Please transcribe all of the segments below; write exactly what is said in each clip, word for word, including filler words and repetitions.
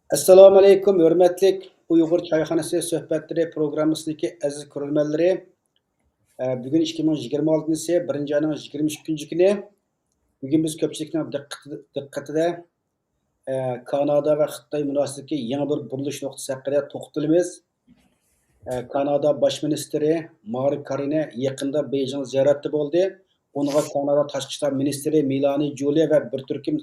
ئەسسالامۇئەلەيكۇم، ھۆرمەتلىك ئۇيغۇر چايخانىسى سۆھبەتلىرى پروگراممىسىدىكى ئەزىز كۆرۈرمەنلىرى. ئە، بۈگۈن ئىككى مىڭ يىگىرمە ئالتىنچى يىلى بىرىنچى ئاينىڭ يىگىرمە ئۈچىنچى كۈنى. بۈگۈن بىز كۆپچىلىكنىڭ دىققىتى-، دىققىتىدە، ئە، كانادا ۋە خىتاي مۇناسىۋىتىدىكى يېڭى بىر بۇرۇلۇش نۇقتىسى ھەققىدە توختىلىمىز. ئە، كانادا باش مىنىستىرى مارك كارنى يېقىندا بېيجىڭ زىيارەتتە بولدى. ئۇنىڭغا كانادا تاشقى ئىشلار مىنىستىرى مېلانى جۇلىيا ۋە بىر تۈركۈم،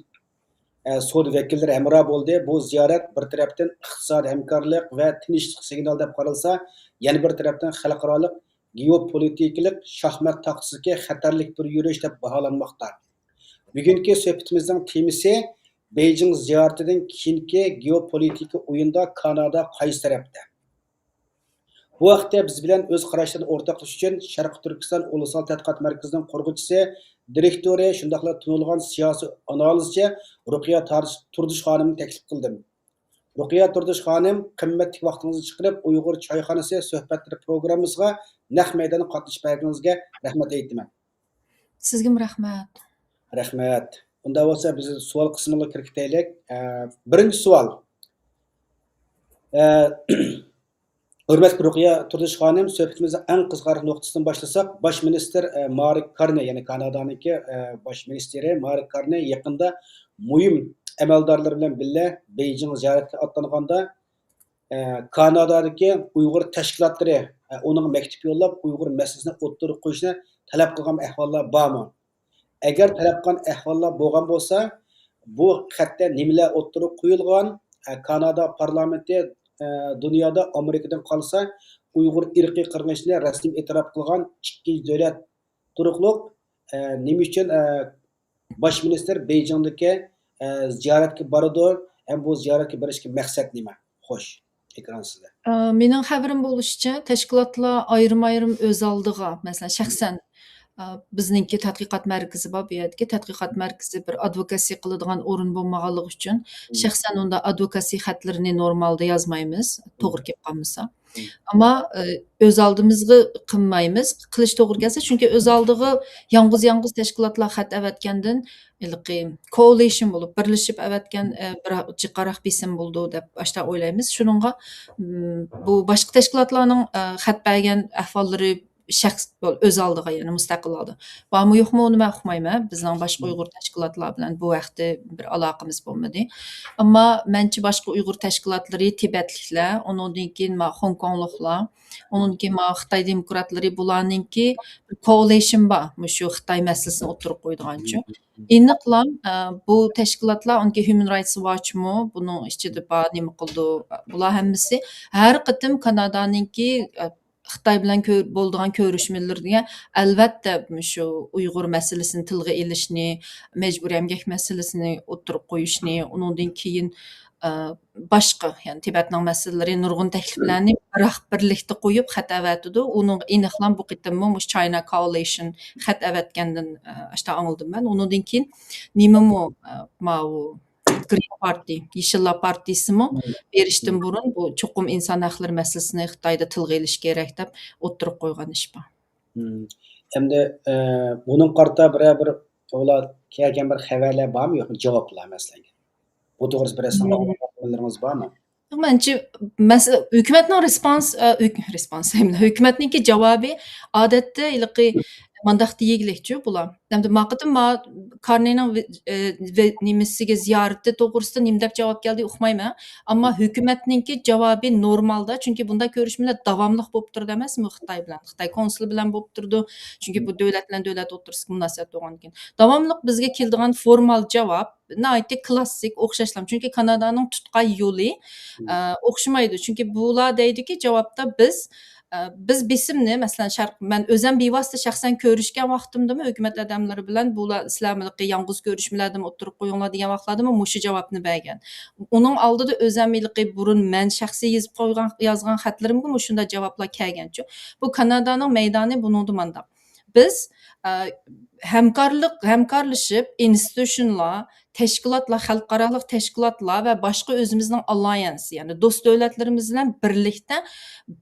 ئە، سودا ۋەكىللىرى ھەمراھ بولدى. بۇ زىيارەت بىر تەرەپتىن ئىقتىسادىي ھەمكارلىق ۋە تىنچلىق سىگنالى دەپ قارالسا، يەنە بىر تەرەپتىن خەلقئارالىق گېئوپولىتىكىلىق شاھمات تاختىسىدىكى خەتەرلىك بىر يۈرۈش دەپ باھالانماقتا. بۈگۈنكى سۆھبىتىمىزنىڭ تېمىسى بېيجىڭ زىيارىتىدىن كېيىنكى گېئوپولىتىكا ئويۇنىدا كانادا قايسى تەرەپتە؟ بۇ ھەقتە بىز بىلەن ئۆز قاراشلىرىنى ئورتاقلىشىش ئۈچۈن شەرقىي تۈركىستان ئۇلۇسلار تەتقىقات مەركىزىنىڭ قۇرغۇچىسى، دىرېكتورى، شۇنداقلا تونۇلغان سىياسىي ئانالىزچى رۇقىيە تار-، تۇردۇش خانىمنى تەكلىپ قىلدىم. رۇقىيە تۇردۇش خانىم، قىممەتلىك ۋاقتىڭىزنى چىقىرىپ، ئۇيغۇر چايخانىسى سۆھبەتلىرى پروگراممىسىغا نەق مەيداندا قاتنىشىپ بەرگىنىڭىزگە رەھمەت ئېيتىمەن. سىزگىمۇ رەھمەت. رەھمەت. ئۇنداق بولسا، بىز سوئال قىسمىغا كىرىپ كېتەيلىك. ئە، بىرىنچى سوئال. ئە، ھۆرمەتلىك رۇقىيە تۇردۇش خانىم، سۆھبىتىمىزنىڭ ئەڭ قىزىقارلىق نۇقتىسىدىن باشلىساق، باش مىنىستىر، ئە، مارك كارنى، يەنى كانادانىڭكى، ئە، باش مىنىستىرى مارك كارنى يېقىندا مۇھىم ئەمەلدارلىرى بىلەن بىللە بېيجىڭ زىيارەتكە ئاتلانغاندا، ئە، كانادادىكى ئۇيغۇر تەشكىلاتلىرى، ئە، ئۇنىڭغا مەكتۇپ يوللاپ، ئۇيغۇر مەسىلىسىنى ئوتتۇرىغا قويۇشنى تەلەپ قىلغان ئەھۋاللار بارمۇ؟ ئەگەر تەلەپ قىلغان ئەھۋاللار بولغان بولسا، بۇ خەتتە نېمىلەر ئوتتۇرىغا قويۇلغان؟ ئە، كانادا پارلامېنتى، ئە، دۇنيادا ئامېرىكىدىن قالسا ئۇيغۇر ئىرقىي قىرغىنچىلىقىنى رەسمىي ئېتىراپ قىلغان ئىككىنچى دۆلەت تۇرۇقلۇق، ئە، نېمە ئۈچۈن، ئە، باش مىنىستىر بېيجىڭدىكى، ئە، زىيارەتكە بارىدۇ ھەم بۇ زىيارەتكە بېرىشكە مەقسەت نېمە؟ خوش، ئېكران سىزدە. ئە، مېنىڭ خەۋىرىم بولۇشىچە، تەشكىلاتلار ئايرىم-ئايرىم ئۆز ئالدىغا، مەسىلەن، شەخسەن، ئە، بىزنىڭكى تەتقىقات مەركىزى بار، بۇ يەردىكى تەتقىقات مەركىزى بىر ئادۋوكاسى قىلىدىغان ئورۇن بولمىغانلىقى ئۈچۈن، شەخسەن ئۇنداق ئادۋوكاسى خەتلىرىنى نورمالدا يازمايمىز، توغرا كېلىپ قالمىسا. ئەمما، ئە، ئۆز ئالدىمىزغا قىلمايمىز، قىلىش توغرا كەلسە، چۈنكى ئۆز ئالدىغا يالغۇز-يالغۇز تەشكىلاتلار خەت ئەۋەتكەندىن، ھېلىقى كوئالىشن بولۇپ، بىرلىشىپ ئەۋەتكەن، ئە، بىر جىققاراق بېسىم بولىدۇ دەپ ئاشتا ئويلايمىز. شۇنىڭغا، م، بۇ باشقا تەشكىلاتلارنىڭ، ئە، خەت بەرگەن ئەھۋاللىرى شەخس، ئۆز ئالدىغا، يەنى مۇستەقىل ھالدا بارمۇ يوقمۇ، ئۇنى مەن ئۇقمايمەن. بىزنىڭ باشقا ئۇيغۇر تەشكىلاتلار بىلەن بۇ ھەقتە بىر ئالاقىمىز بولمىدى. ئەمما مەنچە باشقا ئۇيغۇر تەشكىلاتلىرى، تىبەتلىكلەر، ئۇنىڭدىن كېيىن ما خوڭكوڭلۇقلار، ئۇنىڭدىن كېيىن ما خىتاي دېموكراتلىرى، بۇلارنىڭكى كوئالىشن بار، مۇشۇ خىتاي مەسىلىسىنى ئوتتۇرىغا قويىدىغانچۇ. ئېنىقلا، ئە، بۇ تەشكىلاتلار، ئۇنىڭكى ھيۇمەن رايتس ۋاچمۇ، بۇنىڭ ئىچىدە بار، نېمە قىلىدۇ، بۇلار ھەممىسى ھەر قېتىم كانادانىڭكى، ئە، خىتاي بىلەن كۆ-، بولىدىغان كۆرۈشمىلىرىگە ئەلۋەتتە مۇشۇ ئۇيغۇر مەسىلىسىنى تىلغا ئېلىشنى، مەجبۇرىي ئەمگەك مەسىلىسىنى ئوتتۇرىغا قويۇشنى، ئۇنىڭدىن كېيىن، ئە، باشقا، يەنى تىبەتنىڭ مەسىلىلىرى، نۇرغۇن تەكلىپلەرنى بىراق بىرلىكتە قويۇپ خەت ئەۋەتىدۇ. ئۇنىڭ ئېنىقلا بۇ قېتىممۇ مۇشۇ چاينا كوئالىشن خەت ئەۋەتكەندىن، ئە، ئاشتا ئاڭلىدىم مەن. ئۇنىڭدىن كېيىن نېمىمۇ، ئە، ماۋۇ گرىن پارتى، يېشىللار پارتىيىسىمۇ بېرىشتىن بۇرۇن بۇ چوقۇم ئىنسان ھەقلىرى مەسىلىسىنى خىتايدا تىلغا ئېلىش كېرەك دەپ ئوتتۇرىغا قويغان ئىش بار. مم. ئەمدى، ئە، بۇنىڭغا قارىتا بىرەر بىر ئۇلار كەلگەن بىر خەۋەرلەر بارمۇ، يوقمۇ؟ جاۋابلار، مەسىلەن. بۇ توغرىسىدا بىرەر سىزنىڭ مم. ئاڭلىغانلىرىڭىز بارمۇ؟ مەنچە، مەسىلەن، ھۆكۈمەتنىڭ رېسپانس، ئە، ھۆك-، رېسپانس دەيمەن، ھۆكۈمەتنىڭكى جاۋابى ئادەتتە ھېلىقى مانداق دېگۈلۈكچۇ بۇلار. ئەمدى ما قېتىم ما كارنىنىڭ ۋې-، ئە، ۋې-، نېمىسىگە، زىيارىتى توغرىسىدا نېمە دەپ جاۋاب كەلدى ئۇقمايمەن. ئەمما ھۆكۈمەتنىڭكى جاۋابى نورمالدا، چۈنكى بۇنداق كۆرۈشمىلەر داۋاملىق بولۇپ تۇرىدۇ ئەمەسمۇ خىتاي بىلەن، خىتاي كونسۇلى بىلەن بولۇپ تۇرىدۇ. چۈنكى بۇ دۆلەت بىلەن دۆلەت ئوتتۇرىسىدىكى مۇناسىۋەت بولغاندىكىن. داۋاملىق بىزگە كېلىدىغان فورمال جاۋاب ناھايىتى كلاسسىك، ئوخشاشلا. چۈنكى كانادانىڭ تۇتقان يولى، ئە، ئوخشىمايدۇ. چۈنكى بۇلار دەيدۇكى، جاۋابتا بىز، ئە، بىز بېسىمنى، مەسىلەن، شەرق-، مەن ئۆزەم بىۋاسىتە شەخسەن كۆرۈشكەن ۋاقتىمدىمۇ ھۆكۈمەت ئادەملىرى بىلەن، بۇلار سىلەر ھېلىقى يالغۇز كۆرۈشمىلەردىمۇ ئوتتۇرىغا قويۇڭلار دېگەن ۋاقىتلاردىمۇ مۇشۇ جاۋابنى بەرگەن. ئۇنىڭ ئالدىدا ئۆزەم ھېلىقى بۇرۇن مەن شەخسىي يېزىپ قويغان، يازغان خەتلىرىمگە مۇشۇنداق جاۋابلار كەلگەنچۇ. بۇ كانادانىڭ مەيدانى بۇنىڭدا مانداق. بىز، ئە، ھەمكارلىق، ھەمكارلىشىپ، ئىنستىتۇشنلار، تەشكىلاتلار، خەلقئارالىق تەشكىلاتلار ۋە باشقا ئۆزىمىزنىڭ ئاللىيانسى، يەنى دوست دۆلەتلىرىمىز بىلەن بىرلىكتە،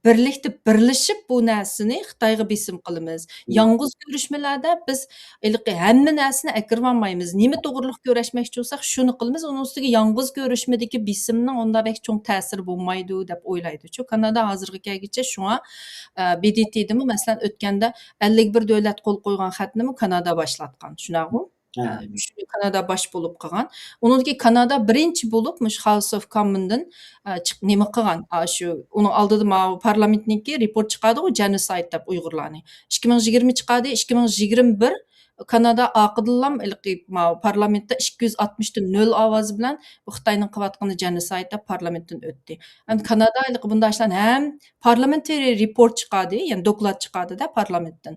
بىرلىكتە بىرلىشىپ بۇ نەرسىنى خىتايغا بېسىم قىلىمىز. مم. يالغۇز كۆرۈشمىلەردە بىز ھېلىقى ھەممە نەرسىنى ئەكىرىۋالمايمىز. نېمە توغرۇلۇق كۆرۈشمەكچى بولساق، شۇنى قىلىمىز. ئۇنىڭ ئۈستىگە يالغۇز كۆرۈشمىدىكى بېسىمنىڭ ئۇنداق بەك چوڭ تەسىرى بولمايدۇ دەپ ئويلايدۇچۇ. كانادا ھازىرغا كەلگۈچە شۇڭا، ئە، ب د ت دىمۇ، مەسىلەن، ئۆتكەندە ئەللىك بىر دۆلەت قول قويغان خەتنىمۇ كانادا باشلاتقان. شۇنداقغۇ؟ ھە. ئە، شۇنى كانادا باش بولۇپ قىلغان. ئۇنىڭدىن كېيىن كانادا بىرىنچى بولۇپ مۇشۇ House of Commons دىن، ئە، چىق-، نېمە قىلغان؟ ئا، شۇ، ئۇنىڭ ئالدىدا ماۋۇ پارلامېنتنىڭكى رېپورت چىقاردىغۇ، جېنوسايد دەپ ئۇيغۇرلارنى. ئىككى مىڭ يىگىرمە چىقاردى، ئىككى مىڭ يىگىرمە بىر كانادا ئارقىدىنلا ھېلىقى ماۋۇ پارلامېنتتا ئىككى يۈز ئاتمىشتا نۆل ئاۋازى بىلەن بۇ خىتاينىڭ قىلىۋاتقىنى جېنوسايد دەپ پارلامېنتتىن ئۆتتى. ئەمدى كانادا ھېلىقى بۇنداق ئىشلارنى ھەم پارلامېنتارىي رېپورت چىقاردى، يەنى دوكلات چىقاردى-دە پارلامېنتتىن.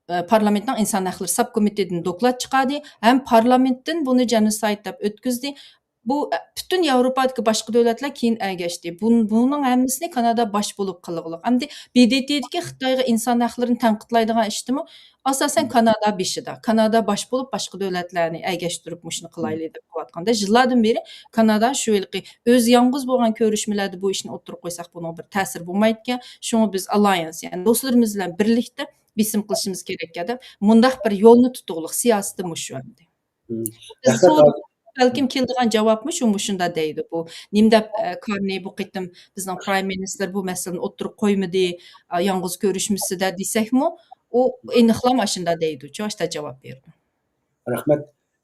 ئە، پارلامېنتنىڭ ئىنسان ھەقلىرى سوبكومىتېتىدىن دوكلات چىقاردى، ھەم پارلامېنتتىن بۇنى جېنوسايد دەپ ئۆتكۈزدى. بۇ، ئە، پۈتۈن ياۋروپادىكى باشقا دۆلەتلەر كېيىن ئەگەشتى. بۇ، بۇنىڭ ھەممىسىنى كانادا باش بولۇپ قىلغۇلۇق. ئەمدى ب د ت دىكى خىتايغا ئىنسان ھەقلىرىنى تەنقىدلەيدىغان ئىشتىمۇ، ئاساسەن، مم. كانادا بېشىدا. كانادا باش بولۇپ باشقا دۆلەتلەرنى ئەگەشتۈرۈپ مۇشۇنى مم. قىلايلى دەپ قىلىۋاتقاندا، يىللاردىن بېرى كانادا شۇ ھېلىقى ئۆزى يالغۇز بولغان كۆرۈشمىلەردە بۇ ئىشنى ئوتتۇرىغا قويساق، بۇنىڭ بىر تەسىرى بولمايدىكەن. شۇڭا بىز ئاللىيانس، يەنى دوستلىرىمىز بىلەن بىرلىكتە بېسىم قىلىشىمىز كېرەك دەپ، مۇنداق بىر يولنى تۇتۇغلۇق، سىياسىتى مۇشۇ ئەمدى. مم. بىز رەھمەت، سورىدۇق، ھازىر بەلكىم مم. كېلىدىغان جاۋابمۇ شۇ، مۇشۇنداق دەيدۇ. بۇ نېمە دەپ، ئە، كارنى بۇ قېتىم بىزنىڭ پرايم مىنىستىر بۇ مەسىلىنى ئوتتۇرىغا قويمىدى، ئە، يالغۇز كۆرۈشمىسىدە دېسەكمۇ، ئۇ مم. ئېنىقلا ئاشۇنداق دەيدۇ، شۇنداق جاۋاب بېرىدۇ. رەھمەت.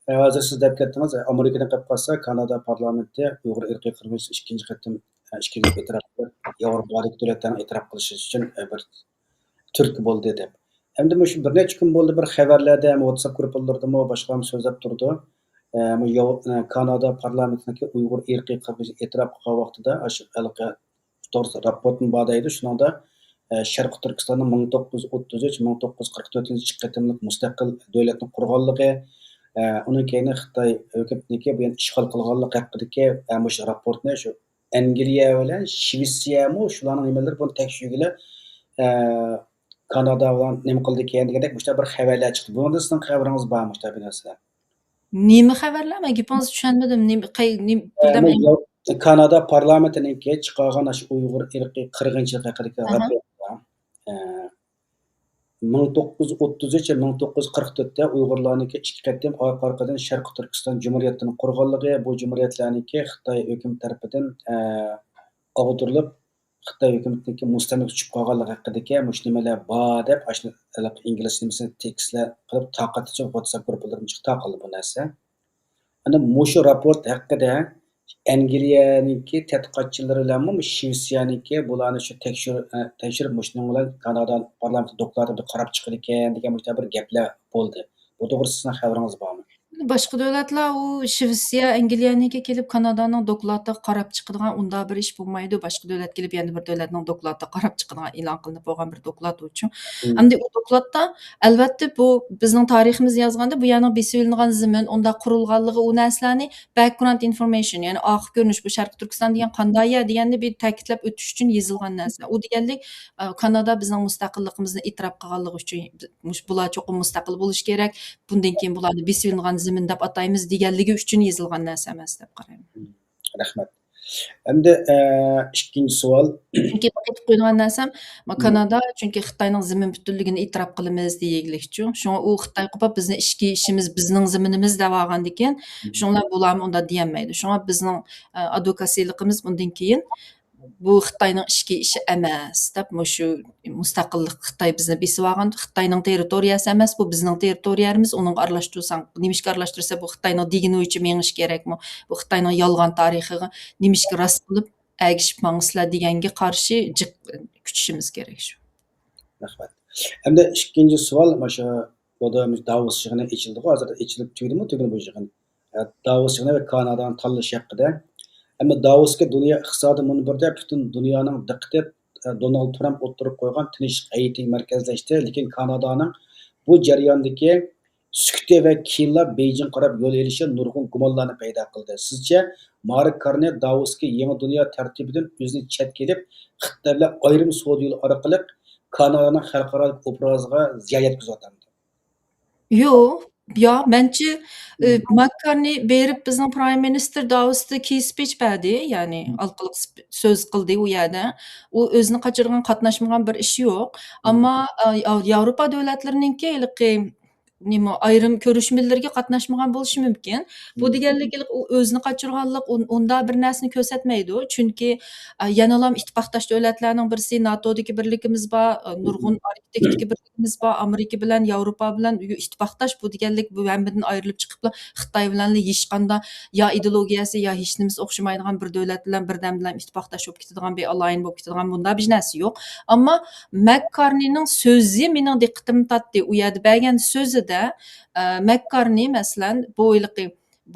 ئە، ھازىر سىز دەپ كەتتىڭىز، ئە، ئامېرىكىدىن قېلىپ قالسا، كانادا پارلامېنتى ئۇيغۇر ئىرقىي قىرغىنچىلىقى ئىككىنچى قېتىم، ئە، ئىككىنچى ئېتىراپ قىلىپ، ياۋروپادىكى دۆلەتلەرنىڭ ئېتىراپ قىلىشى ئۈچۈن، ئە، بىر تۈرتكە بولدى دەپ. ئەمدى مۇشۇ بىر نەچچە كۈن بولدى، بىر خەۋەرلەردە ھەم ۋاتساپ گۇرۇپپىلىرىدىمۇ باشقىلارمۇ سۆزلەپ تۇرىدۇ. ئە، مۇ ياۋ-، ئە، كانادا پارلامېنتىنىڭكى ئۇيغۇر ئىرقىي قىرغىنچىلىقىنى ئېتىراپ قىلغان ۋاقتىدا، ئاشۇ ھېلىقى توغرىسىدا راپورتمۇ بار دەيدۇ. شۇنىڭدا، ئە، شەرقىي تۈركىستاننىڭ مىڭ توققۇز يۈز ئوتتۇز ئۈچ، مىڭ توققۇز يۈز قىرىق تۆتىنچى قېتىملىق مۇستەقىل دۆلەتنى قۇرغانلىقى، ئە، ئۇنىڭ كەينىدىن خىتاي ھۆكۈمىتىنىڭكى بۇ يەرنى ئىشغال قىلغانلىقى ھەققىدىكى، ئە، مۇشۇ راپورتنى شۇ ئەنگلىيە بىلەن شىۋېتسىيەمۇ شۇلارنىڭ نېمىلىرى بۇنى تەكشۈرگىلى، ئە، كانادا بىلەن نېمە قىلىدىكەن دېگەندەك مۇشۇنداق بىر خەۋەرلەر چىقتى. بۇنىڭدىن سىزنىڭ خەۋىرىڭىز بارمۇ مۇشۇنداق بىر نەرسىلەر؟ نېمە خەۋەرلەر؟ مەن گېپىڭىزنى چۈشەنمىدىم. نېمە، قەي-، نېمە، ئە، بىردەم مۇ-، يا-، كانادا پارلامېنتىنىڭكى چىقارغان ئاشۇ ئۇيغۇر ئىرقىي قىرغىنچىلىقى ھەققىدىكى ئاھا. راپورتتا، ئە، مىڭ توققۇز يۈز ئوتتۇز ئۈچ، مىڭ توققۇز يۈز قىرىق تۆتتە ئۇيغۇرلارنىڭكى ئىككى قېتىم ئارقا-ئارقىدىن شەرقىي تۈركىستان جۇمھۇرىيەتلىرىنى قۇرغانلىقى، بۇ جۇمھۇرىيەتلەرنىڭكى خىتاي ھۆكۈمىتى تەرىپىدىن، ئە، ئاغدۇرۇلۇپ، خىتاي ھۆكۈمىتىنىڭكى مۇستەملىكىگە چۈشۈپ قالغانلىقى ھەققىدىكى مۇشۇ نېمىلەر بار دەپ، ئاشۇ ھېلىقى ئىنگلىز نېمىسىنى تېكىستلەر قىلىپ تارقاتقۇچە ۋاتساپ گۇرۇپپىلىرىدىن چىقىپ تارقالدى بۇ نەرسە. ئەنە مۇشۇ راپورت ھەققىدە ئەنگلىيەنىڭكى تەتقىقاتچىلىرى بىلەنمۇ شىۋېتسىيەنىڭكى بۇلارنى شۇ تەكشۈر-، ئە، تەكشۈرۈپ، مۇشۇنىڭ بىلەن كانادا پارلامېنتى دوكلاتىدا قاراپ چىقىدىكەن دېگەن مۇشۇنداق بىر گەپلەر بولدى. بۇ توغرىسىدا سىزنىڭ خەۋىرىڭىز بارمۇ؟ باشقا دۆلەتلەر ئۇ شىۋېتسىيە، ئەنگلىيەنىڭكى كېلىپ كانادانىڭ دوكلاتىغا قاراپ چىقىدىغان ئۇنداق بىر ئىش بولمايدۇ. باشقا دۆلەت كېلىپ يەنە بىر دۆلەتنىڭ دوكلاتىغا قاراپ چىقىدىغان ئېلان قىلىنىپ بولغان بىر دوكلات ئۇچۇ. مم. ئەمدى ئۇ دوكلاتتا، ئەلۋەتتە، بۇ بىزنىڭ تارىخىمىز يازغاندا، بۇ يەرنىڭ بېسىۋېلىنغان زېمىن، ئۇنداق قۇرۇلغانلىقى، ئۇ نەرسىلەرنى background information، يەنى ئارقا كۆرۈنۈش، بۇ شەرقىي تۈركىستان دېگەن قانداق يەر دېگەننى بىر تەكىتلەپ ئۆتۈش ئۈچۈن يېزىلغان نەرسىلەر. ئۇ دېگەنلىك، ئە، كانادا بىزنىڭ مۇستەقىللىقىمىزنى ئېتىراپ قىلغانلىقى ئۈچۈن، مۇش-، بۇلار چوقۇم مۇستەقىل بولۇشى كېرەك، بۇندىن كېيىن بۇلارنى بېسىۋېلىنغان زېمىن دەپ ئاتايمىز دېگەنلىكى ئۈچۈن يېزىلغان نەرسە ئەمەس دەپ قارايمەن. رەھمەت. ئەمدى، ئە، ئىككىنچى سوئال. چۈنكى مەن ئېيتىپ قويىدىغان نەرسەم، ما-، مم. كانادا، چۈنكى خىتاينىڭ زېمىن پۈتۈنلۈكىنى ئېتىراپ قىلىمىز دېگەنلىكچۇ. شۇڭا ئۇ خىتاي قوپۇپ بىزنى ئىچكى ئىشىمىز، بىزنىڭ زېمىنىمىز دەۋالغاندىكىن، مم. شۇڭا بۇلارمۇ ئۇنداق دېيەلمەيدۇ. شۇڭا بىزنىڭ، ئە، ئادۋوكاسىيلىقىمىز بۇندىن كېيىن بۇ خىتاينىڭ ئىچكى ئىشى ئەمەس دەپ، مۇشۇ مۇستەقىللىق خىتاي بىزنى بېسىۋالغان، خىتاينىڭ تېررىتورىيەسى ئەمەس، بۇ بىزنىڭ تېررىتورىيەمىز، ئۇنىڭغا ئارىلاشتۇرساڭ، نېمىشقا ئارىلاشتۇرسا، بۇ خىتاينىڭ دېگىنى بويىچە مېڭىش كېرەكمۇ؟ بۇ خىتاينىڭ يالغان تارىخىغا نېمىشقا راست قىلىپ ئەگىشىپ ماڭىسىلەر دېگەنگە قارشى جىق كۈچىشىمىز كېرەك شۇ. رەھمەت. ئەمدى ئىككىنچى سوئال، مانا شۇ، بۇ دا داۋوس يىغىنى ئېچىلدىغۇ، ھازىر ئېچىلىپ تۈگىدىمۇ، تۈگىدى بۇ يىغىن؟ داۋوس يىغىنى ۋە كانادانى تاللىشى ھەققىدە. ئەمما داۋوسكى دۇنيا ئىقتىسادىي مۇنبىرىدە پۈتۈن دۇنيانىڭ دىققىتى، ئە، دونالد ترامپ ئوتتۇرىغا قويغان تىنچلىق ھەيئىتىگە مەركەزلەشتى. لېكىن كانادانىڭ بۇ جەرياندىكى سۈكۈتى ۋە كېيىنلا بېيجىڭغا قاراپ يول ئېلىشى نۇرغۇن گۇمانلارنى پەيدا قىلدى. سىزچە، مارك كارنى داۋوسكى يېڭى دۇنيا تەرتىپىدىن ئۆزىنى چەتكە ئېلىپ، خىتاي بىلەن ئايرىم سودا يولى ئارقىلىق كانادانىڭ خەلقئارالىق ئوبرازىغا زىيان يەتكۈزۈۋاتامدۇ؟ يوق. يا، مەنچە، ئى، ماككارنى بېرىپ بىزنىڭ پرايم مىنىستىر داۋوستا كېي سپىچ بەردى، يەنى ھالقىلىق سپ-، سۆز قىلدى ئۇ يەردە. ئۇ ئۆزىنى قاچۇرغان، قاتناشمىغان بىر ئىش يوق. ئەمما، ئا، يا-، ياۋروپا دۆلەتلىرىنىڭكى ھېلىقى نېمە، ئايرىم كۆرۈشمىلىرىگە قاتناشمىغان بولۇشى مۇمكىن. بۇ دېگەنلىك ھېلىقى ئۇ ئۆزىنى قاچۇرغانلىق، ئۇن-، ئۇنداق بىر نەرسىنى كۆرسەتمەيدۇ. چۈنكى، ئا، يەنىلا ئىتتىپاقداش دۆلەتلەرنىڭ بىرسى ناتودىكى بىرلىكىمىز بار، ئا، نۇرغۇن ئاركتىكتىكى بىرلىكىمىز بار، ئامېرىكا بىلەن ياۋروپا بىلەن ئىتتىپاقداش. بۇ دېگەنلىك بۇ ھەممىدىن ئايرىلىپ چىقىپلا خىتاي بىلەنلا ھېچقاندا يا ئىدېئولوگىيەسى، يا ھېچنېمىسى ئوخشىمايدىغان بىر دۆلەت بىلەن بىردەم بىلەن ئىتتىپاقداش بولۇپ كېتىدىغان، بىر ئالاين بولۇپ كېتىدىغان بۇنداق بىر نەرسە يوق. ئەمما مەككارنىنىڭ سۆزى مېنىڭ دىققىتىمنى تارتتى. ئۇ يەردە بەرگەن سۆزىدە، ئە، مەككارنى، مەسىلەن، بۇ ھېلىقى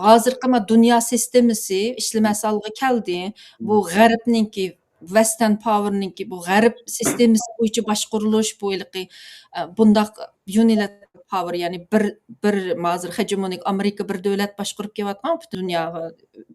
ھازىرقى ما دۇنيا سىستېمىسى ئىشلىمەس ھالغا كەلدى. بۇ غەربنىڭكى، ۋەستەرن پاۋېرنىڭكى بۇ غەرب سىستېمىسى بويىچە باشقۇرۇلۇش، بۇ ھېلىقى، ئە، بۇنداق يۇنىلاتېرال پاۋېر، يەنى بىر، بىر ھازىر خېجېمونىك ئامېرىكا بىر دۆلەت باشقۇرۇپ كېلىۋاتقان، پۈتۈن دۇنياغا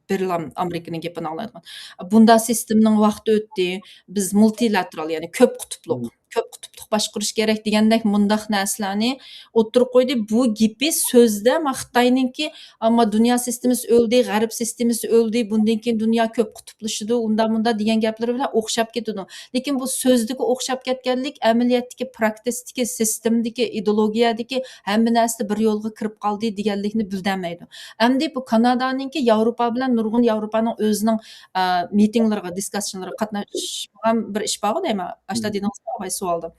بىرلا ئامېرىكىنىڭ گېپىنى ئاڭلايدىغان. بۇنداق سىستېمىنىڭ ۋاقتى ئۆتتى. بىز مۇلتىلاتېرال، يەنى كۆپ قۇتۇپلۇق، كۆپ قۇتۇپلۇق باشقۇرۇش كېرەك دېگەندەك مۇنداق نەرسىلەرنى ئوتتۇرىغا قويدى. بۇ گېپى سۆزدە ما خىتاينىڭكى، ئەمما دۇنيا سىستېمىسى ئۆلدى، غەرب سىستېمىسى ئۆلدى، بۇندىن كېيىن دۇنيا كۆپ قۇتۇپلىشىدۇ، ئۇنداق مۇنداق دېگەن گەپلىرى بىلەن ئوخشاپ كېتىدۇ. لېكىن بۇ سۆزدىكى ئوخشاپ كەتكەنلىك ئەمەلىيەتتىكى، پراكتىستىكى، سىستېمىدىكى، ئىدېئولوگىيەدىكى ھەممە نەرسىدە بىر يولغا كىرىپ قالدى دېگەنلىكنى بىلدۈرمەيدۇ. ئەمدى بۇ كانادانىڭكى ياۋروپا بىلەن نۇرغۇن ياۋروپانىڭ ئۆزىنىڭ، ئە، مىتىڭلىرىغا، دىسكاسسىيونلىرىغا قاتناشمىغان بىر ئىش بارغۇ دەيمەن. ئاشتا دېدىڭىزغۇ ئاۋاي سوئالدا.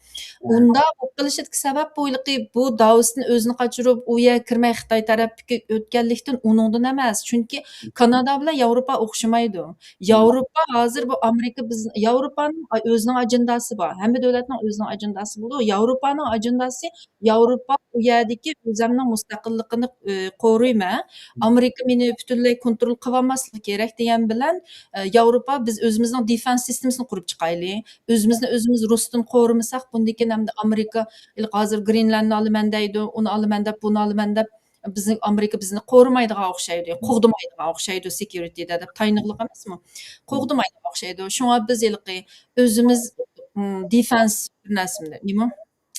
ئۇنداق بولۇپ قېلىشىدىكى سەۋەب بۇ ھېلىقى بۇ داۋوستىن ئۆزىنى قاچۇرۇپ، ئۇ يەرگە كىرمەي خىتاي تەرەپكە ئۆتكەنلىكتىن ئۇنىڭدىن ئەمەس. چۈنكى كانادا بىلەن ياۋروپا ئوخشىمايدۇ. ياۋروپا ھازىر بۇ ئامېرىكا بىز، ياۋروپانىڭ ئۆزىنىڭ ئاجېنداسى بار. ھەممە دۆلەتنىڭ ئۆزىنىڭ ئاجېنداسى بولىدۇ. ياۋروپانىڭ ئاجېنداسى ياۋروپا ئۇ يەردىكى ئۆزەمنىڭ مۇستەقىللىقىنى، ئى، قورۇيمەن. ئامېرىكا مېنى پۈتۈنلەي كونترول قىلىۋالماسلىقى كېرەك دېگەن بىلەن، ئى، ياۋروپا بىز ئۆزىمىزنىڭ دېفېنس سىستېمىسىنى قۇرۇپ چىقايلى. ئۆزىمىزنى ئۆزىمىز رۇستىن قورۇمىساق، بۇندىن كېيىن ئەمدى ئامېرىكا ھېلىقى ھازىر گرېنلاندنى ئالىمەن دەيدۇ، ئۇنى ئالىمەن دەپ، بۇنى ئالىمەن دەپ، بىزنى، ئامېرىكا بىزنى قورۇمايدىغان ئوخشايدۇ، قوغدىمايدىغان ئوخشايدۇ سېكيۇرىتىدا دەپ تايىنىغلىق ئەمەسمۇ؟ قوغدىمايدىغان ئوخشايدۇ. شۇڭا بىز ھېلىقى ئۆزىمىز، م، دېفېنس بىر نەرسىمۇ، نېمە؟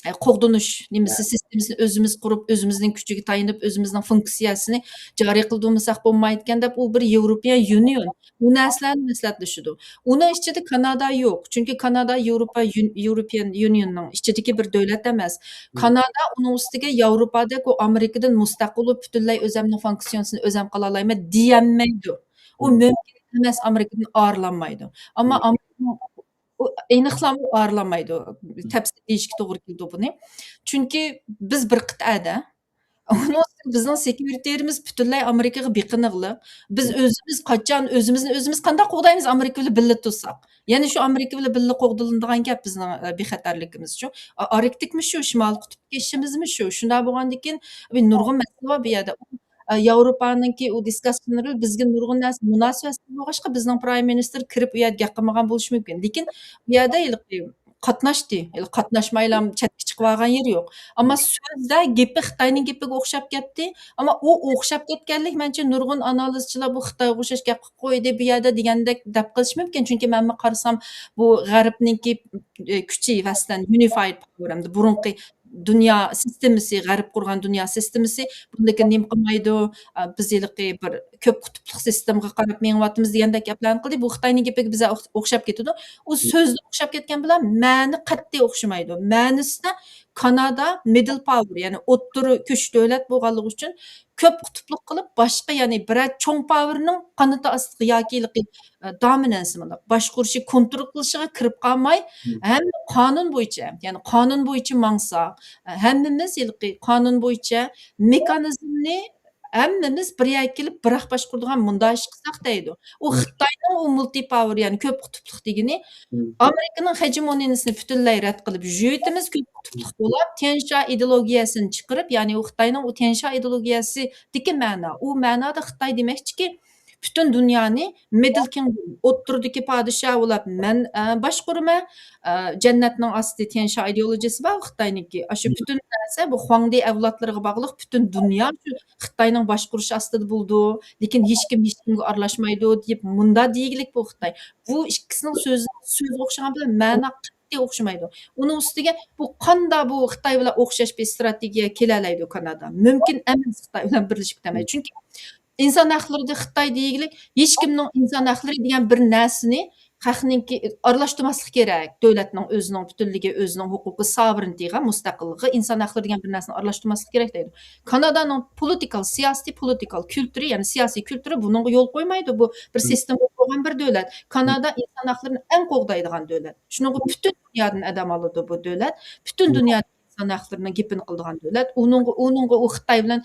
ئە، قوغدىنىش نېمىسى، سىستېمىسىنى ئۆزىمىز قۇرۇپ، ئۆزىمىزنىڭ كۈچىگە تايىنىپ، ئۆزىمىزنىڭ فۇنكسىيەسىنى جارى قىلدۇرمىساق بولمايدىكەن دەپ، ئۇ بىر ياۋروپىيەن يۇنىيون ئۇ نەرسىلەرنى مەسلىھەتلىشىدۇ. ئۇنىڭ ئىچىدە كانادا يوق. چۈنكى كانادا ياۋروپا يۇن-، يۇروپىيەن يۇنىيوننىڭ ئىچىدىكى بىر دۆلەت ئەمەس. كانادا ئۇنىڭ ئۈستىگە ياۋروپادەك ئۇ ئامېرىكىدىن مۇستەقىل بولۇپ، پۈتۈنلەي ئۆزەمنىڭ فۇنكسىيەسىنى ئۆزەم قىلالايمەن دېيەلمەيدۇ. ئۇ مۇمكىن ئەمەس، ئامېرىكىدىن ئايرىلالمايدۇ. ئەمما ئامېرىكىنىڭ ئۇ ئېنىقلامۇ ئايرىلالمايدۇ. تەپسىلىي دېيىشكە توغرا كېلىدۇ بۇنى. چۈنكى بىز بىر قىتئەدە. ئۇنىڭ ئۈستىگە بىزنىڭ سېكيۇرىتېرىمىز پۈتۈنلەي ئامېرىكىغا بېقىنىغلىق. بىز ئۆزىمىز قاچان ئۆزىمىزنى ئۆزىمىز قانداق قوغدايمىز ئامېرىكا بىلەن بىللە تۇرساق؟ يەنە شۇ ئامېرىكا بىلەن بىللە قوغدىلىنىدىغان گەپ بىزنىڭ، ئە، بىخەتەرلىكىمىز شۇ. ئا-، ئاركتىكمۇ شۇ، شىمالىي قۇتۇپتىكى ئىشىمىزمۇ شۇ. شۇنداق بولغاندىكىن، بىر نۇرغۇن مەسىلە بار بۇ يەردە. ئە، ياۋروپانىڭكى ئۇ دىسكاسسىيونلىرى بىزگە نۇرغۇن نەرسە مۇناسىۋەتسىز بولغاچقا، بىزنىڭ پرايم مىنىستىر كىرىپ ئۇ يەردە گەپ قىلمىغان بولۇشى مۇمكىن. لېكىن ئۇ يەردە ھېلىقى قاتناشتى. ھېلى قاتناشمايلا چەتكە چىقىۋالغان يېرى يوق. ئەمما سۆزدە گېپى خىتاينىڭ گېپىگە ئوخشاپ كەتتى. ئەمما ئۇ ئوخشاپ كەتكەنلىك، مەنچە، نۇرغۇن ئانالىزچىلار بۇ خىتايغا ئوخشاش گەپ قىلىپ قويدى بۇ يەردە دېگەندەك دەپ قېلىشى مۇمكىن. چۈنكى مەنمۇ قارىسام، بۇ غەربنىڭكى، ئە، كۈچى، مەسىلەن، يۇنىفايد پاۋېر، ئەمدى بۇرۇنقى دۇنيا سىستېمىسى، غەرب قۇرغان دۇنيا سىستېمىسى بۇندىن كېيىن نېمە قىلمايدۇ؟ ئە، بىز ھېلىقى بىر كۆپ قۇتۇپلۇق سىستېمىغا قاراپ مېڭىۋاتىمىز دېگەندەك گەپلەرنى قىلدى. بۇ خىتاينىڭ گېپىگە بىزە ئوخ-، ئوخشاپ كېتىدۇ. ئۇ سۆزدە ئوخشاپ كەتكەن بىلەن مەنە قەتئىي ئوخشىمايدۇ. مەنىسىدە كانادا مىدل پاۋېر، يەنى ئوتتۇرا كۈچ دۆلەت بولغانلىقى ئۈچۈن كۆپ قۇتۇپلۇق قىلىپ، باشقا، يەنى بىرەر چوڭ پاۋېرنىڭ قانىتى ئاستىغا ياكى ھېلىقى، ئە، دامىنەنسى، مۇنداق باشقۇرۇشى، كونترول قىلىشىغا كىرىپ قالماي، ھەممە قانۇن بويىچە، يەنى قانۇن بويىچە ماڭسا، ئە، ھەممىمىز ھېلىقى قانۇن بويىچە مېخانىزمنى ھەممىمىز بىر يەرگە كېلىپ، بىراق باشقۇرىدىغان مۇنداق ئىش قىلساق دەيدۇ. ئۇ خىتاينىڭ ئۇ مۇلتى پاۋېر، يەنى كۆپ قۇتۇپلۇق دېگىنى، ئامېرىكىنىڭ خېجېمونىيىسىنى پۈتۈنلەي رەت قىلىپ، يۈتىمىز كۆپ قۇتۇپلۇق بولۇپ، تيەنشا ئىدېئولوگىيەسىنى چىقىرىپ، يەنى ئۇ خىتاينىڭ ئۇ تيەنشا ئىدېئولوگىيەسىدىكى مەنا، ئۇ مەنادا خىتاي دېمەكچىكى، پۈتۈن دۇنيانى مىدل كىڭدوم، ئوتتۇرىدىكى پادىشاھ بولاپ مەن، ئە، باشقۇرىمەن، ئە، جەننەتنىڭ ئاستى تيەنشا ئىدېئولوگىيەسى بار خىتاينىڭكى. ئاشۇ پۈتۈن نەرسە بۇ خۇاڭدى ئەۋلادلىرىغا باغلىق، پۈتۈن دۇنيا شۇ خىتاينىڭ باشقۇرۇشى ئاستىدا بولىدۇ، لېكىن ھېچكىم ھېچكىمگە ئارىلاشمايدۇ دېيىپ، مۇنداق دېگىلىك بۇ خىتاي. بۇ ئىككىسىنىڭ سۆزى، سۆزىگە ئوخشىغان بىلەن مەنا قەتئىي ئوخشىمايدۇ. ئۇنىڭ ئۈستىگە بۇ قاندا بۇ خىتاي بىلەن ئوخشاش بىر ستراتېگىيە كېلەلەيدۇ كانادا؟ مۇمكىن ئەمەس خىتاي بىلەن بىرلىشىپ كېتەلمەيدۇ. چۈنكى ئىنسان ھەقلىرىدە خىتاي دېگىلىك ھېچكىمنىڭ ئىنسان ھەقلىرى دېگەن بىر نەرسىنى خەقنىڭكى ئارىلاشتۇرماسلىق كېرەك. دۆلەتنىڭ ئۆزىنىڭ پۈتۈنلۈكى، ئۆزىنىڭ ھوقۇقى، ساۋېرېنتىغا، مۇستەقىللىقىغا، ئىنسان ھەقلىرى دېگەن بىر نەرسىنى ئارىلاشتۇرماسلىق كېرەك دەيدۇ. كانادانىڭ پولىتىكال، سىياسىي پولىتىكال كۈلتۈرى، يەنى سىياسىي كۈلتۈرى بۇنىڭغا يول قويمايدۇ. بۇ بىر سىستېما بولغان بىر دۆلەت. كانادا ئىنسان ھەقلىرىنى ئەڭ قوغدايدىغان دۆلەت. شۇنىڭغا پۈتۈن دۇنيادىن ئادەم ئالىدۇ بۇ دۆلەت. پۈتۈن دۇنيا ئىنسان ھەقلىرىنىڭ گېپىنى قىلىدىغان دۆلەت. ئۇنىڭغا، ئۇنىڭغا ئۇ خىتاي بىلەن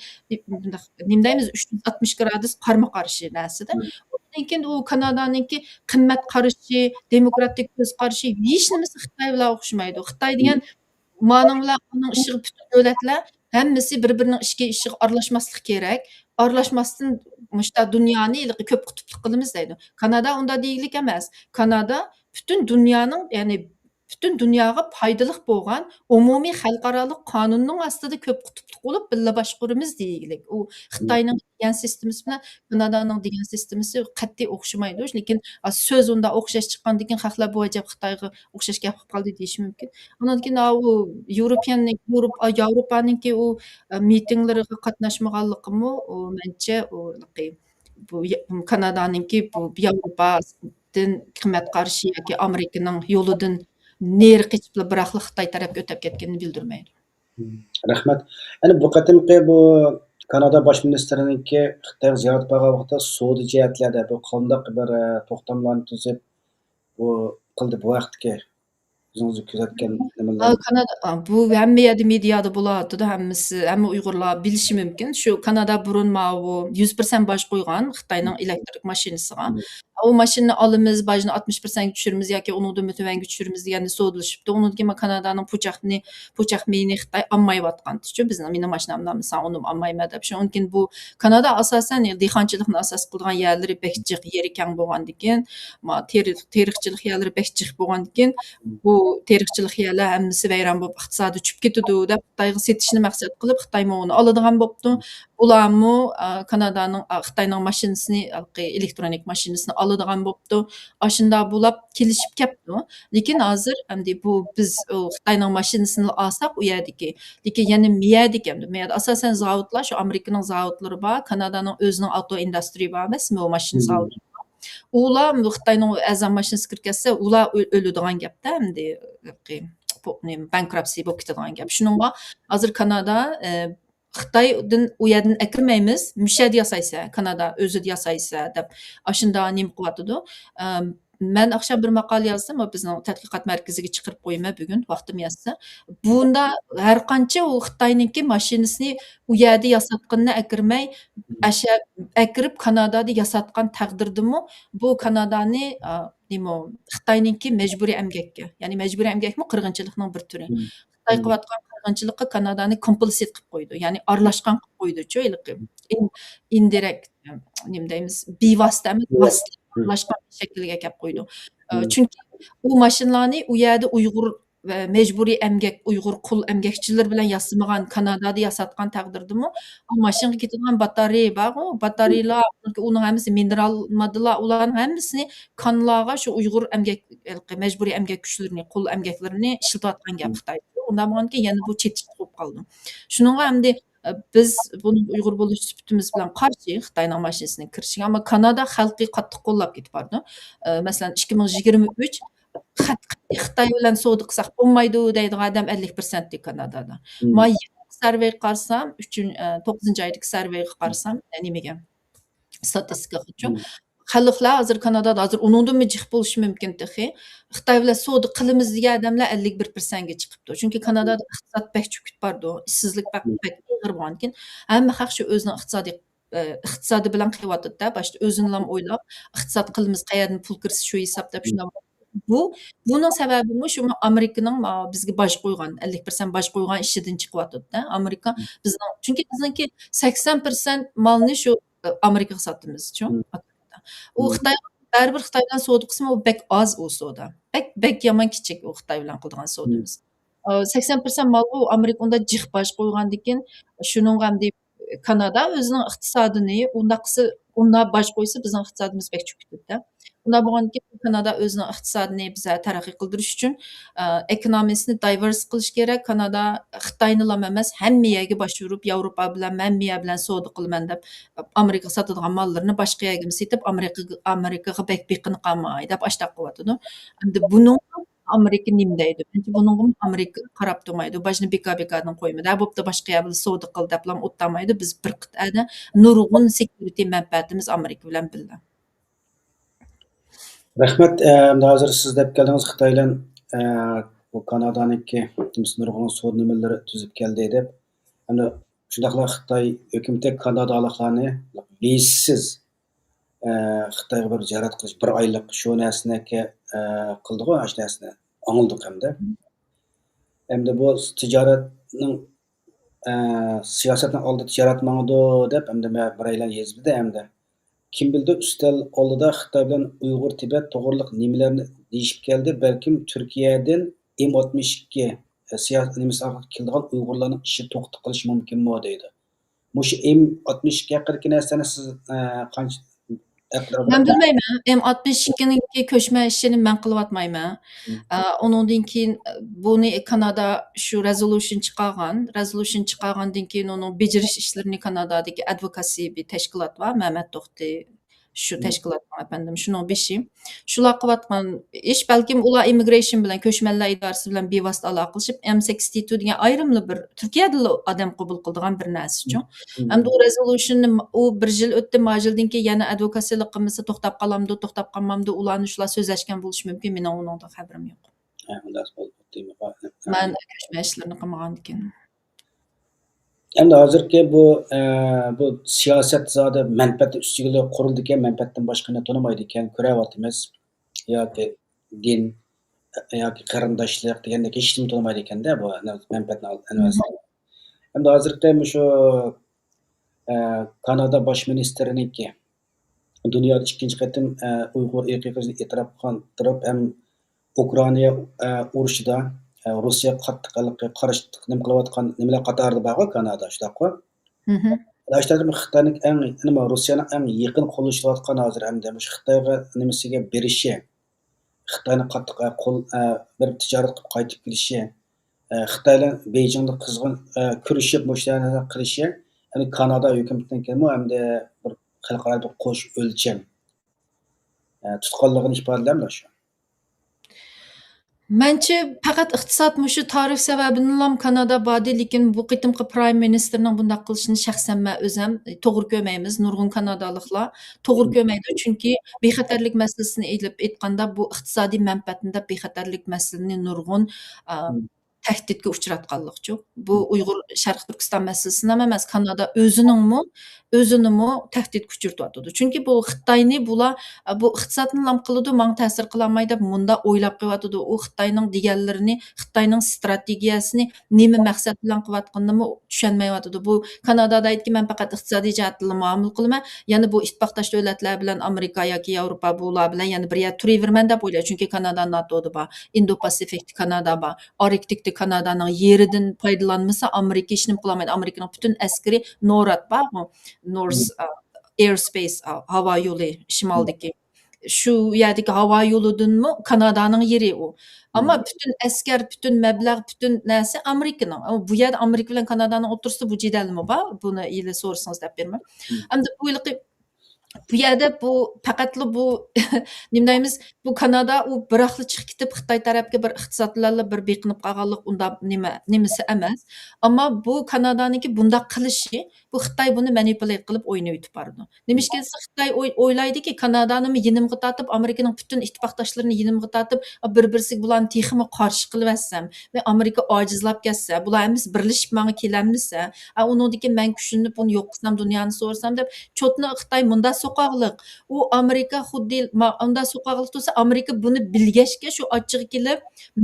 بۇنداق نېمە دەيمىز، ئۈچ يۈز ئاتمىش گرادۇس قارمۇ قارشى نەرسىدە. ئۇندىن كېيىن ئۇ كانادانىڭكى قىممەت قارىشى، دېموكراتىك كۆز قارىشى، ھېچ نېمىسى خىتاي بىلەن ئوخشىمايدۇ. خىتاي دېگەن مانىڭ بىلەن ئۇنىڭ ئىشىغا پۈتۈن دۆلەتلەر ھەممىسى بىر-بىرىنىڭ ئىچكى ئىشىغا ئارىلاشماسلىق كېرەك. ئارىلاشماستىن مۇشتا دۇنيانى ھېلىقى كۆپ قۇتۇپلۇق قىلىمىز دەيدۇ. كانادا ئۇنداق دېگۈلۈك ئەمەس. كانادا پۈتۈن دۇنيانىڭ، يەنى پۈتۈن دۇنياغا پايدىلىق بولغان ئومۇمىي خەلقئارالىق قانۇننىڭ ئاستىدا كۆپ قۇتۇپلۇق بولۇپ بىللە باشقۇرىمىز دېگۈلۈك. ئۇ خىتاينىڭ دېگەن سىستېمىسى بىلەن كانادانىڭ دېگەن سىستېمىسى قەتئىي ئوخشىمايدۇ. لېكىن، ئا، سۆز ئۇنداق ئوخشاش چىققاندىن كېيىن خەقلەر بۇ ئەجەب خىتايغا ئوخشاش گەپ قىلىپ قالدى دېيىشى مۇمكىن. ئاندىن كېيىن، ئا، ئۇ يۇروپىيەن، يۇروپ-، ئا، ياۋروپانىڭكى ئۇ، ئا، مىتىڭلىرىغا قاتناشمىغانلىقىمۇ، ئۇ، مەنچە، ئۇ، بۇ يا-، كانادانىڭكى بۇ ياۋروپادىن قىممەت قارىشى ياكى ئامېرىكىنىڭ يولىدىن نېرى قېچىپلا بىراقلا خىتاي تەرەپكە ئۆتۈپ كەتكىنىنى بىلدۈرمەيدۇ. مم. رەھمەت. يەنە بۇ قېتىمقى بۇ كانادا باش مىنىستىرىنىڭكى خىتايغا زىيارەت بارغان ۋاقىتتا سودا جەھەتلەردە بۇ قانداق بىر، ئە، توختاملارنى تۈزۈپ، بۇ قىلدى بۇ ھەقتىكى ئۆزىڭىز كۆزەتكەن نېمىلەر؟ ئا، كانادا، ئا، بۇ ھەممە يەردە مېدىيادا بولۇۋاتىدۇ، ھەممىسى، ھەممە ئۇيغۇرلار بىلىشى مۇمكىن. شۇ كانادا بۇرۇن ماۋۇ يۈز پىرسەنت باج قويغان خىتاينىڭ ئېلېكتىرىك ماشىنىسىغا. مم. ئۇ ماشىنىنى ئالىمىز، باجنى ئاتمىش پىرسەنتكە چۈشۈرىمىز ياكى ئۇنىڭدىنمۇ تۆۋەنگە چۈشۈرىمىز دېگەندە سودىلىشىپتۇ. ئۇنىڭدىن كېيىن كانادانىڭ پۇچاقنى، پۇچاق مېيىنى خىتاي ئالمايۋاتقان. شۇ بىزنىڭ مېنىڭ ماشىنامنى ئالمىساڭ، ئۇنىمۇ ئالمايمەن دەپ. شۇنىڭ كېيىن بۇ كانادا ئاساسەن دېھقانچىلىقنى ئاساس قىلىدىغان يەرلىرى بەك جىق، يېرى كەڭ بولغاندىكىن، ما-، تېرىق-، تېرىقچىلىق يەرلىرى بەك جىق بولغاندىكىن، بۇ تېرىقچىلىق يەرلەر ھەممىسى ۋەيران بولۇپ، ئىقتىسادى چۈشۈپ كېتىدۇ دەپ، خىتايغا سېتىشنى مەقسەت قىلىپ، خىتايمۇ ئۇنى ئالىدىغان بوپتۇ. ئۇلارمۇ، ئا، كانادانىڭ، ئا، خىتاينىڭ ماشىنىسىنى، ھېلىقى ئېلېكترونىك ماشىنىسىنى ئالىدىغان بوپتۇ. ئاشۇنداق بولاپ كېلىشىپ كەپتۇ. لېكىن ھازىر ئەمدى بۇ بىز، ئۇ، خىتاينىڭ ماشىنىسىنى ئالساق ئۇ يەردىكى، لېكىن يەنە مىيەدىكى ئەمدى، مىيەدە ئاساسەن زاۋۇتلار، شۇ ئامېرىكىنىڭ زاۋۇتلىرى بار، كانادانىڭ ئۆزىنىڭ ئاۋتو ئىندۇسترىيى بار ئەمەسمۇ، ماشىنا زاۋۇتى. ئۇلار خىتاينىڭ ئەرزان ماشىنىسى كىرىپ كەتسە، ئۇلار ئۆ-، ئۆلىدىغان گەپتە، ئەمدى، بۇ، نېمە، بانكرپسى بولۇپ كېتىدىغان گەپ. شۇنىڭغا ھازىر كانادا، ئە، خىتايدىن ئۇ يەردىن ئەكىرمەيمىز، مۇشۇ يەردە ياسايسە، كانادا ئۆزىدە ياسايسە دەپ، ئاشۇنداق نېمە قىلىۋاتىدۇ. ئەم، مەن ئاخشام بىر ماقالە يازدىم، بىزنىڭ تەتقىقات مەركىزىگە چىقىرىپ قويىمەن بۈگۈن، ۋاقتىم يەتسە. بۇندا ھەر قانچە ئۇ خىتاينىڭكى ماشىنىسىنى ئۇ يەردە ياساتقىنىنى ئەكىرمەي، ئەشە-، ئەكىرىپ كانادادا ياساتقان تەقدىردىمۇ، بۇ كانادانى، ئا، نېمە، خىتاينىڭكى مەجبۇرىي ئەمگەككە، يەنى مەجبۇرىي ئەمگەكمۇ قىرغىنچىلىقنىڭ بىر تۈرى. خىتاي قىلىۋاتقان قىرغىنچىلىققا كانادانى كومپېنسېت قىلىپ قويىدۇ، يەنى ئارىلاشقان قىلىپ قويىدۇچۇ، ھېلىقى ئىن-، ئىندىرېكت، نېمە دەيمىز، بىۋاسىتە ئەمەس، ۋاسىتە ئارىلاشقان شەكىلگە ئەكەپ قويىدۇ. ئە، چۈنكى ئۇ ماشىنىلارنى ئۇ يەردە ئۇيغۇر ۋە مەجبۇرىي ئەمگەك، ئۇيغۇر قۇل ئەمگەكچىلىرى بىلەن ياسىمىغان، كانادادا ياساتقان تەقدىردىمۇ، ئۇ ماشىنىغا كېتىدىغان باتارېيە بارغۇ، باتارېيەلەر، ئۇنىڭ ھەممىسى مىنېرال ماددىلار، ئۇلارنىڭ ھەممىسىنى كانلارغا شۇ ئۇيغۇر ئەمگەك، ھېلىقى مەجبۇرىي ئەمگەك كۈچلىرىنى، قۇل ئەمگەكلىرىنى ئىشلىتىۋاتقان گەپ خىتاي. ئۇنداق بولغاندىكىن يەنە بۇ چېتىشلىق بولۇپ قالىدۇ. شۇنىڭغا ئەمدى، ئە، بىز بۇنىڭ ئۇيغۇر بولۇش سۈپىتىمىز بىلەن قارشى خىتاينىڭ ماشىنىسىنىڭ كىرىشىگە، ئەمما كانادا خەلقى قاتتىق قوللاپ كېتىپ بارىدۇ. ئە، مەسىلەن، ئىككى مىڭ يىگىرمە ئۈچ خەت-، خىتاي بىلەن سودا قىلساق بولمايدۇ دەيدىغان ئادەم ئەللىك پىرسەنتتى كانادادا. ما يىللىق سەرۋەيگە قارىسام، ئۈچىنچى، ئە، توققۇزىنچى ئايدىكى سەرۋەيگە قارىسام، ئە، نېمىگە؟ ستاتىستىكىغىچۇ. خەلقلەر ھازىر كانادادا، ھازىر ئۇنىڭدىنمۇ جىق بولۇشى مۇمكىن تېخى. خىتاي بىلەن سودا قىلىمىز دېگەن ئادەملەر ئەللىك بىر پىرسەنتكە چىقىپتۇ. چۈنكى كانادادا ئىقتىساد بەك چۆكۈپ بارىدۇ، ئىشسىزلىك بەك، بەك ئېغىر بولغاندىكىن، ھەممە خەق شۇ ئۆزىنىڭ ئىقتىسادىي، ئە، ئىقتىسادى بىلەن قېلىۋاتىدۇ-دە. باشتا ئۆزىنىلا ئويلاپ، ئىقتىساد قىلىمىز، قەيەردىن پۇل كىرسە شۇ ھېساب دەپ شۇنداق. بۇ، بۇنىڭ سەۋەبىمۇ شۇ ئامېرىكىنىڭ، ئا، بىزگە باج قويغان، ئەللىك پىرسەنت باج قويغان ئىشىدىن چىقىۋاتىدۇ-دە. ئامېرىكا بىزنىڭ، چۈنكى بىزنىڭكى سەكسەن پىرسەنت مالنى شۇ ئامېرىكىغا ساتىمىز، چۈ؟ ئۇ خىتايغا، بەرىبىر خىتاي بىلەن سودا قىلسىمۇ، ئۇ بەك ئاز ئۇ سودا. بەك، بەك يامان كىچىك ئۇ خىتاي بىلەن قىلىدىغان سودىمىز. ئا، سەكسەن پىرسەنت مالغا ئۇ ئامېرىكا ئۇنداق جىق باج قويغاندىكىن، شۇنىڭغا ئەمدى كانادا ئۆزىنىڭ ئىقتىسادىنى ئۇنداق قىلسا، ئۇنداق باج قويسا، بىزنىڭ ئىقتىسادىمىز بەك چۆكۈپ كېتىدۇ. ئۇنداق بولغاندىكىن، كانادا ئۆزىنىڭ ئىقتىسادىنى بىزە تەرەققىي قىلدۇرۇش ئۈچۈن، ئە، ئېكونومىسىنى دايۋېرس قىلىش كېرەك. كانادا خىتاينىلا ئەمەس، ھەممە يەرگە باشۋۇرۇپ، ياۋروپا بىلەن، ھەممە يەر بىلەن سودا قىلىمەن دەپ، ئامېرىكىغا ساتىدىغان ماللىرىنى باشقا يەرگىمۇ سېتىپ، ئامېرىكىغا، ئامېرىكىغا بەك بېقىنىپ قالماي دەپ ئاشتاق قىلىۋاتىدۇ. ئەمدى بۇنىڭ ئامېرىكا نېمە دەيدۇ؟ مەنچە بۇنىڭغىمۇ ئامېرىكا قاراپ تۇرمايدۇ. باجنى بىكار-بىكاردىن قويمىدى. ھە، بوپتۇ، باشقا يەر بىلەن سودا قىل دەپلا ئولتۇرمايدۇ. بىز بىر قىتئەدە نۇرغۇن سېكيۇرىتى مەنپەئەتىمىز ئامېرىكا بىلەن بىللە. رەھمەت. ئە، ئەمدى ھازىر سىز دەپ كەلدىڭىز، خىتاي بىلەن، ئە، بۇ كانادانىڭكى نېمىسى، نۇرغۇن سودا نېمىلىرى تۈزۈپ كەلدى دەپ. ئەمدى شۇنداقلا خىتاي ھۆكۈمىتى كانادالىقلارنى ۋىزىسىز، ئە، خىتايغا بىر زىيارەت قىلىش، بىر ئايلىق شۇ نەرسىنى، ئە، قىلدىغۇ، ئاشۇ نەرسىنى ئاڭلىدۇق ئەمدى. ئەمدى بۇ تىجارەتنىڭ، ئە، سىياسەتنىڭ ئالدىدا تىجارەت ماڭىدۇ دەپ ئەمدى مەن بىرەيلەن يېزىپتۇ ئەمدى. كىم بىلدى، ئۈستەل ئالدىدا خىتاي بىلەن ئۇيغۇر، تىبەت توغرىلىق نېمىلەرنى دېيىشىپ كەلدى، بەلكىم تۈركىيەدىن ئېم ئاتمىش ئىككى، ئە، سىيا-، نېمىسى ئارقىلىق كېلىدىغان ئۇيغۇرلارنىڭ ئىشى توختىتىپ قېلىشى مۇمكىنمۇ دەيدۇ. مۇشۇ ئېم ئاتمىش ئىككى ھەققىدىكى نەرسىنى سىز، ئە، قانچە ھەققىدە مەن بىلمەيمەن. ئېم ئاتمىش ئىككىنىڭكى كۆچمە ئىشىنى مەن قىلىۋاتمايمەن. مم. ئە، ئۇنىڭدىن كېيىن، ئە، بۇنى كانادا شۇ رېزولۇشن چىقارغان. رېزولۇشن چىقارغاندىن كېيىن ئۇنىڭ بېجىرىش ئىشلىرىنى كانادادىكى ئادۋوكاسى بىر تەشكىلات بار، مەمەت توختى. شۇ مم. تەشكىلاتنىڭ، ئەپەندىم، شۇنىڭ بېشى. شۇلار قىلىۋاتقان ئىش، بەلكىم ئۇلار ئىممىگرېيشن بىلەن، كۆچمەنلەر ئىدارىسى بىلەن بىۋاسىتە ئالاقىلىشىپ، ئېم سىكستى تۇ دېگەن ئايرىملا بىر، تۈركىيەدىلا ئادەم قوبۇل قىلىدىغان بىر نەرسىچۇ. مم. ئەمدى ئۇ رېزولۇشننى، ئۇ بىر يىل ئۆتتى، ما يىلدىن كېيىن يەنە ئادۋوكاسىلىق قىلمىسا توختاپ قالامدۇ، توختاپ قالمامدۇ، ئۇلارنى شۇلار سۆزلەشكەن بولۇشى مۇمكىن، مېنىڭ ئۇنىڭدىن خەۋىرىم يوق. ھە، ئۇنداق بولۇپ قاپتۇ. مەن كۆچمە ئىشلىرىنى قىلمىغاندىكىن. ئەمدى ھازىرقى بۇ، ئە، بۇ سىياسەت زادى مەنپەئەت ئۈستىگىلا قۇرۇلىدىكەن، مەنپەئەتتىن باشقىنى تونۇمايدىكەن، كۆرۈۋاتىمىز. ياكى دىن، ياكى قېرىنداشلىق دېگەندەك ھېچنېمە تونۇمايدىكەندە بۇ مەنپەئەتنى ئەنۋەر. ئەمدى ھازىرقى مۇشۇ، ئە، كانادا باش مىنىستىرىنىڭكى دۇنيادا ئىككىنچى قېتىم، ئە، ئۇيغۇر ئىرقىي قىرغىنچىلىقىنى ئېتىراپ قىلدۇرۇپ ھەم ئۇكرائىنا، ئە، ئۇرۇشىدا، ئە، روسىيەگە قاتتىق ھېلىقى قارشى نېمە قىلىۋاتقان نېمىلەر قاتارىدا بارغۇ كانادا، شۇنداققۇ؟ مھم. ئاشۇ خىتاينىڭ ئەڭ، نېمە، روسىيەنىڭ ئەڭ يېقىن قوللىشىۋاتقان ھازىر ئەمدى مۇشۇ خىتايغا نېمىسىگە بېرىشى، خىتاينى قاتتىق، ئە، قول، ئە، بېرىپ تىجارەت قىلىپ قايتىپ كېلىشى، ئە، خىتاي بىلەن بېيجىڭدا قىزغىن، ئە، كۆرۈشۈپ مۇشۇ نەرسىلەرنى قىلىشى، يەنى كانادا ھۆكۈمىتىنىڭكىمۇ ئەمدى بىر خەلقئارا بىر قوش ئۆلچەم، ئە، تۇتقانلىقىنى ئىپادىلەمدۇ شۇ؟ مەنچە پەقەت ئىقتىساد، مۇشۇ تارىف سەۋەبىدىنلا كانادا باردى، لېكىن بۇ قېتىمقى پرايم مىنىستىرنىڭ بۇنداق قىلىشىنى شەخسەن مەن ئۆزەم توغرا كۆرمەيمىز. نۇرغۇن كانادالىقلار توغرا كۆرمەيدۇ، چۈنكى بىخەتەرلىك مەسىلىسىنى ئېلىپ ئېيتقاندا، بۇ ئىقتىسادىي مەنپەئەتنى دەپ بىخەتەرلىك مەسىلىنى نۇرغۇن، ئا، تەھدىتكە ئۇچراتقانلىقچۇ. بۇ ئۇيغۇر شەرقىي تۈركىستان مەسىلىسىنىلا ئەمەس، كانادا ئۆزىنىڭمۇ، ئۆزىنىمۇ تەھدىتكە ئۇچرىتىۋاتىدۇ. چۈنكى بۇ خىتاينى بۇلار، بۇ ئىقتىسادنىلا قىلىدۇ، ماڭا تەسىر قىلالماي دەپ مۇنداق ئويلاپ قېلىۋاتىدۇ. ئۇ خىتاينىڭ دېگەنلىرىنى، خىتاينىڭ ستراتېگىيەسىنى نېمە مەقسەت بىلەن قىلىۋاتقىنىنىمۇ چۈشەنمەيۋاتىدۇ. بۇ كانادادا ئېيتتىكى، مەن پەقەت ئىقتىسادىي جەھەتتىنلا مۇئامىلە قىلىمەن، يەنە بۇ ئىتتىپاقداش دۆلەتلەر بىلەن، ئامېرىكا ياكى ياۋروپا، بۇلار بىلەن يەنە بىر يەردە تۇرۇۋېرىمەن دەپ ئويلايدۇ. چۈنكى كانادا ناتودا بار، ئىندو پاسىفىكتا كانادا بار، ئاركتىكتا كانادانىڭ يېرىدىن پايدىلانمىسا، ئامېرىكا ھېچنېمە قىلالمايدۇ. ئامېرىكىنىڭ پۈتۈن ئەسكىرى نوراد بارغۇ، نورس، ئا، ئېيرسپېيس، ئا، ھاۋا يولى شىمالدىكى. شۇ يەردىكى ھاۋا يولىدىنمۇ كانادانىڭ يېرى ئۇ. ئەمما پۈتۈن ئەسكەر، پۈتۈن مەبلەغ، پۈتۈن نەرسە ئامېرىكىنىڭ. ئۇ، بۇ يەردە ئامېرىكا بىلەن كانادانىڭ ئوتتۇرىسىدا بۇ جېدەلمۇ بار. بۇنى ئىلى سورىسىڭىز دەپ بېرىمەن. ئەمدى بۇ ھېلىقى، بۇ يەردە بۇ پەقەتلا بۇ، نېمە دەيمىز، بۇ كانادا ئۇ بىراقلا چىقىپ كېتىپ خىتاي تەرەپكە بىر ئىقتىساد بىلەنلا بىر بېقىنىپ قالغانلىق ئۇنداق نېمە، نېمىسى ئەمەس. ئەمما بۇ كانادانىڭكى بۇنداق قىلىشى، بۇ خىتاي بۇنى مانىپۇلېيت قىلىپ ئوينىۋېتىپ بارىدۇ. نېمىشقا دېسە، خىتاي ئوي-، ئويلايدىكى، كانادانىمۇ يېنىمغا تارتىپ، ئامېرىكىنىڭ پۈتۈن ئىتتىپاقداشلىرىنى يېنىمغا تارتىپ، بىر-بىرسىگە بۇلارنى تېخىمۇ قارشى قىلىۋەتسەم، ۋە ئامېرىكا ئاجىزلاپ كەتسە، بۇلار ھەممىسى بىرلىشىپ ماڭا كېلەلمىسە، ئا، ئۇنىڭدىن كېيىن مەن كۈچلىنىپ ئۇنى يوق قىلسام، دۇنيانى سورىسام دەپ، چوتنى خىتاي مۇنداق سوقاغلىق، ئۇ ئامېرىكا خۇددى ما-، ئۇنداق سوقاغلىق تۇرسا، ئامېرىكا بۇنى بىلگەچكە شۇ ئاچچىقى كېلىپ،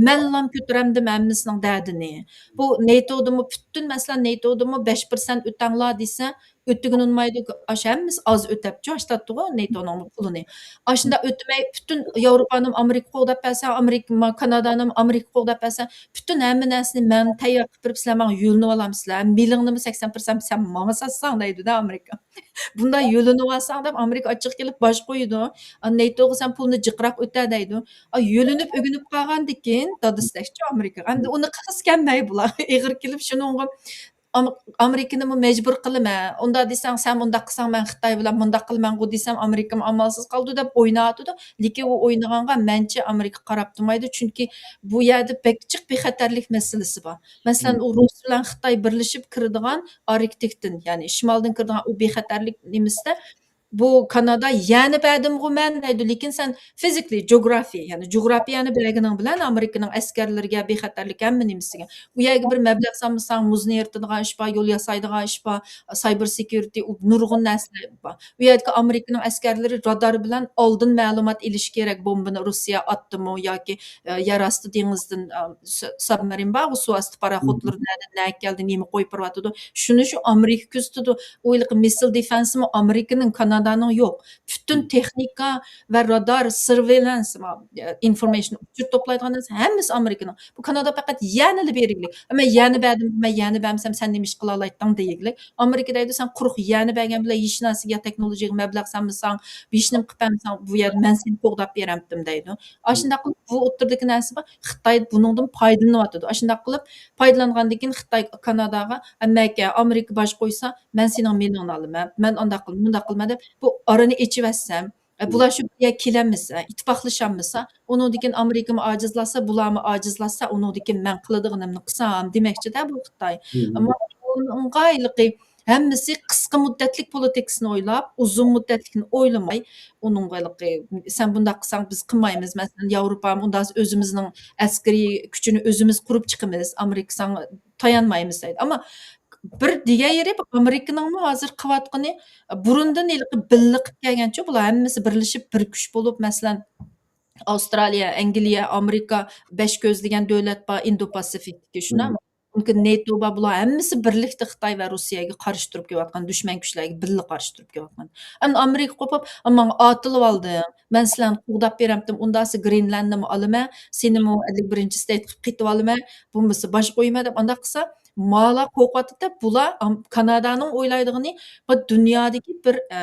مەنلام كۆتۈرەمدىم ھەممىسىنىڭ دەردىنى. بۇ نېتودىمۇ پۈتۈن، مەسىلەن، نېتودىمۇ بەش پىرسەنت ئۆتەڭلار دېسە، ئۆتىگىنى ئۇنىمايدۇ. ئاشۇ ھەممىسى ئاز ئۆتەپچۇ، ئاشتاتتىغۇ نېتونىڭ پۇلىنى. ئاشۇنداق ئۆتمەي، پۈتۈن ياۋروپانىمۇ ئامېرىكا قوغداپ بەرسە، ئامېرىكا، كانادانىمۇ ئامېرىكا قوغداپ بەرسە، پۈتۈن ھەممە نەرسىنى مەن تەييار قىلىپ بېرىپ، سىلەر ماڭا يۆلىنىۋالامسىلەر، مېلىڭنىمۇ سەكسەن پىرسەنت سەن ماڭا ساتساڭ دەيدۇ-دە ئامېرىكا. بۇنداق يۆلىنىۋالساڭ دەپ ئامېرىكا ئاچچىقى كېلىپ باش قويىدۇ. نېتوغا سەن پۇلنى جىقراق ئۆتە دەيدۇ. يۆلىنىپ ئۆگىنىپ قالغاندىن كېيىن دادىسىدەكچۇ ئامېرىكا. ئەمدى ئۇنى قىلغۇسى كەلمەي بۇلار. ئېغىر كېلىپ شۇنىڭغا ئام-، ئامېرىكىنىمۇ مەجبۇر قىلىمەن. ئۇنداق دېسەڭ، سەن مۇنداق قىلساڭ، مەن خىتاي بىلەن مۇنداق قىلىمەنغۇ دېسەم، ئامېرىكىمۇ ئامالسىز قالىدۇ دەپ ئويناۋاتىدۇ. لېكىن ئۇ ئوينىغانغا مەنچە ئامېرىكا قاراپ تۇرمايدۇ. چۈنكى بۇ يەردە بەك جىق بىخەتەرلىك مەسىلىسى بار. مەسىلەن، ئۇ رۇس بىلەن خىتاي بىرلىشىپ كىرىدىغان ئاركتىكتىن، يەنى شىمالدىن كىرىدىغان ئۇ بىخەتەرلىك نېمىسىدە، بۇ كانادا يەنە بەردىمغۇ مەن دەيدۇ، لېكىن سەن فىزىكلى، جۇغراپىيە، يەنى جۇغراپىيەنى بەرگىنىڭ بىلەن ئامېرىكىنىڭ ئەسكەرلىرىگە، بىخەتەرلىك ھەممە نېمىسىگە. ئۇ يەرگە بىر مەبلەغ سالمىساڭ، مۇزنى ئېرىتىدىغان ئىش بار، يول ياسايدىغان ئىش بار، سايبېر سېكيۇرىتى، ئۇ نۇرغۇن نەرسىلەر بار. ئۇ يەردىكى ئامېرىكىنىڭ ئەسكەرلىرى رادار بىلەن ئالدىن مەلۇمات ئېلىشى كېرەك، بومبىنى روسىيە ئاتتىمۇ ياكى، ئە، يەر ئاستى دېڭىزدىن، ئە، س-، سابمارىن بارغۇ، سۇ ئاستى پاراخوتلىرى نەدىن نەگە كەلدى، نېمە قويۇپ بېرىۋاتىدۇ، شۇنى شۇ ئامېرىكا كۆزىتىدۇ. ئۇ ھېلىقى مىسسىل دېفېنسىمۇ ئامېرىكىنىڭ، كانادانىڭ يوق. پۈتۈن تېخنىكا ۋە رادار، سىرۋېيلانس، ئىنفورمېيشن، ئۇچۇر توپلايدىغان نەرسە ھەممىسى ئامېرىكىنىڭ. بۇ كانادا پەقەت يەنىلا بېرىگلىك. مەن يەنە بەردىم، مەن يەنە بەرمىسەم، سەن نېمە ئىش قىلالايتتىڭ دېگىلىك. ئامېرىكا دەيدۇ، سەن قۇرۇق يەنە بەرگەن بىلەن ھېچ نەرسىگە، تېخنولوگىيەگە مەبلەغ سالمىساڭ، ھېچنېمە قىلىپ بەرمىسەڭ، بۇ يەردە مەن سېنى قوغداپ بېرەمتىم دەيدۇ. ئاشۇنداق قىلىپ بۇ ئوتتۇرىدىكى نەرسە بار. خىتاي بۇنىڭدىن پايدىلىنىۋاتىدۇ. ئاشۇنداق قىلىپ پايدىلانغاندىن كېيىن خىتاي كاناداغا، ئەمەكە، ئامېرىكا باش قويسا، مەن سېنىڭ مېلىڭنى ئالىمەن، مەن ئانداق قىلىمەن، مۇنداق قىلىمەن دەپ بۇ ئارىنى ئېچىۋەتسەم، ئە، بۇلار شۇ بىر يەرگە كېلەلمىسە، ئىتتىپاقلىشالمىسا، ئۇنىڭدىن كېيىن ئامېرىكىمۇ ئاجىزلاشسا، بۇلارمۇ ئاجىزلاشسا، ئۇنىڭدىن كېيىن مەن قىلىدىغىنىمنى قىلسام دېمەكچىدە بۇ خىتاي. ئەمما بۇنىڭغا ھېلىقى ھەممىسى قىسقا مۇددەتلىك پولىتىكىسىنى ئويلاپ، ئۇزۇن مۇددەتلىكنى ئويلىماي، ئۇنىڭغا ھېلىقى، سەن بۇنداق قىلساڭ بىز قىلمايمىز، مەسىلەن، ياۋروپامۇ ئۇنداق ئۆزىمىزنىڭ ئەسكىرىي كۈچىنى ئۆزىمىز قۇرۇپ چىقىمىز، ئامېرىكا ساڭا تايانمايمىز دەيدۇ. ئەمما بىر دېگەن يېرى، ئامېرىكىنىڭمۇ ھازىر قىلىۋاتقىنى، بۇرۇندىن ھېلىقى بىللە قىلىپ كەلگەنچۇ، بۇلار ھەممىسى بىرلىشىپ بىر كۈچ بولۇپ، مەسىلەن، ئاۋسترالىيە، ئەنگلىيە، ئامېرىكا، بەش كۆز دېگەن دۆلەت بار، ئىندو پاسىفىكتىكى، شۇنداقمۇ؟ ممكن نېتو بار، بۇلار ھەممىسى بىرلىكتە خىتاي ۋە روسىيەگە قارشى تۇرۇپ كېلىۋاتقان، دۈشمەن كۈچلەرگە بىللە قارشى تۇرۇپ كېلىۋاتقان. ئەمدى ئامېرىكا قوپۇپ، ماڭا ئاتىلىۋالدىڭ، مەن سىلەرنى قوغداپ بېرەمتىم، ئۇنداقسا گرېنلاندنىمۇ ئالىمەن، سېنىمۇ ئەللىك بىرىنچى ستېيت قىلىپ قېتىۋالىمەن، بولمىسا باش قويىمەن دەپ ئانداق قىلسا، مالا قورقۇۋاتىدۇ. بۇلار ئام-، كانادانىڭ ئويلايدىغىنى، بۇ دۇنيادىكى بىر، ئە،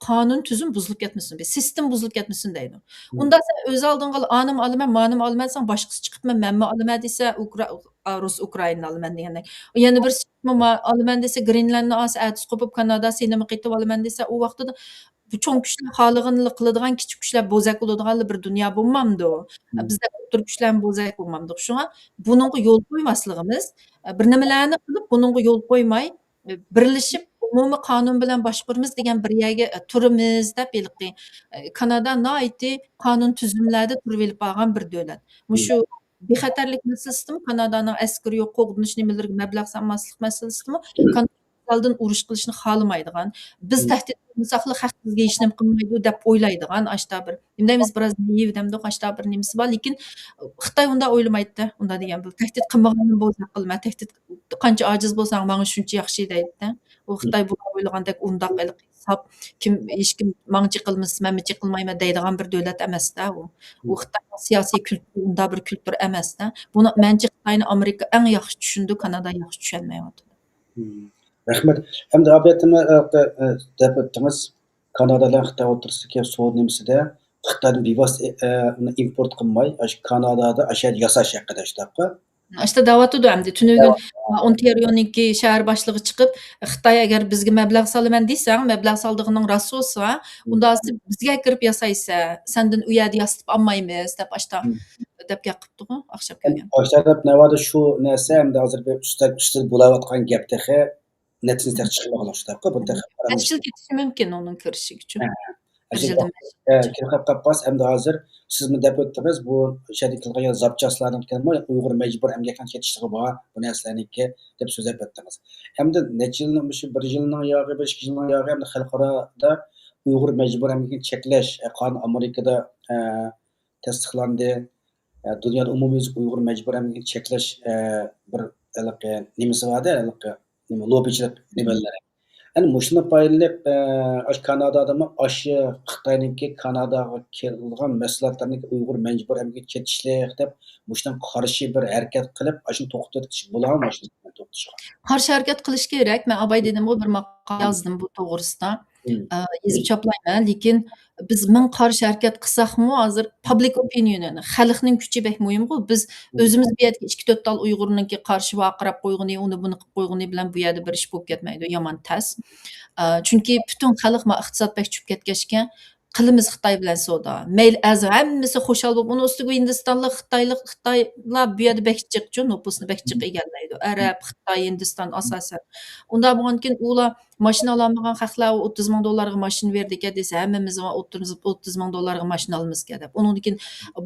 قانۇن تۈزۈم بۇزۇلۇپ كەتمىسۇن، بىر سىستېما بۇزۇلۇپ كەتمىسۇن دەيدۇ. ئۇنداق سەن ئۆز ئالدىڭغا ئانىمۇ ئالىمەن، مانىمۇ ئالىمەن دېسەڭ، باشقىسى چىقىپمۇ مەنمۇ ئالىمەن دېسە، ئۇكرا-، ئا، رۇس ئۇكرائىننى ئالىمەن دېگەندەك. يەنە بىرسى چىقىپمۇ ما-، ئالىمەن دېسە، گرېنلاندنى ئالسا، ئەتىسى قوپۇپ كانادا سېنىمۇ قېتىۋالىمەن دېسە، ئۇ ۋاقتىدا بۇ چوڭ كۈچلەر خالىغىنىلا قىلىدىغان، كىچىك كۈچلەر بوزەك بولىدىغانلا بىر دۇنيا بولمامدۇ؟ بىزدەك ئوتتۇرا كۈچلەرمۇ بوزەك بولمامدۇ؟ شۇڭا بۇنىڭغا يول قويماسلىقىمىز، بىر نېمىلەرنى قىلىپ، بۇنىڭغا يول قويماي، بىرلىشىپ ئومۇمىي قانۇن بىلەن باشقۇرىمىز دېگەن بىر يەرگە تۇرىمىز دەپ ھېلىقى، كانادا ناھايىتى قانۇن تۈزۈملەردە تۇرۇۋېلىپ بارغان بىر دۆلەت. مۇشۇ بىخەتەرلىك مەسىلىسىدىمۇ، كانادانىڭ ئەسكىرى يوق، قوغدىنىش نېمىلىرىگە مەبلەغ سالماسلىق مەسىلىسىدىمۇ، كانادا ئالدىن ئۇرۇش قىلىشنى خالىمايدىغان، بىز تەھدىت قىلمىساقلا خەق بىزگە ھېچنېمە قىلمايدۇ دەپ ئويلايدىغان، ئاشتا بىر، نېمە دەيمىز، بىراز نېئىۋ دەمدۇق، ئاشتا بىر نېمىسى بار. لېكىن خىتاي ئۇنداق ئويلىمايتتى، ئۇنداق دېگەن بىر تەھدىت قىلمىغاندىن بولسا قىلما، تەھدىت قانچە ئاجىز بولساڭ ماڭا شۇنچە ياخشى دەيتتى. ئۇ خىتاي بۇلار ئويلىغاندەك ئۇنداق ھېلىقى ساپ، كىم، ھېچكىم ماڭا چېقىلمىسا مەنمۇ چېقىلمايمەن دەيدىغان بىر دۆلەت ئەمەستە ئۇ. ئۇ خىتاينىڭ سىياسىي كۈلتۈرى ئۇنداق بىر كۈلتۈر ئەمەستە. بۇنى، مەنچە، خىتاينى ئامېرىكا ئەڭ ياخشى چۈشىنىدۇ، كانادا ياخشى چۈشەنمەيۋاتىدۇ. مم. رەھمەت. ئەمدى ئابىدىن، ئە، ئە، دەپ ئۆتتىڭىز، كانادا بىلەن خىتاي ئوتتۇرىسىدىكى سودا نېمىسىدە خىتايدىن بىۋاسىتە، ئە، ئۇنى ئىمپورت قىلماي، ئاشۇ كانادادا ئاشۇ يەردە ياساش ھەققىدە، شۇنداققۇ؟ ئاشتا دەۋاتىدۇ ئەمدى. تۈنۈگۈن، ئە، ئونتارىونىڭكى شەھەر باشلىقى چىقىپ، خىتاي ئەگەر بىزگە مەبلەغ سالىمەن دېسەڭ، مەبلەغ سالىدىغىنىڭ راست بولسا، ئۇنداق بىزگە كىرىپ ياسايسە، سەندىن ئۇ يەردە ياسىتىپ ئالمايمىز دەپ ئاشتا دەپ گەپ قىپتىغۇ، ئاخشام كۆرگەن. ئاشتا دەپ نەۋادا شۇ نەرسە ئەمدى ھازىر بىر ئۈستەل، ئۈستىدە بولاۋاتقان گەپ تېخى. نەتىجىسى تېخى چىقمىغان ئوخشايدۇ. بۇ تېخى بەش يىل كېتىشى مۇمكىن ئۇنىڭ كىرىشىگىچۇ. ھە. بىر يىلدىن بەش يىل. ئە، كىرىپ قاپقاس، ئەمدى ھازىر سىزمۇ دەپ ئۆتتىڭىز، بۇ شەدىن كېلىدىغان زاپچاسلارنىڭكىمۇ ئۇيغۇر مەجبۇرىي ئەمگەكنىڭ كېتىشلىكى بار، بۇ نەرسىلەرنىڭكى دەپ سۆزلەپ ئۆتتىڭىز. ئەمدى نەچچە يىلنىڭ، مۇشۇ بىر يىلنىڭ ياغى، بىر ئىككى يىلنىڭ ياغى ئەمدى خەلقئارادا ئۇيغۇر مەجبۇرىي ئەمگىكىنى چەكلەش، ئە، قانۇن ئامېرىكىدا، ئە، تەستىقلاندى. ئە، دۇنيادا ئومۇميۈزلۈك ئۇيغۇر مەجبۇرىي ئەمگىكىنى چەكلەش، ئە، بىر ھېلىقى نېمىسى بار-دە، ھېلىقى نېمە، لوببىچىلىق نېمىلىرى. ئەنە مۇشۇنى پايدىلىنىپ، ئە، ئاشۇ كانادادىمۇ ئاشۇ خىتاينىڭكى كاناداغا كىرىدىغان مەھسۇلاتلارنىڭكى ئۇيغۇر مەجبۇرىي ئەمگەككە چېتىشلىق دەپ، مۇشۇنىڭغا قارشى بىر ھەرىكەت قىلىپ، ئاشۇنى توختىتىش بولامدۇ، ئاشۇنى توختىتىشقا؟ قارشى ھەرىكەت قىلىش كېرەك. مەن ئاباي دېدىمغۇ، بىر ماقالە يازدىم بۇ توغرىسىدا. ئە، يېزىپ چاپلايمەن. لېكىن بىز مىڭ قارشى ھەرىكەت قىلساقمۇ، ھازىر پابلىك ئوپىنىيونى، خەلقنىڭ كۈچى بەك مۇھىمغۇ. بىز ئۆزىمىز بۇ يەردىكى ئىككى تۆت تال ئۇيغۇرنىڭكى قارشى ۋارقىراپ قويغىنى، ئۇنى بۇنى قىلىپ قويغىنى بىلەن بۇ يەردە بىر ئىش بولۇپ كەتمەيدۇ. يامان تەس. ئە، چۈنكى پۈتۈن خەلق ما ئىقتىساد بەك چۈشۈپ كەتكەچكە، قىلىمىز خىتاي بىلەن سودا. مەيلى، ئەز ھەممىسى خۇشال بولۇپ، ئۇنىڭ ئۈستىگە ھىندىستانلىق، خىتايلىق، خىتايلار بۇ يەردە بەك جىقچۇ، نوپۇسنى بەك جىق ئىگىلەيدۇ. ئەرەب، خىتاي، ھىندىستان ئاساسەن. ئۇنداق بولغاندىكىن ئۇلار ماشىنا ئالالمىغان خەقلەر ئۇ ئوتتۇز مىڭ دوللارغا ماشىنا بېرىدىكەن دېسە، ھەممىمىز ئوتتۇز، ئوتتۇز مىڭ دوللارغا ماشىنا ئالىمىزكەن دەپ. ئۇنىڭدىن كېيىن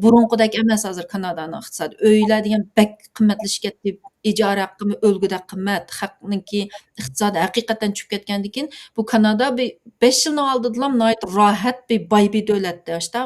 بۇرۇنقىدەك ئەمەس ھازىر كانادانىڭ ئىقتىسادى. ئۆيلەر دېگەن بەك قىممەتلىشىپ كەتتى. ئىجارە ھەققىمۇ ئۆلگۈدەك قىممەت. خەقنىڭكى ئىقتىسادى ھەقىقەتەن چۈشۈپ كەتكەندىكىن، بۇ كانادا بىر بەش يىلنىڭ ئالدىدىلام ناھايىتى راھەت بىر باي بىر دۆلەتتى، ئاشتا.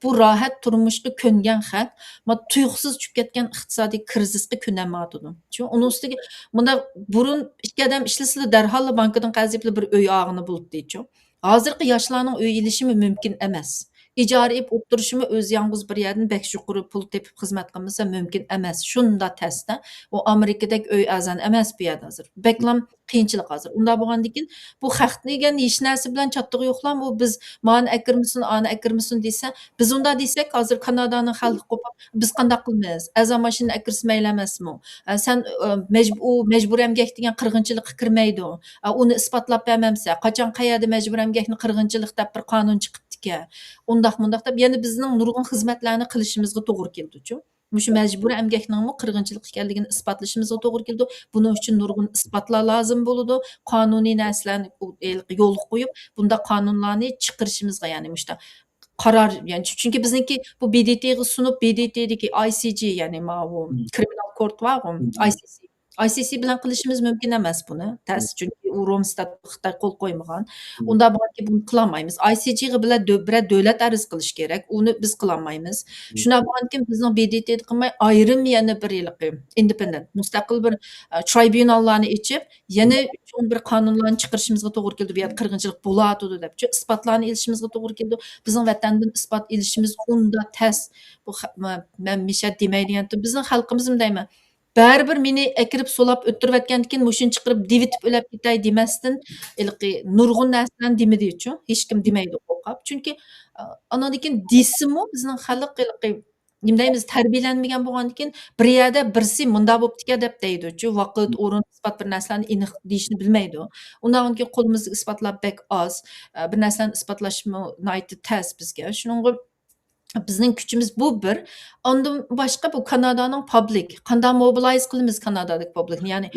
بۇ راھەت تۇرمۇشقا كۆنگەن خەق، ما تۇيۇقسىز چۈشۈپ كەتكەن ئىقتىسادىي كىرىزىسقا كۆنەلمەيۋاتىدۇ. چۈنكى ئۇنىڭ ئۈستىگە مۇنداق بۇرۇن ئىككى ئادەم ئىشلىسىلا دەرھاللا بانكىدىن قەرز ئېلىپلا بىر ئۆي ئالغىلى بولاتتى. ھازىرقى ياشلارنىڭ ئۆي ئېلىشىمۇ مۇمكىن ئەمەس. ئىجارە ئېلىپ ئولتۇرۇشىمۇ ئۆزى يالغۇز بىر يەردىن بەك يۇقىرى پۇل تېپىپ خىزمەت قىلمىسا مۇمكىن ئەمەس. شۇنداق تەستە. ئۇ ئامېرىكىدەك ئۆي ئەرزان ئەمەس بۇ يەردە ھازىر. بەكلا قىيىنچىلىق ھازىر. ئۇنداق بولغاندىكىن بۇ خەق دېگەن ھېچ نەرسە بىلەن چاتىقى يوقلا، بۇ بىز مانى ئەكىرمىسۇن، ئانى ئەكىرمىسۇن دېسە، بىز ئۇنداق دېسەك، ھازىر كانادانىڭ خەلقى قوپۇپ، بىز قانداق قىلىمىز؟ ئەرزان ماشىنا ئەكىرسە مەيلى ئەمەسمۇ؟ ئە، سەن، ئە، مەجب-، ئۇ مەجبۇرىي ئەمگەك دېگەن قىرغىنچىلىققا كىرمەيدۇ. ئە، ئۇنى ئىسپاتلاپ بەرمەمسە، قاچان قەيەردە مەجبۇرىي ئەمگەكنى قىرغىنچىلىق دەپ بىر قانۇن چىقىپتىكەن. ئۇنداق مۇنداق دەپ، يەنە بىزنىڭ نۇرغۇن خىزمەتلەرنى قىلىشىمىزغا توغرا كېلىدۇچۇ. مۇشۇ مەجبۇرىي ئەمگەكنىڭمۇ قىرغىنچىلىق ئىكەنلىكىنى ئىسپاتلىشىمىزغا توغرا كېلىدۇ. بۇنىڭ ئۈچۈن نۇرغۇن ئىسپاتلار لازىم بولىدۇ. قانۇنىي نەرسىلەرنى ئۇ-، يولغا قويۇپ، بۇنداق قانۇنلارنى چىقىرىشىمىزغا، يەنى مۇشۇنداق قارار، يەنى چۈ-، چۈنكى بىزنىڭكى بۇ ب د ت غا سۇنۇپ، ب د ت دىكى ئاي سى جى، يەنى ماۋۇ كرىمىنال كورت بارغۇ، ئاي سى سى. ئاي سى سى بىلەن قىلىشىمىز مۇمكىن ئەمەس بۇنى، تەس، چۈنكى ئۇ رومستات خىتاي قول قويمىغان. ئۇنداق بولغاندىكىن بۇنى قىلالمايمىز. ئاي سى جى غا بىلەن دۆ-، بىرەر دۆلەت ئەرز قىلىشى كېرەك، ئۇنى بىز قىلالمايمىز. شۇنداق بولغاندىكىن بىزنىڭ ب د ت دا قىلماي، ئايرىم يەنە بىر ھېلىقى ئىندېپېندېنت، مۇستەقىل بىر، ئە، ترايبۇناللارنى ئېچىپ، يەنە چوڭ بىر قانۇنلارنى چىقىرىشىمىزغا توغرا كېلىدۇ، بۇ يەردە قىرغىنچىلىق بولۇۋاتىدۇ دەپ، چۈ-، ئىسپاتلارنى ئېلىشىمىزغا توغرا كېلىدۇ. بىزنىڭ ۋەتەندىن ئىسپات ئېلىشىمىز ئۇنداق تەس. بۇ خە-، مە-، مەن مىشە دېمەيدىغان، بىزنىڭ خەلقىمىزمۇ دەيمەن، بەرىبىر مېنى ئەكىرىپ سولاپ ئۆتتۈرۈۋەتكەندىكىن، مۇشۇنى چىقىرىپ دېۋىتىپ ئۆلەپ كېتەي دېمەستىن، ھېلىقى نۇرغۇن نەرسىلەرنى دېمىدىچۇ. ھېچكىم دېمەيدۇ قورقۇپ. چۈنكى، ئا، ئانىڭدىن كېيىن دېسىمۇ، بىزنىڭ خەلق ھېلىقى، نېمە دەيمىز، تەربىيەلەنمىگەن بولغاندىكىن، بىر يەردە بىرسى مۇنداق بوپتىكەن دەپ دەيدۇچۇ. ۋاقىت، ئورۇن، ئىسپات بىر نەرسىلەرنى ئېنىق دېيىشنى بىلمەيدۇ. ئۇنداق كېيىن قولىمىزدىكى ئىسپاتلار بەك ئاز. ئە، بىر نەرسىلەرنى ئىسپاتلاشمۇ ناھايىتى تەس بىزگە. شۇنىڭغا بىزنىڭ كۈچىمىز بۇ بىر. ئاندىن باشقا بۇ كانادانىڭ پابلىك، قانداق موبىلايز قىلىمىز كانادادىكى پابلىكنى؟ يەنى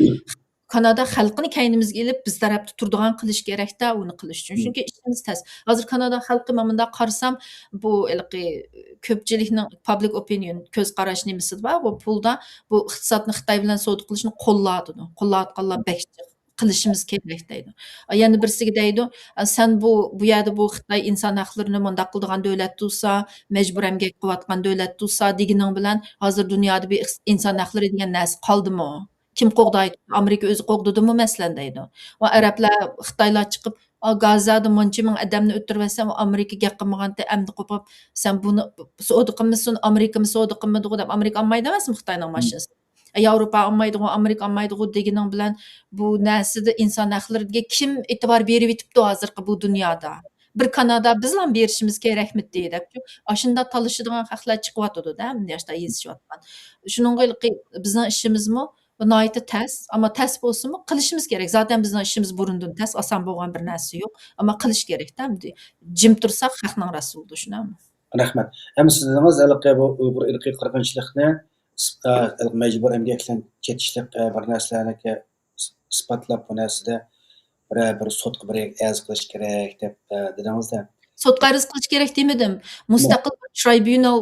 كانادا خەلقىنى كەينىمىزگە ئېلىپ، بىز تەرەپتە تۇرىدىغان قىلىش كېرەكتە، ئۇنى قىلىش ئۈچۈن. چۈنكى ئىشىمىز تەس. ھازىر كانادا خەلقى، مەن مۇنداق قارىسام، بۇ ھېلىقى كۆپچىلىكنىڭ پابلىك ئوپىنىيون، كۆز قاراش نېمىسى بار، بۇ پۇلدا بۇ ئىقتىسادنى خىتاي بىلەن سودا قىلىشنى قوللاۋاتىدۇ. قوللاۋاتقانلار بەك جىق. قىلىشىمىز كېرەك دەيدۇ. يەنە بىرسىگە دەيدۇ، سەن بۇ، بۇ يەردە بۇ خىتاي ئىنسان ھەقلىرىنى مۇنداق قىلىدىغان دۆلەت تۇرسا، مەجبۇرىي ئەمگەك قىلىۋاتقان دۆلەت تۇرسا دېگىنىڭ بىلەن، ھازىر دۇنيادا بىر ئىس-، ئىنسان ھەقلىرى دېگەن نەرسە قالدىمۇ؟ كىم قوغدايدۇ؟ ئامېرىكا ئۆزى قوغدىدىمۇ، مەسىلەن، دەيدۇ. ۋە ئەرەبلەر، خىتايلار چىقىپ، ئا، گازادا مۇنچە مىڭ ئادەمنى ئۆلتۈرۈۋەتسە، ئۇ ئامېرىكا گەپ قىلمىغانتى، ئەمدى قوپۇپ، سەن بۇنى سودا قىلمىسۇن، ئامېرىكىمۇ سودا قىلمىدىغۇ دەپ، ئامېرىكا ئالمايدۇ ئەمەسمۇ خىتاينىڭ ماشىنىسىنى؟ ياۋروپا ئالمايدىغۇ، ئامېرىكا ئالمايدىغۇ دېگىنىڭ بىلەن بۇ نەرسىدە ئىنسان ھەقلىرىگە كىم ئېتىبار بېرىۋېتىپتۇ ھازىرقى بۇ دۇنيادا؟ بىر كانادا بىزلا بېرىشىمىز كېرەكمىتى دەپ، ئاشۇنداق تالىشىدىغان خەقلەر چىقىۋاتىدۇ-دە، مۇنداق يېزىشىۋاتقان. شۇنىڭغا ھېلىقى بىزنىڭ ئىشىمىزمۇ ناھايىتى تەس، ئەمما تەس بولسىمۇ قىلىشىمىز كېرەك. زاتەن بىزنىڭ ئىشىمىز بۇرۇندىن تەس، ئاسان بولغان بىر نەرسە يوق. ئەمما قىلىش كېرەك-دە، ئەمدى جىم تۇرساق خەقنىڭ رەسۇلىدۇ، شۇنداقمۇ؟ رەھمەت. ئەمما سىز دېدىڭىز، ھېلىقى بۇ ئۇيغۇر ئىرقىي قىرغىنچىلىقنى ئىس-، ئا، ھېلىقى مەجبۇرىي ئەمگەك بىلەن چېتىشلىق، ئا، بىر نەرسىلەرنىكى ئىس-، ئىسپاتلاپ، بۇ نەرسىدە بىرەر بىر سوتقا بىر ئەرز قىلىش كېرەك دەپ، ئا، دېدىڭىز-دە. سوتقا ئەرز قىلىش كېرەك دېمىدىم. مۇستەقىل بىر ترايبۇنال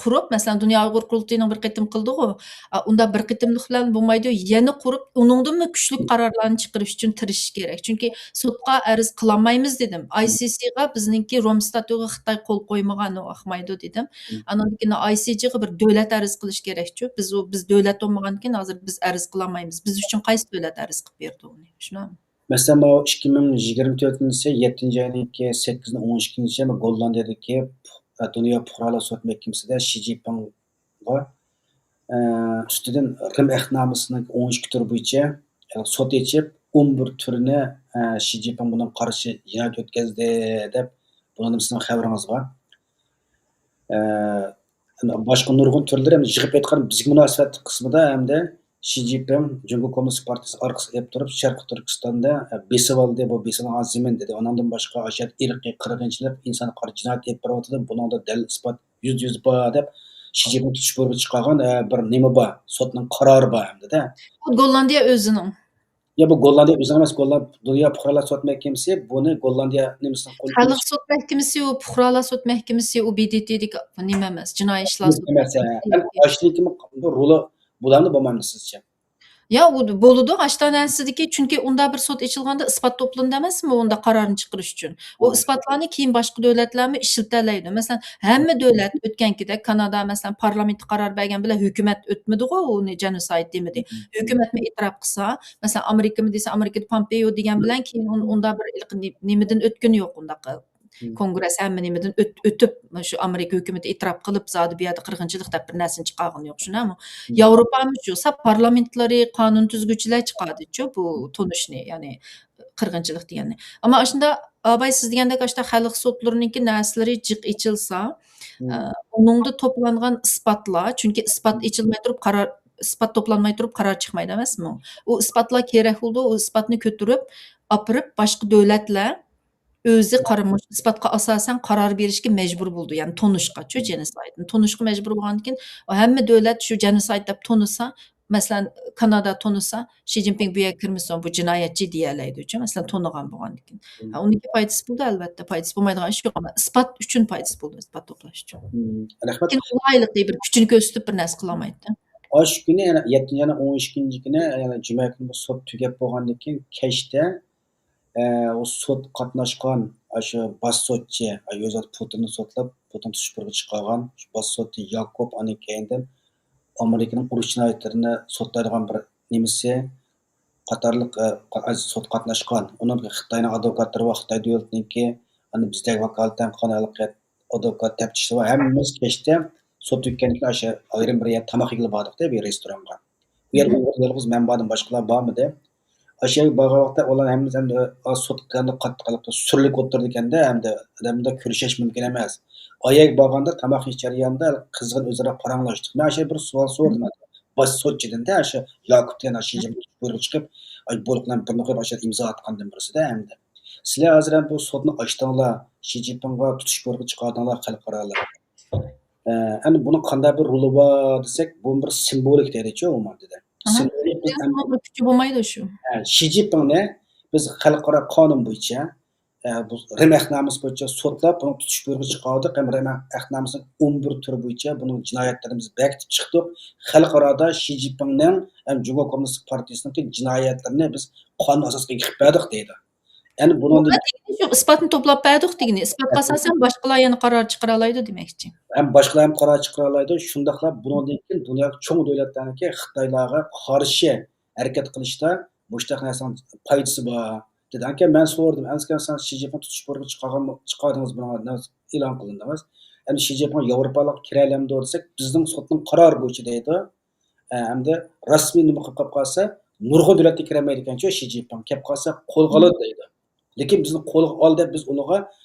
قۇرۇپ، مەسىلەن، دۇنيا ئۇيغۇر قۇرۇلتىيىنىڭ بىر قېتىم قىلدىغۇ، ئا، ئۇنداق بىر قېتىملىق بىلەن بولمايدۇ. يەنە قۇرۇپ، ئۇنىڭدىنمۇ كۈچلۈك قارارلارنى چىقىرىش ئۈچۈن تىرىشىش كېرەك. چۈنكى سوتقا ئەرز قىلالمايمىز دېدىم. ئاي سى سى غا بىزنىڭكى روم ستاتۇتىغا خىتاي قول قويمىغان، ئۇ ئاقمايدۇ دېدىم. ئانىڭدىن كېيىن ئاي سى جى غا بىر دۆلەت ئەرز قىلىش كېرەكچۇ. بىز ئۇ، بىز دۆلەت بولمىغاندىن كېيىن ھازىر بىز ئەرز قىلالمايمىز. بىز ئۈچۈن قايسى دۆلەت ئەرز قىلىپ بېرىدۇ ئۇنى؟ شۇنداقمۇ؟ مەسىلەن، ماۋۇ ئىككى مىڭ يىگىرمە تۆتىنچى يىل يەتتىنچى ئاينىڭكى سەككىزىنچى، ئون ئىككىنچى، ماۋۇ گوللاندىيەدىكى، ئە، دۇنيا پۇقرالار سوت مەھكىمىسىدە شى جىنپىڭغا، ئە، ئۈستىدىن رىم ئەھدىنامىسىنىڭ ئون ئىككى تۈرى بويىچە، ئە، سوت ئېچىپ، ئون بىر تۈرىنى، ئە، شى جىنپىڭ بۇنىڭغا قارشى جىنايەت ئۆتكۈزدى دەپ، بۇنىڭ نېمىسىنىڭ خەۋىرىڭىز بار. ئە، باشقا نۇرغۇن تۈرلىرى، ھەم يىغىپ ئېيتقان بىزگە مۇناسىۋەتلىك قىسمىدا ھەمدە شى جىنپىڭ جۇڭگو كوممۇنىست پارتىيىسى ئارقىسىغا ئېلىپ تۇرۇپ، شەرقىي تۈركىستاندا، ئە، بېسىۋالدى، بۇ بېسىلغان زېمىن دېدى. ئۇنىڭدىن باشقا ئاشۇ يەردە ئىرقىي قىرغىنچىلىق، ئىنسانغا قارشى جىنايەت ئېلىپ بېرىۋاتىدۇ، بۇنىڭدا دەلىل ئىسپات يۈزدە يۈز بار دەپ، شى جىنپىڭ تۇتۇش بۇيرۇقى چىقارغان، ئە، بىر نېمە بار، سوتنىڭ قارارى بار ھەمدە-دە. بۇ گوللاندىيە ئۆزىنىڭ. يا، بۇ گوللاندىيە ئۆزىنىڭ ئەمەس، گوللاند-، دۇنيا پۇقرالار سوت مەھكىمىسى بۇنى گوللاندىيە نېمىسىنىڭ قولىغا خەلق سوت مەھكىمىسى، ئۇ پۇقرالار سوت مەھكىمىسى، ئۇ بى دى تىدىكى نېمە ئەمەس، جىنايى ئىشلار سوت مەھكىمىسى. ئەمەس، ئە، ئەمەس، ئاشۇنىڭكىمۇ بۇ رولى بولامدۇ، بولمامدۇ سىزچە؟ يا، ئۇ بولىدۇ، ئاشتا نەرسىدىكى، چۈنكى ئۇنداق بىر سوت ئېچىلغاندا ئىسپات توپلىنىدۇ ئەمەسمۇ، ئۇنداق قارارنى چىقىرىش ئۈچۈن. ئۇ ئىسپاتلارنى كېيىن باشقا دۆلەتلەرمۇ ئىشلىتەلەيدۇ. مەسىلەن، ھەممە دۆلەت ئۆتكەنكىدەك، كانادا، مەسىلەن، پارلامېنت قارار بەرگەن بىلەن ھۆكۈمەت ئۆتمىدىغۇ، ئۇنى جېنوسايد دېمىدى. ھۆكۈمەتمۇ ئېتىراپ قىلسا، مەسىلەن، ئامېرىكىمۇ دېسە، ئامېرىكىدا پامپېيو دېگەن بىلەن كېيىن ئۇن-، ئۇنداق بىر ھېلىقى نې-، نېمىدىن ئۆتكىنى يوق، ئۇنداق كونگرېس ھەممە نېمىدىن ئۆت-، ئۆتۈپ، شۇ ئامېرىكا ھۆكۈمىتى ئېتىراپ قىلىپ، زادى بۇ يەردە قىرغىنچىلىق دەپ بىر نەرسىنى چىقارغىنى يوق، شۇنداقمۇ؟ ياۋروپامۇ شۇ، ساپ پارلامېنتلىرى، قانۇن تۈزگۈچىلەر چىقاردىچۇ بۇ تونۇشنى، يەنى قىرغىنچىلىق دېگەننى. ئەمما ئاشۇنداق، ئاباي، سىز دېگەندەك، ئاشۇنداق خەلق سوتلىرىنىڭكى نەرسىلىرى جىق ئېچىلسا، ئە، ئۇنىڭدا توپلانغان ئىسپاتلار، چۈنكى ئىسپات ئېچىلماي تۇرۇپ قارار، ئىسپات توپلانماي تۇرۇپ قارار چىقمايدۇ ئەمەسمۇ؟ ئۇ ئىسپاتلار كېرەك بولىدۇ، ئۇ ئىسپاتنى كۆتۈرۈپ ئاپىرىپ، باشقا دۆلەتلەر ئۆزى قارىمۇ، ئىسپاتقا ئاساسەن قارار بېرىشكە مەجبۇر بولىدۇ، يەنى تونۇشقا، شۇ جېنوسايدنى تونۇشقا مەجبۇر بولغاندىن كېيىن، ھەممە دۆلەت شۇ جېنوسايد دەپ تونۇسا، مەسىلەن، كانادا تونۇسا، شى جىنپىڭ بۇ يەرگە كىرمىسۇن، بۇ جىنايەتچى دېيەلەيدۇچۇ، مەسىلەن، تونۇغان بولغاندىن كېيىن. ھە، ئۇنىڭكى پايدىسى بولىدۇ، ئەلۋەتتە، پايدىسى بولمايدىغان ئىش يوق، ئەمما ئىسپات ئۈچۈن پايدىسى بولىدۇ، ئىسپات توپلاش ئۈچۈن. مم، رەھمەت. لېكىن ئۇ ھېلىقى بىر كۈچىنى كۆرسىتىپ بىر نەرسە قىلالمايدۇ. ئاشۇ كۈنى يەنە يەتتىنچى ئاينىڭ ئون ئىككىنچى كۈنى، يەنە جۈمە كۈنى بۇ سوت تۈگەپ بولغاندىن كېيىن كەچتە، ئە، ئۇ سوت قاتناشقان، ئاشۇ باش سوتچى، ئە، يوزېف پۇتىننى سوتلاپ، پۇتىن تۇتۇش بۇيرۇقى چىقارغان، شۇ باش سوتچى ياكوب، ئاندىن كېيىندىن ئامېرىكىنىڭ ئۇرۇش جىنايەتلىرىنى سوتلايدىغان بىر نېمىسى، قاتارلىق، ئە، قا-، ئە، سوت قاتناشقان. ئۇنىڭ خىتاينىڭ ئادۋوكاتلىرى بار، خىتاي دۆلىتىنىڭكى، ئاندىن بىزدەك ۋاكالىتەن قىلغان ھېلىقى ئادۋوكات، تەپتىشلەر بار. ھەممىمىز كەچتە سوت تۈگىگەندىن كېيىن ئاشۇ ئايرىم بىر يەر تاماق يېگىلى باردۇق-دە، بىر رېستورانغا. ئۇ يەردە ئۇيغۇر يالغۇز مەن باردىم، باشقىلار بارمىدى. ئاشۇ يەرگە بارغان ۋاقىتتا ئۇلار ھەممىمىز ئەمدى، ئا، سوت قاتتىق ھېلىقى سۈرلۈك ئولتۇرىدىكەن-دە، ئەمدى ئادەمدە كۆرۈشۈش مۇمكىن ئەمەس. ئايەگە بارغاندا تاماق يېيىش جەريانىدا قىزغىن ئۆزئارا پاراڭلاشتۇق. مەن ئاشۇ بىر سوئال سورىدىم. باش سوتچىدىن-دە، ئاشۇ ياكۇپ دېگەن ئاشۇ بۇيرۇق چىقىپ، ئاي، بۇيرۇقلارنى بىرنى قويۇپ، ئاشۇ ئىمزا ئاتقاندىن بىرسىدە ئەمدى. سىلەر ھازىر ھەم بۇ سوتنى ئاچتىڭلار، شى جىنپىڭغا تۇتۇش بۇيرۇقى چىقاردىڭلار خەلقئارالىق. ئە، ئەنە بۇنىڭ قانداق بىر رولى بار دېسەك، بۇ بىر سىمۋولىك دەيدىچۇ ئۇ ماددىدە. ئاھا. سىمۋولىك بىز بۇنىڭ بىر كۈچى بولمايدۇ شۇ. ھە، شى جىنپىڭنى بىز خەلقئارا قانۇن بويىچە، ئە، بۇ رىم ئەھدىنامىسى بويىچە سوتلاپ، بۇنىڭ تۇتۇش بۇيرۇقى چىقاردۇق، ھەم رىم ئەھدىنامىسىنىڭ ئون بىر تۈرى بويىچە بۇنىڭ جىنايەتلىرىنى بىز بېكىتىپ چىقتۇق. خەلقئارادا شى جىنپىڭنىڭ ھەم جۇڭگو كوممۇنىستىك پارتىيىسىنىڭكى جىنايەتلىرىنى بىز قانۇن ئاساسىغا ئېلىپ بەردۇق دەيدۇ. يەنى بۇنىڭدىن بۇنىڭ دېگىنى شۇ، ئىسپاتنى توپلاپ بەردۇق دېگىنى. ئىسپاتقا ئاساسەن باشقىلار يەنە قارار چىقىرالايدۇ دېمەكچى. ھەم باشقىلار ھەم قارار چىقىرالايدۇ. شۇنداقلا بۇنىڭدىن كېيىن دۇنيادىكى چوڭ دۆلەتلەرنىڭكى خىتايلارغا قارشى ھەرىكەت قىلىشتا مۇشۇنداق نەرسىنىڭ پايدىسى بار دېدى. ئانكەن مەن سورىدىم، ئەنسىكەن سەن شى جىنپىڭ تۇتۇش بۇيرۇقى چىقارغان، چىقاردىڭىز، بۇنىڭغا ئېلان قىلدىڭىز. ئەمدى شى جىنپىڭ ياۋروپالىققا كىرەلەمدۇ دېسەك، بىزنىڭ سوتنىڭ قارارى بويىچە دەيدۇ. ئە، ئەمدى رەسمىي نېمە قىلىپ قاپ قالسا، نۇرغۇن دۆلەتكە كىرەلمەيدىكەنچۇ شى جىنپىڭ. كەپ قالسا قولغا ئالىدۇ دەيدۇ. لېكىن بىزنى قولغا ئال دەپ بىز ئۇنىڭغا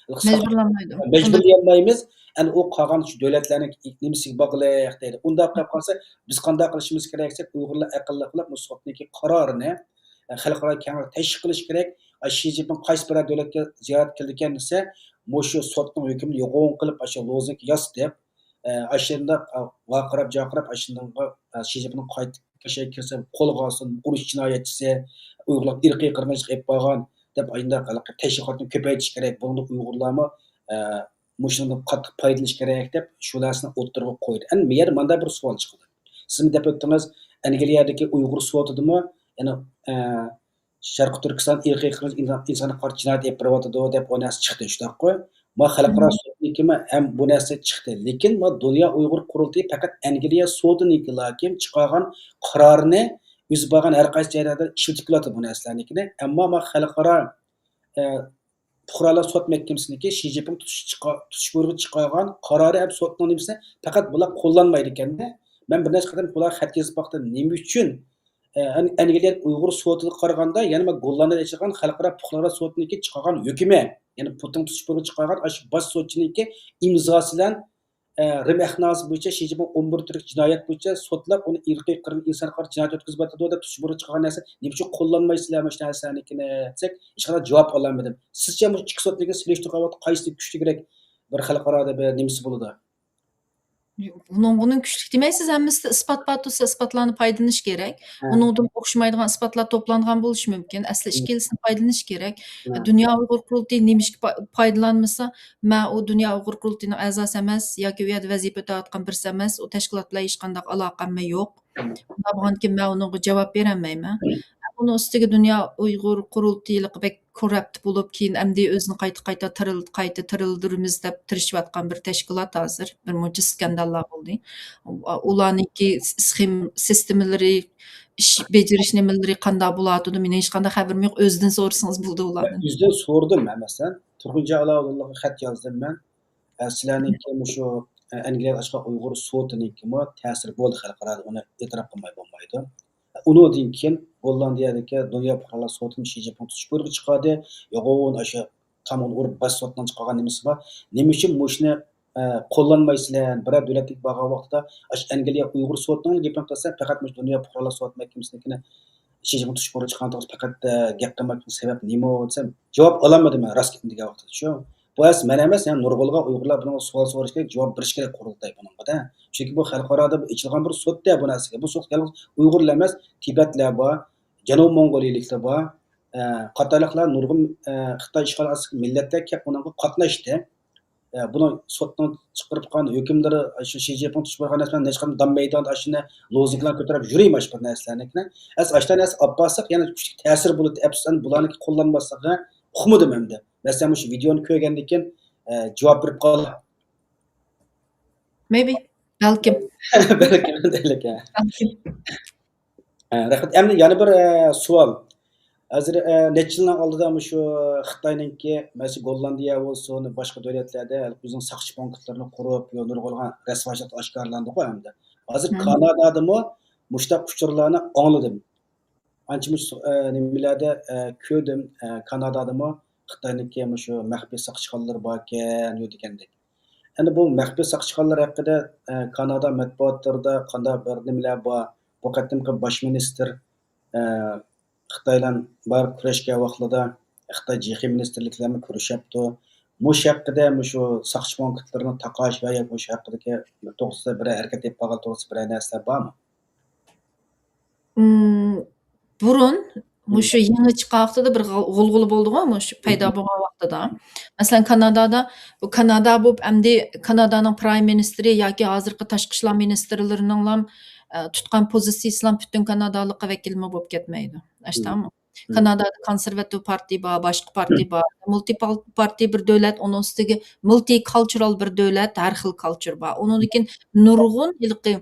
مەجبۇرلانمايدۇ. مەجبۇرلىيالمايمىز. ئەنە ئۇ قالغان شۇ دۆلەتلەرنىڭ نېمىسىگە باغلىق دەيدۇ. ئۇنداق قىلىپ قالسا بىز قانداق قىلىشىمىز كېرەك دېسەك، ئۇيغۇرلار ئەقىللىق قىلىپ بۇ سوتنىڭكى قارارىنى، ئە، خەلقئارا كەڭرى تەشۋىق قىلىش كېرەك. ئە، شى جىنپىڭ قايسى بىرەر دۆلەتكە زىيارەت كېلىدىكەن دېسە، مۇشۇ سوتنىڭ ھۆكمىنى يوغان قىلىپ، ئاشۇ لوزۇنكا ياسىتىپ، ئە، ئاشۇنداق، ئە، ۋارقىراپ، جارقىراپ، ئاشۇنداققا، ئە، شى جىنپىڭ قايتىپ كىرسە، قولغا ئالسۇن، ئۇرۇش جىنايەتچىسى، ئۇيغۇرلارغا ئىرقىي قىرغىنچىلىق ئېلىپ بارغان دەپ، ئاينداق ھېلىقى تەشۋىقاتنى كۆپەيتىش كېرەك. بۇنىڭدا ئۇيغۇرلارمۇ، ئە، مۇشۇنىڭدىن قاتتىق پايدىلىنىش كېرەك دەپ، شۇ نەرسىنى ئوتتۇرىغا قويدى. ئەمدى بۇ يەردە مانداق بىر سوئال چىقىدۇ. سىزمۇ دەپ ئۆتتىڭىز، ئەنگلىيەدىكى ئۇيغۇر سوتىدىمۇ يەنە، ئە، شەرقىي تۈركىستان ئىرقىي قىرغىنچىلىق، ئىنسان، ئىنسانغا قارشى جىنايەت ئېلىپ بېرىۋاتىدۇ دەپ ئۇ نەرسە چىقتى، شۇنداققۇ؟ ما خەلقئارا سوتنىڭكىمۇ ھەم بۇ نەرسە چىقتى. لېكىن ما دۇنيا ئۇيغۇر قۇرۇلتىيى پەقەت ئەنگلىيە سوتىنىڭكىلاكىن چىقارغان قارارنى ئۆزى بارغان ھەر قايسى جايلاردا ئىشلىتىپ كېلىۋاتىدۇ بۇ نەرسىلەرنىكىنى. ئەمما ما خەلقئارا، ئە، پۇقرالار سوت مەھكىمىسىنىڭكى شى جىنپىڭ تۇتۇش چىقا-، تۇتۇش بۇيرۇقى چىقارغان قارارى ھەم سوتنىڭ نېمىسى پەقەت بۇلار قوللانمايدىكەن. مەن بىر نەچچە قېتىم بۇلارغا خەت يېزىپ باقتىم. نېمە ئۈچۈن، ئە، ئەن-، ئەنگلىيە ئۇيغۇر سوتىغا قارىغاندا يەنە ما گوللاندىيەدە ئېچىلغان خەلقئارا پۇقرالار سوتىنىڭكى چىقارغان ھۆكمى، يەنى پۇتىڭ تۇتۇش بۇيرۇقى چىقارغان ئاشۇ باش سوتچىنىڭكى ئىمزاسى بىلەن ئە، رىم ئەھناسى بويىچە شى جىنپىڭ ئون بىر تۈرلۈك جىنايەت بويىچە سوتلاپ، ئۇنى ئىرقىي قىرغىن، ئىنسانغا قارشى جىنايەت ئۆتكۈزۈۋاتىدۇ دەپ تۇتۇش بۇيرۇقى چىقارغان نەرسە، نېمە ئۈچۈن قوللانمايسىلەر مۇشۇ نەرسىلەرنىكىنى دېسەك، ھېچقانداق جاۋاب ئالالمىدىم. سىزچە مۇشۇ ئىككى سوتنىڭكىنى سېلىشتۇرغان ۋاقىتتا قايسى كۈچلۈكرەك بىر خەلقئارادا بىر نېمىسى بولىدۇ؟ بۇنىڭ، بۇنىڭ كۈچلۈك دېمەيسىز، ھەممىسىدە ئىسپات بار تۇرسا، ئىسپاتلارنى پايدىلىنىش كېرەك. ھە. ئۇنىڭدىن ئوخشىمايدىغان ئىسپاتلار توپلانغان بولۇشى مۇمكىن. ئەسلى مم. ئىككىلىسىنى پايدىلىنىش كېرەك. ھە. دۇنيا ئۇيغۇر قۇرۇلتىيى نېمىشقا پا-، پايدىلانمىسا، مەن ئۇ دۇنيا ئۇيغۇر قۇرۇلتىيىنىڭ ئەزاسى ئەمەس ياكى ئۇ يەردە ۋەزىپە ئۆتەۋاتقان بىرسى ئەمەس، ئۇ تەشكىلات بىلەن ھېچقانداق ئالاقەممۇ يوق. مم. شۇنداق بولغاندىكىن مەن ئۇنىڭغا جاۋاب بېرەلمەيمەن. مم. ئۇنىڭ ئۈستىگە دۇنيا ئۇيغۇر قۇرۇلتىيىلىقى بەك كوررۇپت بولۇپ، كېيىن ئەمدى ئۆزىنى قايتا، قايتا تىرىل-، قايتا تىرىلدۈرىمىز دەپ تىرىشىۋاتقان بىر تەشكىلات ھازىر. بىر مۇنچە سكانداللار بولدى. ئۇلارنىڭكى سخېم-، سىستېمىلىرى، ئىش بېجىرىش نېمىلىرى قانداق بولۇۋاتىدۇ، مېنىڭ ھېچقانداق خەۋىرىم يوق. ئۆزىدىن سورىسىڭىز بولىدۇ ئۇلاردىن. ئۆزىدىن سورىدىم مەن، مەسىلەن، تۇرغۇنجان ئالاۋۇدۇنلارغا خەت يازدىم مەن. ئە، سىلەرنىڭكى مۇشۇ، ئە، ئەنگلىيەدە ئاچقان ئۇيغۇر سوتىنىڭكىمۇ تەسىرى بولدى خەلقئارادا، ئۇنى ئېتىراپ قىلماي بولمايدۇ. ئۇنىڭدىن كېيىن گوللاندىيەدىكى دۇنيا پۇقرالار سوتىنىڭ شى جىنپىڭ تۇتۇش بۇيرۇقى چىقاردى. يوغان ئاشۇ تامغىنى ئۇرۇپ باش سوتنىڭ چىقارغان نېمىسى بار. نېمە ئۈچۈن مۇشۇنى، ئە، قوللانمايسىلەر؟ بىرەر دۆلەتكە بارغان ۋاقتىدا ئاشۇ ئەنگلىيە ئۇيغۇر سوتىنىڭ گېپىنى قىلسا، پەقەت مۇشۇ دۇنيا پۇقرالار سوت مەھكىمىسىنىڭكىنى شى جىنپىڭ تۇتۇش بۇيرۇقى چىقارغان توغرىسىدا پەقەت، ئە، گەپ قىلمايدىغان سەۋەب نېمە دېسەم، جاۋاب ئالالمىدىم مەن راست گېپنى دېگەن ۋاقتىدا شۇ. بۇ ئەس مەن ئەمەس، يەنى نۇرغۇنلىغان ئۇيغۇرلار بۇنىڭغا سوئال سوراش كېرەك، جاۋاب بېرىش كېرەك قۇرۇلتاي بۇنىڭغا-دە. چۈنكى بۇ خەلقئارادا ئېچىلغان بىر سوت-دە بۇ نەرسىگە. بۇ سوت يالغۇز ئۇيغۇرلا ئەمەس، تىبەتلەر بار، جەنۇبىي موڭغۇلىيىلىكلەر بار، ئە، قاتارلىقلار نۇرغۇن، ئە، خىتاي ئىشغال ئاستىدىكى مىللەتلەر كەپ بۇنىڭغا قاتناشتى. ئە، بۇنىڭ سوتنىڭ چىقىرىپ قىلغان ھۆكۈملىرى، شۇ شى جىنپىڭ تۇتۇپ بارغان نەرسىلەرنى نەچچە قېتىم دام مەيدانىدا ئاشۇنى لوزۇنكىلارنى كۆتۈرۈپ يۈرۈيمۇ ئاشۇ بىر نەرسىلەرنىكىنى. ئەس ئاشتا نەرسە ئاپ بارساق يەنە كۈچلۈك تەسىر بولىدۇ. ئەپسۇس، ئەمدى بۇلارنىڭكى قوللانماسلىقىغا ئۇقمىدىم ئەمدى. مەسىلەن، مۇشۇ ۋىدېئونى كۆرگەندىن كېيىن، ئە، جاۋاب بېرىپ قالار. Maybe. بەلكىم. بەلكىم، بەلكىم. بەلكىم. ئە، رەھمەت. ئەمدى يەنە بىر، ئە، سوئال. ھازىر، ئە، نەچچە يىلنىڭ ئالدىدا مۇشۇ خىتاينىڭكى، مەسىلەن، گوللاندىيە بولسۇن، باشقا دۆلەتلەردە ئۆزىنىڭ ساقچى پونكىتلىرىنى قۇرۇپ، يو-، نۇرغۇنلىغان رەسۋاچىلىق ئاشكارىلاندىغۇ ئەمدى. ھازىر مم. كانادادىمۇ مۇشۇنداق ئۇچۇرلارنى ئاڭلىدىم. ئانچە مۇنچە، ئە، نېمىلەردە، ئە، كۆردۈم، ئە، كانادادىمۇ خىتاينىڭكى مۇشۇ مەخپىي ساقچىخانىلىرى باركەن، يو دېگەندەك. ئەمدى بۇ مەخپىي ساقچىخانىلار ھەققىدە، ئە، كانادا مەتبۇئاتلىرىدا قانداق بىر نېمىلەر بار؟ بۇ قېتىمقى باش مىنىستىر، ئە، خىتايلار بار كۈرەشكەن ۋاقتىدا خىتاي جىخې مىنىستىرلىكلەرمۇ كۆرۈشەپتۇ. مۇشۇ ھەققىدە، مۇشۇ ساقچى پونكىتلىرىنى تاقاش ۋە مۇشۇ ھەققىدىكى توغرىسىدا بىرەر ھەرىكەت ئېلىپ بارغان توغرىسىدا بىرەر نەرسىلەر بارمۇ؟ ئىم، بۇرۇن مم. مۇشۇ يېڭى چىققان ۋاقتىدا بىر غۇ-، غۇلغۇلا بولدىغۇ، مۇشۇ پەيدا مم. بولغان ۋاقتىدا. مەسىلەن، كانادادا، بۇ كانادا بولۇپ، ئەمدى كانادانىڭ پرايم مىنىستىرى ياكى ھازىرقى تاشقى ئىشلار مىنىستىرلىرىنىڭلام، ئە، تۇتقان پوزىتسىيىسىلام پۈتۈن كانادالىققا ۋەكىلمۇ بولۇپ كەتمەيدۇ. مم. ئاشتامۇ؟ مم. كانادادا كونسېرۋاتىۋ پارتىيە بار، باشقا پارتىيە بار. مۇلتى پال-، پارتىيە بىر دۆلەت، ئۇنىڭ ئۈستىگە مۇلتى كالچۇرال بىر دۆلەت، ھەر خىل كالچۇر بار. ئۇنىڭدىن كېيىن نۇرغۇن ھېلىقى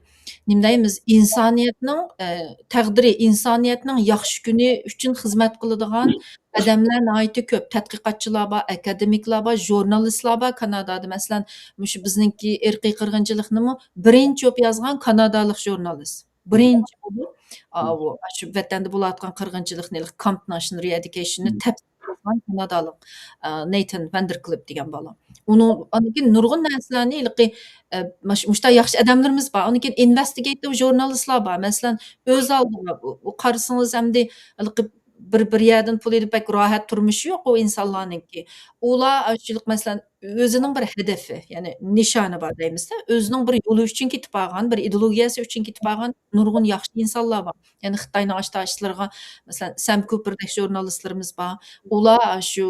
نېمە دەيمىز، ئىنسانىيەتنىڭ، ئە، تەقدىرى، ئىنسانىيەتنىڭ ياخشى كۈنى ئۈچۈن خىزمەت قىلىدىغان ئادەملەر ناھايىتى كۆپ. تەتقىقاتچىلار بار، ئاكادېمىكلار بار، ژۇرنالىستلار بار كانادادا. مەسىلەن، مۇشۇ بىزنىڭكى ئىرقىي قىرغىنچىلىقنىمۇ بىرىنچى بولۇپ يازغان كانادالىق ژۇرنالىست. بىرىنچى بولۇپ، ئا، ئۇ، شۇ ۋەتەندە بولۇۋاتقان قىرغىنچىلىقنى، كامپنىڭ شۇنى رېئېدۇكېيشننى تەپسىلىي يازغان كانادالىق، ئا، نېيتان ۋاندېركلىپ دېگەن بالا. ئۇنىڭ، ئاندىن كېيىن نۇرغۇن نەرسىلەرنى ھېلىقى، ئە، مۇش-، مۇشۇنداق ياخشى ئادەملىرىمىز بار. ئاندىن كېيىن ئىنۋېستىگېيتىر ژۇرنالىستلار بار. مەسىلەن، ئۆز ئالدىغا، ئۇ، ئۇ قارىسىڭىز ئەمدى ھېلىقى بىر، بىر يەردىن پۇل ئېلىپ بەك راھەت تۇرمۇشى يوق ئۇ ئىنسانلارنىڭكى. ئۇلار ئاشۇلۇق، مەسىلەن، ئۆزىنىڭ بىر ھەدەپى، يەنى نىشانى بار دەيمىزدە، ئۆزىنىڭ بىر يولى ئۈچۈن كېتىپ بارغان، بىر ئىدېئولوگىيەسى ئۈچۈن كېتىپ بارغان نۇرغۇن ياخشى ئىنسانلار بار. يەنى خىتاينىڭ ئاشتا ئىشلىرىغا، مەسىلەن، سەم كۇپېردەك ژۇرنالىستلىرىمىز بار. ئۇلار شۇ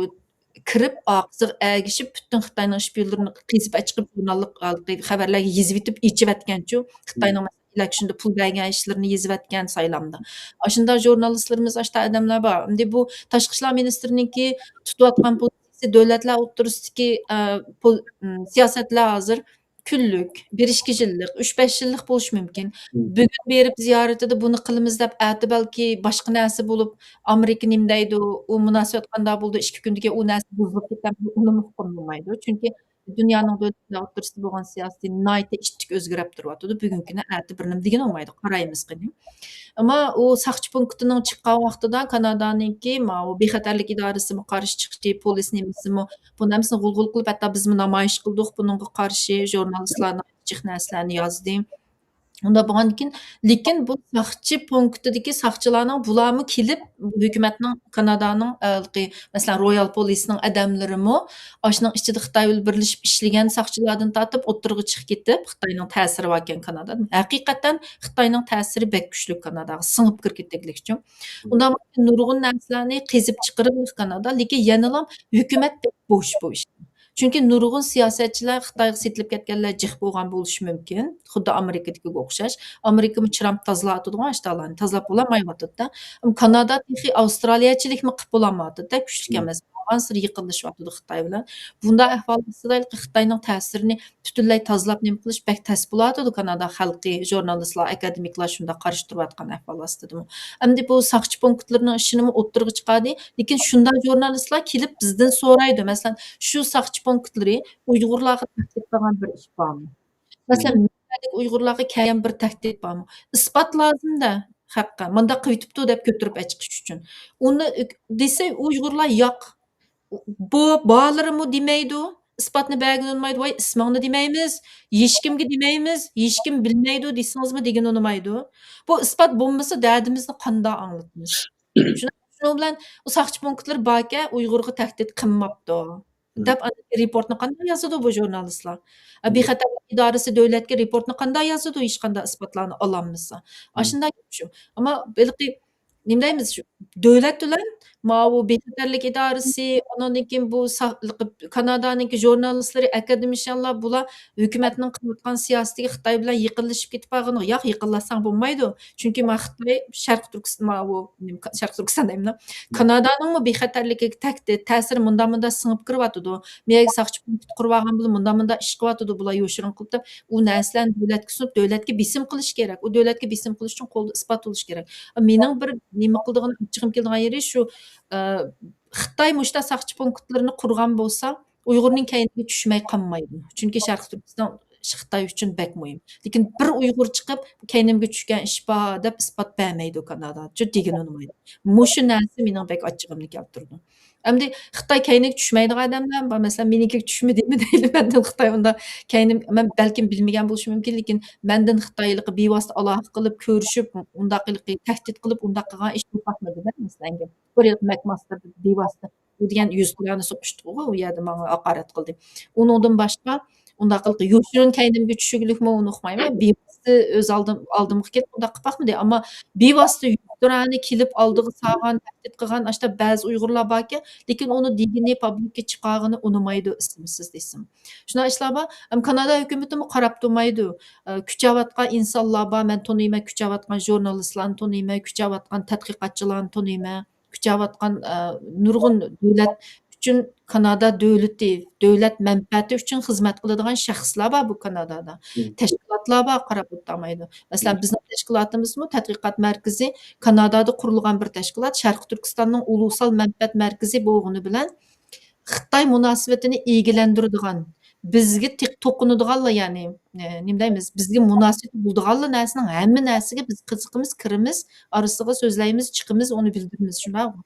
كىرىپ، ئارقىسىغا ئەگىشىپ، پۈتۈن خىتاينىڭ ئىش بىلىرىنى قېزىپ ئەچىقىپ، ژۇرناللىق خەۋەرلەرگە يېزىۋېتىپ، ئېچىۋەتكەنچۇ، خىتاينىڭ مەسىلەن، ئېلېكشندا پۇل بەرگەن ئىشلىرىنى يېزىۋەتكەن سايلامدا. ئاشۇنداق ژۇرنالىستلىرىمىز، ئاشتا ئادەملەر بار. ئەمدى بۇ تاشقى ئىشلار مىنىستىرىنىڭكى تۇتۇۋاتقان پوزىتسىيىسى، دۆلەتلەر ئوتتۇرىسىدىكى، ئە، پول-، ئىم، سىياسەتلەر ھازىر كۈنلۈك، بىر ئىككى يىللىق، ئۈچ بەش يىللىق بولۇشى مۇمكىن. بۈگۈن بېرىپ زىيارىتىدە بۇنى قىلىمىز دەپ، ئەتە بەلكى باشقا نەرسە بولۇپ، ئامېرىكا نېمە دەيدۇ، ئۇ مۇناسىۋەت قانداق بولىدۇ، ئىككى كۈندىن كېيىن ئۇ نەرسە بۇزۇلۇپ كېتەمدۇ، ئۇنىمۇ ئۇققىلى بولمايدۇ. چۈنكى دۇنيانىڭ دۆلەتلىرى ئوتتۇرىسىدا بولغان سىياسىتى ناھايىتى ئىتتىك ئۆزگىرىپ تۇرۇۋاتىدۇ. بۈگۈنكى كۈنى ئەتە بىر نېمە دېگىنى بولمايدۇ. قارايمىز قېنى. ئەمما ئۇ ساقچى پونكىتىنىڭ چىققان ۋاقتىدا كانادانىڭكى ماۋۇ بىخەتەرلىك ئىدارىسىمۇ قارشى چىقتى، پولىس نېمىسىمۇ، بۇ نېمىسىنى غۇلغۇل قىلىپ، ھەتتا بىزمۇ نامايىش قىلدۇق بۇنىڭغا قارشى، ژۇرنالىستلار ناھايىتى جىق نەرسىلەرنى يازدى. ئۇنداق بولغاندىكىن، لېكىن بۇ ساقچى پونكىتىدىكى ساقچىلارنىڭ بۇلارمۇ كېلىپ، بۇ ھۆكۈمەتنىڭ، كانادانىڭ، ئە، ھېلىقى، مەسىلەن، رويال پولىسنىڭ ئادەملىرىمۇ ئاشۇنىڭ ئىچىدە خىتاي بىلەن بىرلىشىپ ئىشلىگەن ساقچىلاردىن تارتىپ ئوتتۇرىغا چىقىپ كېتىپ، خىتاينىڭ تەسىرى باركەن كانادادا. ھەقىقەتەن خىتاينىڭ تەسىرى بەك كۈچلۈك كاناداغا، سىڭىپ كىرىپ كېتەكلىكچۇ. ئۇنداق نۇرغۇن نەرسىلەرنى قېزىپ چىقىرىۋېلىق كانادا، لېكىن يەنىلا ھۆكۈمەت بەك بوش بۇ ئىشتا. چۈنكى نۇرغۇن سىياسەتچىلەر خىتايغا سېتىلىپ كەتكەنلەر جىق بولغان بولۇشى مۇمكىن. خۇددى ئامېرىكىدىكىگە ئوخشاش. ئامېرىكىمۇ چىرامىپ تازىلاۋاتىدىغۇ ئاشتالارنى، تازىلاپ بولالمايۋاتىدۇ-دە. كانادا تېخى ئاۋسترالىيەچىلىكمۇ قىلىپ بولالمايۋاتىدۇ-دە، كۈچلۈككەنمەس. بارغانسېرى يېقىنلىشىۋاتىدۇ خىتاي بىلەن. بۇنداق ئەھۋال ئاستىدا خىتاينىڭ تەسىرىنى پۈتۈنلەي تازىلاپ نېمە قىلىش بەك تەس بولۇۋاتىدۇ. كانادا خەلقى، ژۇرنالىستلار، ئاكادېمىكلار شۇنداق قارشى تۇرۇۋاتقان ئەھۋال ئاستىدىمۇ. ئەمدى بۇ ساقچى پونكىتلىرىنىڭ ئىشىنىمۇ ئوتتۇرىغا چىقاردى. لېكىن شۇنداق ژۇرنالىستلار كېلىپ بىزدىن سورايدۇ. مەسىلەن، شۇ ساقچى پونكىتلىرى ئۇيغۇرلارغا تەھدىت قىلغان بىر ئىش بارمۇ؟ مەسىلەن، مەھەللىدىكى ئۇيغۇرلارغا كەلگەن بىر تەھدىت بارمۇ؟ ئىسپات لازىم-دە خەققە، مۇنداق قىلىۋېتىپتۇ دەپ كۆتۈرۈپ ئەچىقىش ئۈچۈن. ئۇنى دېسە ئۇيغۇرلار ياق. بۇ بالىلىرىمۇ دېمەيدۇ، ئىسپاتنى بەرگىلى ئۇنىمايدۇ، ۋاي ئىسمىڭنى دېمەيمىز، ھېچكىمگە دېمەيمىز، ھېچكىم بىلمەيدۇ دېسىڭىزمۇ دېگىلى ئۇنىمايدۇ. بۇ ئىسپات بولمىسا دەردىمىزنى قانداق ئاڭلىتىمىز؟ شۇنىڭ، شۇنىڭ بىلەن ئۇ ساقچى پونكىتلىرى باركەن، ئۇيغۇرغا تەھدىت قىلماپتۇ دەپ ئاندىن رېپورتنى قانداق يازىدۇ بۇ ژۇرنالىستلار؟ ئە، بىخەتەرلىك ئىدارىسى دۆلەتكە رېپورتنى قانداق يازىدۇ، ھېچقانداق ئىسپاتلارنى ئالالمىسا؟ ئاشۇنداق گەپ شۇ. ئەمما ھېلىقى نېمە دەيمىز، شۇ دۆلەت بىلەن ماۋۇ بىخەتەرلىك ئىدارىسى، ئانىڭدىن كېيىن بۇ سا-، كانادانىڭكى ژۇرنالىستلىرى، ئاكادېمىشيانلار، بۇلار ھۆكۈمەتنىڭ قىلىۋاتقان سىياسىتىگە خىتاي بىلەن يېقىنلىشىپ كېتىپ قالغىنىغا، ياق، يېقىنلاشساڭ بولمايدۇ. چۈنكى ما خىتاي شەرقىي تۈركىستان، ماۋۇ، نېمە، شەرقىي تۈركىستان دەيمەن، كانادانىڭمۇ بىخەتەرلىكىگە تەھدىت، تەسىرى مۇنداق، مۇنداق سىڭىپ كىرىۋاتىدۇ. مېيەگە ساقچى پونكىت قۇرۇۋالغان بىلەن مۇنداق، مۇنداق ئىش قىلىۋاتىدۇ، بۇلار يوشۇرۇن قىلىپ دەپ، ئۇ نەرسىلەرنى دۆلەتكە سۇنۇپ، دۆلەتكە بېسىم قىلىش كېرەك. ئۇ دۆلەتكە بېسىم قىلىش ئۈچۈن قولدا ئىسپات بولۇش كېرەك. مېنىڭ بىر نېمە قىلىدىغان، ئاچچىقىم كېلىدىغان يېرى شۇ، ئە، خىتاي مۇشۇنداق ساقچى پونكىتلىرىنى قۇرغان بولسا، ئۇيغۇرنىڭ كەينىگە چۈشمەي قالمايدۇ. چۈنكى شەرقىي تۈركىستان خىتاي ئۈچۈن بەك مۇھىم. لېكىن بىر ئۇيغۇر چىقىپ، كەينىمگە چۈشكەن ئىش بار دەپ ئىسپات بەرمەيدۇ كانادا. شۇ دېگىنى ئۇنىمايدۇ. مۇشۇ نەرسە مېنىڭ بەك ئاچچىقىمنى كەلتۈرىدۇ. ئەمدى خىتاي كەينىگە چۈشمەيدىغان ئادەملەر بار. مەسىلەن، مېنىڭكىگە چۈشمىدىمۇ دەيلى، مەندىن خىتاي ئۇنداق كەينىم-، مەن بەلكىم بىلمىگەن بولۇشۇم مۇمكىن، لېكىن مەندىن خىتاي ھېلىقى بىۋاسىتە ئالاقە قىلىپ، كۆرۈشۈپ، ئۇنداق ھېلىقى تەھدىت قىلىپ، ئۇنداق قىلغان ئىش بولۇپ باقمىدى-دە، مەسىلەن، بىر ھېلىقى مەكماستېر بىۋاسىتە ئۇ دېگەن يۈز كىلونى سوقۇشتۇقغۇ، ئۇ يەردە ماڭا ھاقارەت قىلدى. ئۇنىڭدىن باشقا ئۇنداق قىلىپ يوشۇرۇن كەينىمگە چۈشۈرگۈلۈكمۇ ئۇنى ئۇقمايمەن. بىۋاسىتە ئۆز ئالدىم-، ئالدىمغا كېلىپ ئۇنداق قىلىپ باقمىدى. ئەمما بىۋاسىتە يۈز كىلونى كېلىپ ئالدىغا سالغان، تەھدىت قىلغان ئاشتا بەزى ئۇيغۇرلار باركەن، لېكىن ئۇنى دېگىنى، پابلىككا چىقارغىنى ئۇنىمايدۇ، ئىسىمسىز دېسىم. شۇنداق ئىشلار بار. ئەم، كانادا ھۆكۈمىتىمۇ قاراپ تۇرمايدۇ. ئە، كۈچەۋاتقان ئىنسانلار بار، مەن تونۇيمەن، كۈچەۋاتقان ژۇرنالىستلارنى تونۇيمەن، كۈچەۋاتقان تەتقىقاتچىلارنى تونۇيمەن. كۈچەۋاتقان، ئە، نۇرغۇن دۆلەت ئۈچۈن، كانادا دۆلىتى، دۆلەت مەنپەئەتى ئۈچۈن خىزمەت قىلىدىغان شەخسلەر بار بۇ كانادادا. تەشكىلاتلار بار، قاراپ ئولتۇرمايدۇ. مەسىلەن، بىزنىڭ تەشكىلاتىمىزمۇ تەتقىقات مەركىزى، كانادادا قۇرۇلغان بىر تەشكىلات، شەرقىي تۈركىستاننىڭ ئۇلۇسال مەنپەئەت مەركىزى بولغىنى بىلەن، خىتاي مۇناسىۋىتىنى ئىگىلەندۈرىدىغان، بىزگە تېق-، توقۇنىدىغانلا، يەنى، ئە، نېمە دەيمىز، بىزگە مۇناسىۋىتى بولىدىغانلا نەرسىنىڭ ھەممە نەرسىگە بىز قىزىقىمىز، كىرىمىز، ئارىسىغا سۆزلەيمىز، چىقىمىز، ئۇنى بىلدۈرىمىز، شۇنداقمۇ؟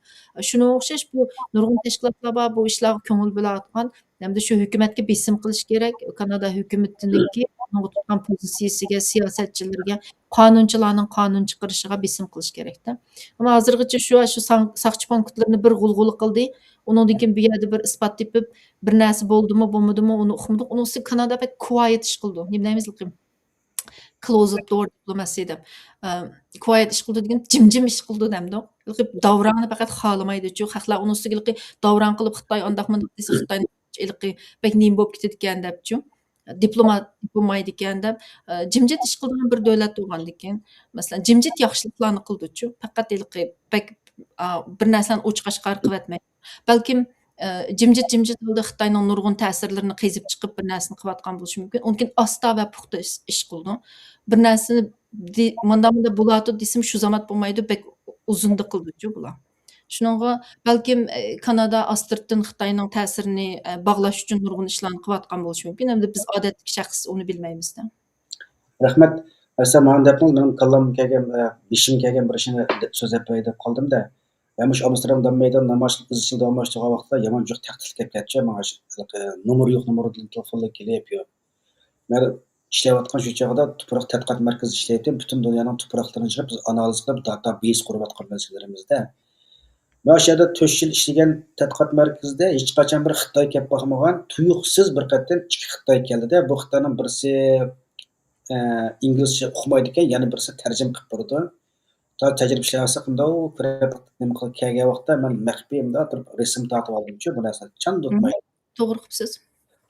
شۇنىڭغا ئوخشاش بۇ نۇرغۇن تەشكىلاتلار بار، بۇ ئىشلارغا كۆڭۈل بۆلۈۋاتقان، ھەمدە شۇ ھۆكۈمەتكە بېسىم قىلىش كېرەك، كانادا ھۆكۈمىتىنىڭكى ئۇنىڭغا تۇتقان پوزىتسىيىسىگە، سىياسەتچىلىرىگە، قانۇنچىلارنىڭ قانۇن چىقىرىشىغا بېسىم قىلىش كېرەكتە. ئەمما ھازىرغىچە شۇ، شۇ ساڭ-، ساقچى پونكىتلىرىنى بىر غۇلغۇلا قىلدى. ئۇنىڭدىن كېيىن بۇ يەردە بىر ئىسپات تېپىپ، بىر نەرسە بولدىمۇ، بولمىدىمۇ، ئۇنى ئۇقمىدۇق. ئۇنىڭ ئۈستىگە كانادا بەك كۇۋايت ئىش قىلىدۇ. نېمە دەيمىز، لېكىن closed door diplomacy دەپ. ئە، كۇۋايت ئىش قىلىدۇ دېگەن جىمجىم ئىش قىلىدۇ دەمدۇق. ھېلىقى داۋراڭنى پەقەت خالىمايدۇچۇ. خەقلەر ئۇنىڭ ئۈستىگە ھېلىقى داۋراڭ قىلىپ، خىتاي ئانداق مۇنداق دېسە، خىتاينى ھېلىقى بەك نېمە بولۇپ كېتىدىكەن دەپچۇ. دىپلومات بولمايدىكەن دەپ، ئە، جىمجىت ئىش قىلىدىغان بىر دۆلەت بولغاندىكىن، مەسىلەن، جىمجىت ياخشىلىقلارنى قىلىدۇچۇ. پەقەت ھېلىقى بەك، ئا، بىر نەرسىلەرنى ئوچۇق ئاشكارا قىلىۋەتمەيدۇ. بەلكىم، ئە، جىمجىت، جىمجىت ھالدا خىتاينىڭ نۇرغۇن تەسىرلىرىنى قېزىپ چىقىپ، بىر نەرسىنى قىلىۋاتقان بولۇشى مۇمكىن. ئۇنىڭ كېيىن ئاستا ۋە پۇختا ئىش، ئىش قىلىدۇ. بىر نەرسىنى دې-، ماندا، ماندا بولاتتى دېسىمۇ، شۇ زامات بولمايدۇ، بەك ئۇزۇندا قىلىدۇچۇ بۇلار. شۇنىڭغا بەلكىم، ئە، كانادا ئاستىرتتىن خىتاينىڭ تەسىرىنى، ئە، باغلاش ئۈچۈن نۇرغۇن ئىشلارنى قىلىۋاتقان بولۇشى مۇمكىن. ئەمدى بىز ئادەتتىكى شەخس ئۇنى بىلمەيمىز-دە. رەھمەت. ئەسلى مانا دەپمۇ مېنىڭ كاللامغا كەلگەن، ئە، بېشىمغا كەلگەن بىر ئىشنى دەپ سۆزلەپ بېرەي دەپ قالدىم-دە. ۋە مۇشۇ ئامستېردام داممەيدان نامايىش ئىزچىل داۋاملاشتۇرغان ۋاقىتتا يامان جىق تەھدىتلەر كەپ كەتتى ماڭا. شۇ، ھېلىقى نومۇر يوق نومۇردىن تېلېفونلار كېلىپ، يو-، مەن ئىشلەۋاتقان شۇ چاغدا تۇپراق تەتقىقات مەركىزىدە ئىشلەيتتىم. پۈتۈن دۇنيانىڭ تۇپراقلىرىنى يىغىپ، بىز ئانالىز قىلىپ، داتا بەيز قۇرۇۋاتقان مەزگىللىرىمىزدە. مەن شۇ يەردە تۆت يىل ئىشلىگەن تەتقىقات مەركىزىدە ھېچقاچان بىر خىتاي كەپ باقمىغان، تۇيۇقسىز بىر قېتىم ئىككى خىتاي كەلدى-دە. بۇ خىتاينىڭ بىرسى، ئە، ئىنگلىزچە ئۇقمايدىكەن، يەنە بىرسى تەرجىمە قىلىپ بېرىدۇ. تا تەجرىبە ئىشلەۋاتساق، مۇنداق كۆرۈپ، نېمە قىلىپ كەلگەن ۋاقىتتا مەن مەخپىي مۇنداق تۇرۇپ رەسىم تارتىۋالدىمچۇ، بۇ نەرسىنى چاندۇرماي. توغرا قىپسىز.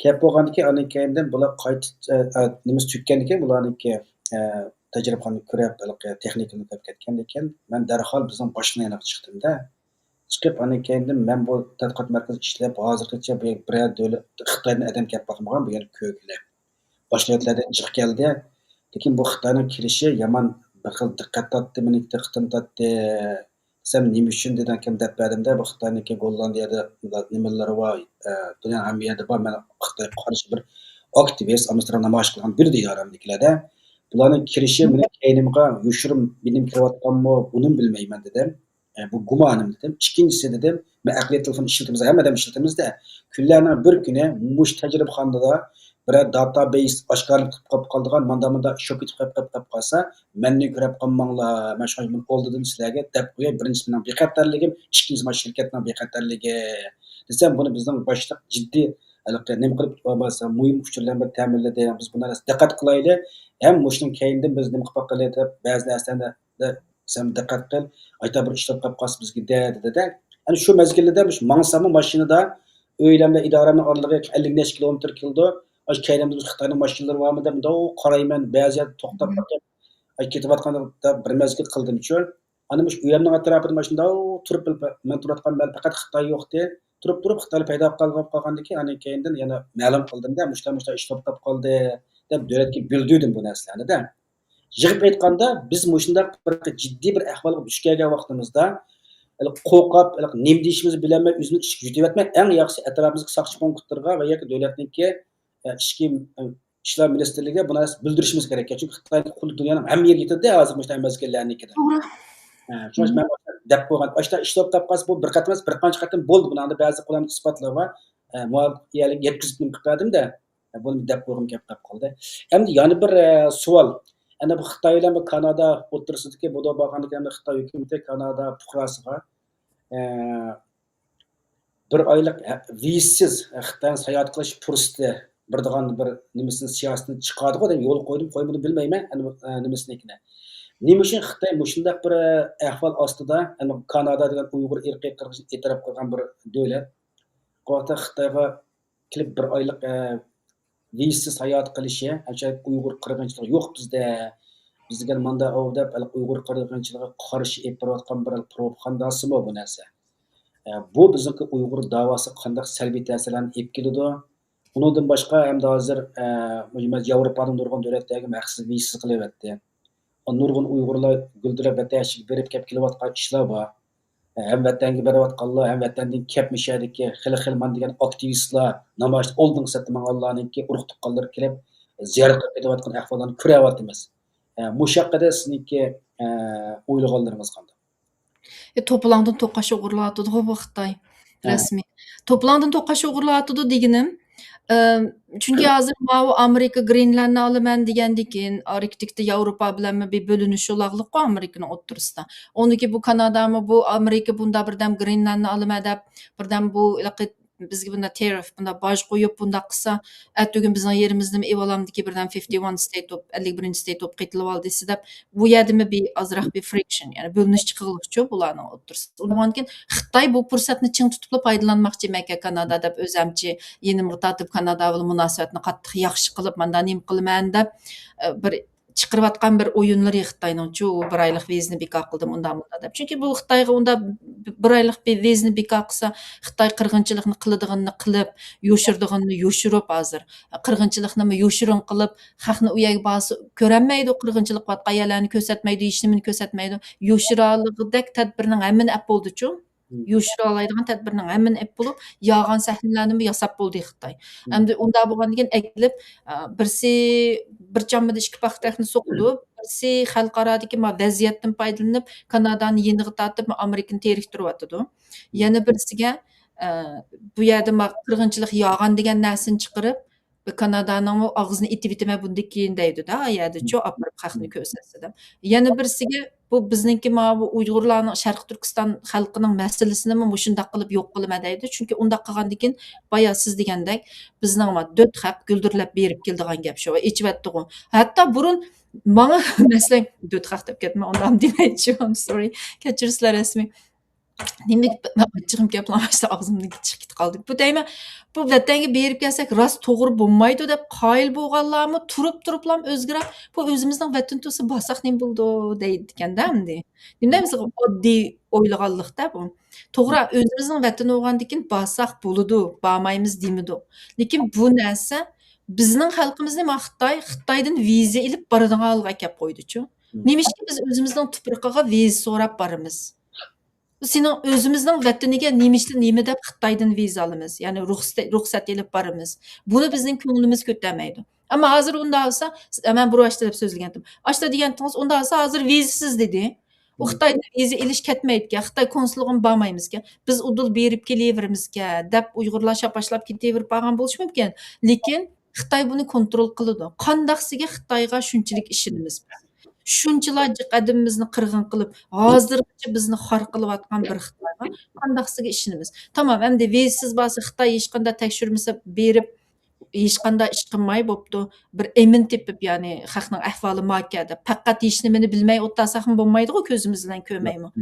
كەپ بولغاندىكىن، ئاندىن كېيىندىن بۇلار قايتا، ئە، ئە، نېمىسى تۈگىگەندىكىن، بۇلارنىڭكى، ئە، تەجرىبىخانىنى كۆرۈپ، ھېلىقى تېخنىكىنى كۆرۈپ كەتكەندىكىن، مەن دەرھال بىزنىڭ باشقا يانىغا چىقتىم-دە. چىقىپ، ئاندىن كېيىندىن مەن بۇ تەتقىقات مەركىزىدە ئىشلەپ، ھازىرغىچە بۇ بىرەر دۆلەت، خىتايدىن ئادەم كەپ باقمىغان بۇ يەرگە كۆرگىلى. باشقا دۆلەتلەردىن جىق كەلدى. لېكىن بۇ خىتاينىڭ كېلىشى يامان بىر خىل دىققەت تارتتى، مېنىڭكى دىققىتىمنى تارتتى. دېسەم، نېمە ئۈچۈن دېدىڭكىن دەپ بەردىم-دە، بۇ خىتاينىڭكى گوللاندىيەدە نېمىلىرى بار، ئە، دۇنيانىڭ ھەممە يەردە بار، مەن خىتايغا قارشى بىر ئاكتىۋىست، ئامستېردام نامايىش قىلغان بىر ئىدارەمدىكىلەردە. بۇلارنىڭ كېلىشى مېنىڭ كەينىمغا يوشۇرۇن بىلىم كىرىۋاتقانمۇ، بۇنىمۇ بىلمەيمەن دېدىم. ئە، بۇ گۇمانىم دېدىم. ئىككىنچىسى دېدىم، مەن ئەقلىيەت تېلېفونى ئىشلىتىمىز، ھەممە ئادەم ئىشلىتىمىز-دە. كۈنلەرنىڭ بىر كۈنى مۇشۇ تەجرىبىخانىدا بىرەر داتابەيس ئاشكارىلىنىپ قېلىپ قالىدىغان، ماندا-ماندا شوك كېتىپ قېلىپ، قېلىپ، قېلىپ قالسا، مەندىن كۆرۈپ قالماڭلار. مەن شۇڭا بۇنى ئالدىدىن سىلەرگە دەپ قوياي. بىرىنچىسى مېنىڭ بىخەتەرلىكىم، ئىككىنچىسى مانا شىركەتنىڭ بىخەتەرلىكى. دېسەم، بۇنى بىزنىڭ باشلىق جىددىي ھېلىقى نېمە قىلىپ بولسا مۇھىم ئۇچۇرلار بىلەن تەمىنلىدى. بىز بۇ نەرسىگە دىققەت قىلايلى. ھەم مۇشۇنىڭ كەينىدىن بىز نېمە قىلىپ باقايلى دەپ بەزى نەرسىلەرنى سەن دىققەت قىل، ئايتا بىر ئىشلەپ قاپ قالسا بىزگە دە، دېدى-دە. ئەنە شۇ مەزگىلدە مۇشۇ ماڭساممۇ ماشىنىدا ئۆيلەر بىلەن ئىدارەمنىڭ ئارىلىقى ئەللىك نەچچە كىلومېتىر كېلىدۇ. ئاشۇ كەينىمىزدە مۇشۇ خىتاينىڭ ماشىنىلىرى بارمۇ دەپ مۇنداق قارايمەن، بەزى يەردە توختاپ قالىمەن. ئاي، كېتىۋاتقاندا بىر مەزگىل قىلدىمچۇ. ئانا مۇشۇ ئۆيۈمنىڭ ئەتراپىدا ماشىنىدا تۇرۇپ، مەن تۇرۇۋاتقان مەھەللىدە پەقەت خىتاي يوقتى. تۇرۇپ، تۇرۇپ خىتايلار پەيدا قالغان، قالغاندىن كېيىن، ئاندىن كېيىندىن يەنە مەلۇم قىلدىم-دە، مۇشۇلار، مۇشۇلار ئىش توختاپ قالدى دەپ دۆلەتكە بىلدۈردۈم بۇ نەرسىلەرنى-دە. يىغىپ ئېيتقاندا، بىز مۇشۇنداق بىر جىددىي بىر ئەھۋالغا دۇچ كەلگەن ۋاقتىمىزدا، ھېلىقى قورقۇپ، ھېلىقى نېمە دېيىشىمىزنى بىلەلمەي، ئۆزىمىز ئىچكە يۈدۈۋەتمەي، ئەڭ ياخشىسى ئەتراپىمىزدىكى ساقچى پونكىتلىرىغا ۋە ياكى دۆلەتنىڭكى، ئە، ئىچكى، ئە، ئىشلار مىنىستىرلىكىگە بۇ نەرسىنى بىلدۈرۈشىمىز كېرەك. چۈنكى خىتاي خۇددى دۇنيانىڭ ھەممە يېرىگە يېتىدۇ ھازىر مۇشۇنداق مەزگىللەرنىڭكىدە. توغرا. ھە، شۇڭا مەن دەپ قويغان، ئاشتا ئىشلەپ قاپ قالسا، بۇ بىر قېتىم ئەمەس، بىر قانچە قېتىم بولدى. بۇنىڭدا بەزى قۇراملىق ئىسپاتلار بار. ئە، مۇۋاپىق يەرلىككە يەتكۈزۈپ نېمە قىلىپ بەردىم-دە. ئە، بۇنى دەپ قويغۇم كەپ قاپ قالدى. ئەمدى يەنە بىر، ئە، سوئال. ئەنە بۇ خىتاي بىلەن بۇ كانادا ئوتتۇرىسىدىكى بۇدا بارغاندىكىن، ئەمدى خىتاي ھۆكۈمىتى كانادا پۇقراسىغا، ئە، بىر ئايلىق ھە-، ۋىزىسىز خىتاينىڭ ساياھەت قىلىش پۇرسىتى بېرىدىغان بىر نېمىسىنى، سىياسىتىنى چىقاردىغۇ دەپ يولغا قويدىمۇ قويمىدىمۇ بىلمەيمەن، ئەنە، ئە، نېمىسىنىڭكىنى. نېمە ئۈچۈن خىتاي مۇشۇنداق بىر، ئە، ئەھۋال ئاستىدا، ئەنە، كانادا دېگەن ئۇيغۇر ئىرقىي قىرغىنچىلىقىنى ئېتىراپ قىلغان بىر دۆلەت، بۇ ۋاقىتتا خىتايغا كېلىپ بىر ئايلىق، ئە، ۋىزىسىز ساياھەت قىلىشى، ئەنچە ئۇيغۇر قىرغىنچىلىقى يوق بىزدە، بىز دېگەن ماندا ئاۋۇ دەپ، ھېلىقى ئۇيغۇر قىرغىنچىلىقىغا قارشى ئېلىپ بېرىۋاتقان بىر پروپاگانداسىمۇ بۇ نەرسە؟ ئە، بۇ بىزنىڭكى ئۇيغۇر داۋاسىغا قانداق سەلبىي تەسىرلەرنى ئېلىپ كېلىدۇ؟ ئۇنىڭدىن باشقا، ئەمدى ھازىر، ئە، ياۋروپانىڭ نۇرغۇن دۆلەتلىرىگە ھەقسىز ۋىزىسىز قىلىۋەتتى. نۇرغۇن ئۇيغۇرلار گۈلدۈرەپ ۋەتەن ئىچىگە بېرىپ كەپ كېلىۋاتقان ئىشلار بار. ھەم ۋەتەنگە بېرىۋاتقانلار، ھەم ۋەتەندىن كەپ مۇشەدىكى خېلى خېلى مان دېگەن ئاكتىۋىستلار، نامايىشتا ئالدىنقى سەپتە ماڭغانلارنىڭكى ئۇرۇق تۇغقانلىرى كېلىپ زىيارەت قىلىپ كېتىۋاتقان ئەھۋاللارنى كۆرۈۋاتىمىز. ئە، مۇشۇ ھەققىدە سىزنىڭكى، ئە، ئويلىغانلىرىڭىز قانداق؟ ئە، توپىلاڭدىن توقاچ ئوغرىلاۋاتىدىغۇ بۇ خىتاي. ھە. رەسمىي. توپىلاڭدىن توقاچ ئوغرىلاۋاتىدۇ دېگىنىم، ئە، چۈنكى ھازىر ماۋۇ ئامېرىكا گرېنلاندنى ئالىمەن دېگەندىكىن، ئاركتىكتا ياۋروپا بىلەنمۇ بىر بۆلۈنۈش يولاقلىققۇ ئامېرىكىنىڭ ئوتتۇرىسىدا. ئۇنىڭدىكى بۇ كانادامۇ بۇ ئامېرىكا بۇندا بىردەم گرېنلاندنى ئالىمەن دەپ، بىردەم بۇ ھېلىقى بىزگە بۇنداق تېرىف، بۇنداق باج قويۇپ، بۇنداق قىلسا، ئەتىگۈن بىزنىڭ يېرىمىزنىمۇ ئېلىۋالامدىكى بىردەم فىفتى ۋان ستېيت بولۇپ، ئەللىك بىرىنچى ستېيت بولۇپ قېتىلىۋالدى دېسە دەپ، بۇ يەردىمۇ بىر ئازراق بىر فرىكشن، يەنى بۆلۈنۈش چىقىرىلغۇچۇ بۇلارنىڭ ئوتتۇرىسىدا. ئۇنىڭدىن كېيىن خىتاي بۇ پۇرسەتنى چىڭ تۇتۇپلا پايدىلانماقچى، مەكە كانادا دەپ ئۆزەمچى يېنىمغا تارتىپ، كانادا بىلەن مۇناسىۋەتنى قاتتىق ياخشى قىلىپ، ماندا نېمە قىلىمەن دەپ، ئە، بىر چىقىرىۋاتقان بىر ئويۇنلىرى خىتاينىڭچۇ، ئۇ بىر ئايلىق ۋىزىنى بىكار قىلدىم، ئۇنداق، مۇنداق دەپ. چۈنكى بۇ خىتايغا ئۇنداق بىر ئايلىق بىر ۋىزىنى بىكار قىلسا، خىتاي قىرغىنچىلىقنى قىلىدىغىنىنى قىلىپ، يوشۇرىدىغىنىنى يوشۇرۇپ ھازىر، قىرغىنچىلىقنىمۇ يوشۇرۇن قىلىپ، خەقنى ئۇ يەرگە بارسا كۆرەلمەيدۇ، قىرغىنچىلىق قىلىۋاتقان يەرلەرنى كۆرسەتمەيدۇ، ھېچنېمىنى كۆرسەتمەيدۇ. يوشۇرالىغۇدەك تەدبىرنىڭ ھەممىنى ئەپ بولدىچۇ. يوشۇرالايدىغان تەدبىرنىڭ ھەممىنى ئېلىپ بولۇپ، يالغان سەھنىلەرنىمۇ ياساپ بولدى خىتاي. ئەمدى ئۇنداق بولغاندىكىن ئەكېلىپ، ئە، بىرسى بىر چاممىدا ئىككى پاختەكنى سوقىدۇ، بىرسى خەلقئارادىكى ما ۋەزىيەتتىن پايدىلىنىپ، كانادانى يېنىغا تارتىپ، ما ئامېرىكىنى تېرىكتۈرۈۋاتىدۇ. يەنە بىرسىگە، ئە، بۇ يەردە ما قىرغىنچىلىق يالغان دېگەن نەرسىنى چىقىرىپ، كانادانىڭمۇ ئاغزىنى ئېتىۋېتىمەن بۇندىن كېيىن دەيدۇ-دە، ئۇ يەردىچۇ ئاپىرىپ خەقنى كۆرسەتسە دەپ. يەنە بىرسىگە، بۇ بىزنىڭكى ماۋۇ ئۇيغۇرلارنىڭ شەرقىي تۈركىستان خەلقىنىڭ مەسىلىسىنىمۇ مۇشۇنداق قىلىپ يوق قىلىمەن دەيدۇ. چۈنكى ئۇنداق قىلغاندىن كېيىن، بايا سىز دېگەندەك، بىزنىڭ ما دۆت خەق گۈلدۈرلەپ بېرىپ كېلىدىغان گەپ شۇ، ئېچىۋەتتىغۇ. ھەتتا بۇرۇن ماڭا، مەسىلەن، دۆت خەق دەپ كەتمە، ئۇنداق دېمەيچۇ، I'm sorry، كەچۈرسىلەر رەسمىي. نېمىلىك مەن ئاچچىقىم كەپلا باشتا ئاغزىمدىن چىقىپ كېتىپ قالدى. بۇ دەيمەن، بۇ ۋەتەنگە بېرىپ كەلسەك راست توغرا بولمايدۇ دەپ قايىل بولغانلارمۇ تۇرۇپ تۇرۇپلام ئۆزگىرەپ، بۇ ئۆزىمىزنىڭ ۋەتىنى تۇرسا بارساق نېمە بولىدۇ دەيدىكەندە ئەمدى. نېمە دەيمىز، ئاددىي ئويلىغانلىقتا بۇ. توغرا، ئۆزىمىزنىڭ ۋەتىنى بولغاندىكىن بارساق بولىدۇ، بارمايمىز دېمىدۇق. لېكىن بۇ نەرسە بىزنىڭ خەلقىمىزنى ما خىتاي، خىتايدىن ۋىزا ئېلىپ بارىدىغان ھالغا ئەكەپ قويدىچۇ. نېمىشقا بىز ئۆزىمىزنىڭ تۇپرىقىغا ۋىزا سوراپ بارىمىز؟ سېنىڭ ئۆزىمىزنىڭ ۋەتىنىگە نېمىشتا، نېمە دەپ خىتايدىن ۋىزا ئالىمىز؟ يەنى رۇخسەت، رۇخسەت ئېلىپ بارىمىز. بۇنى بىزنىڭ كۆڭلىمىز كۆتەرمەيدۇ. ئەمما ھازىر ئۇنداق بولسا، مەن بۇرۇن ئاشتا دەپ سۆزلىگەنتىم. ئاشتا دېگەنتىڭىز، ئۇنداق بولسا ھازىر ۋىزىسىز دېدى. ئۇ خىتايدىن ۋىزا ئېلىش كەتمەيدىكەن، خىتاي كونسۇللۇقىغا بارمايمىزكەن، بىز ئۇدۇل بېرىپ كېلىۋېرىمىزكەن دەپ ئۇيغۇرلار شاپاشلاپ كېتىۋېرىپ بارغان بولۇشى مۇمكىن. لېكىن خىتاي بۇنى كونترول قىلىدۇ. قانداقسىگە خىتايغا شۇنچىلىك ئىشىنىمىز؟ شۇنچىلا جىق ئادىمىمىزنى قىرغىن قىلىپ، ھازىرغىچە بىزنى خار قىلىۋاتقان بىر خىتايغا قانداقسىگە ئىشىنىمىز؟ تامام، ئەمدى ۋىزىسىز بارسا خىتاي ھېچقانداق تەكشۈرمىسە بېرىپ، ھېچقانداق ئىش قىلماي بوپتۇ. بىر ئېمىن تېپىپ، يەنى خەقنىڭ ئەھۋالى ماكە دەپ، پەقەت ھېچنېمىنى بىلمەي ئولتۇرساقمۇ بولمايدىغۇ، كۆزىمىز بىلەن كۆرمەيمۇ.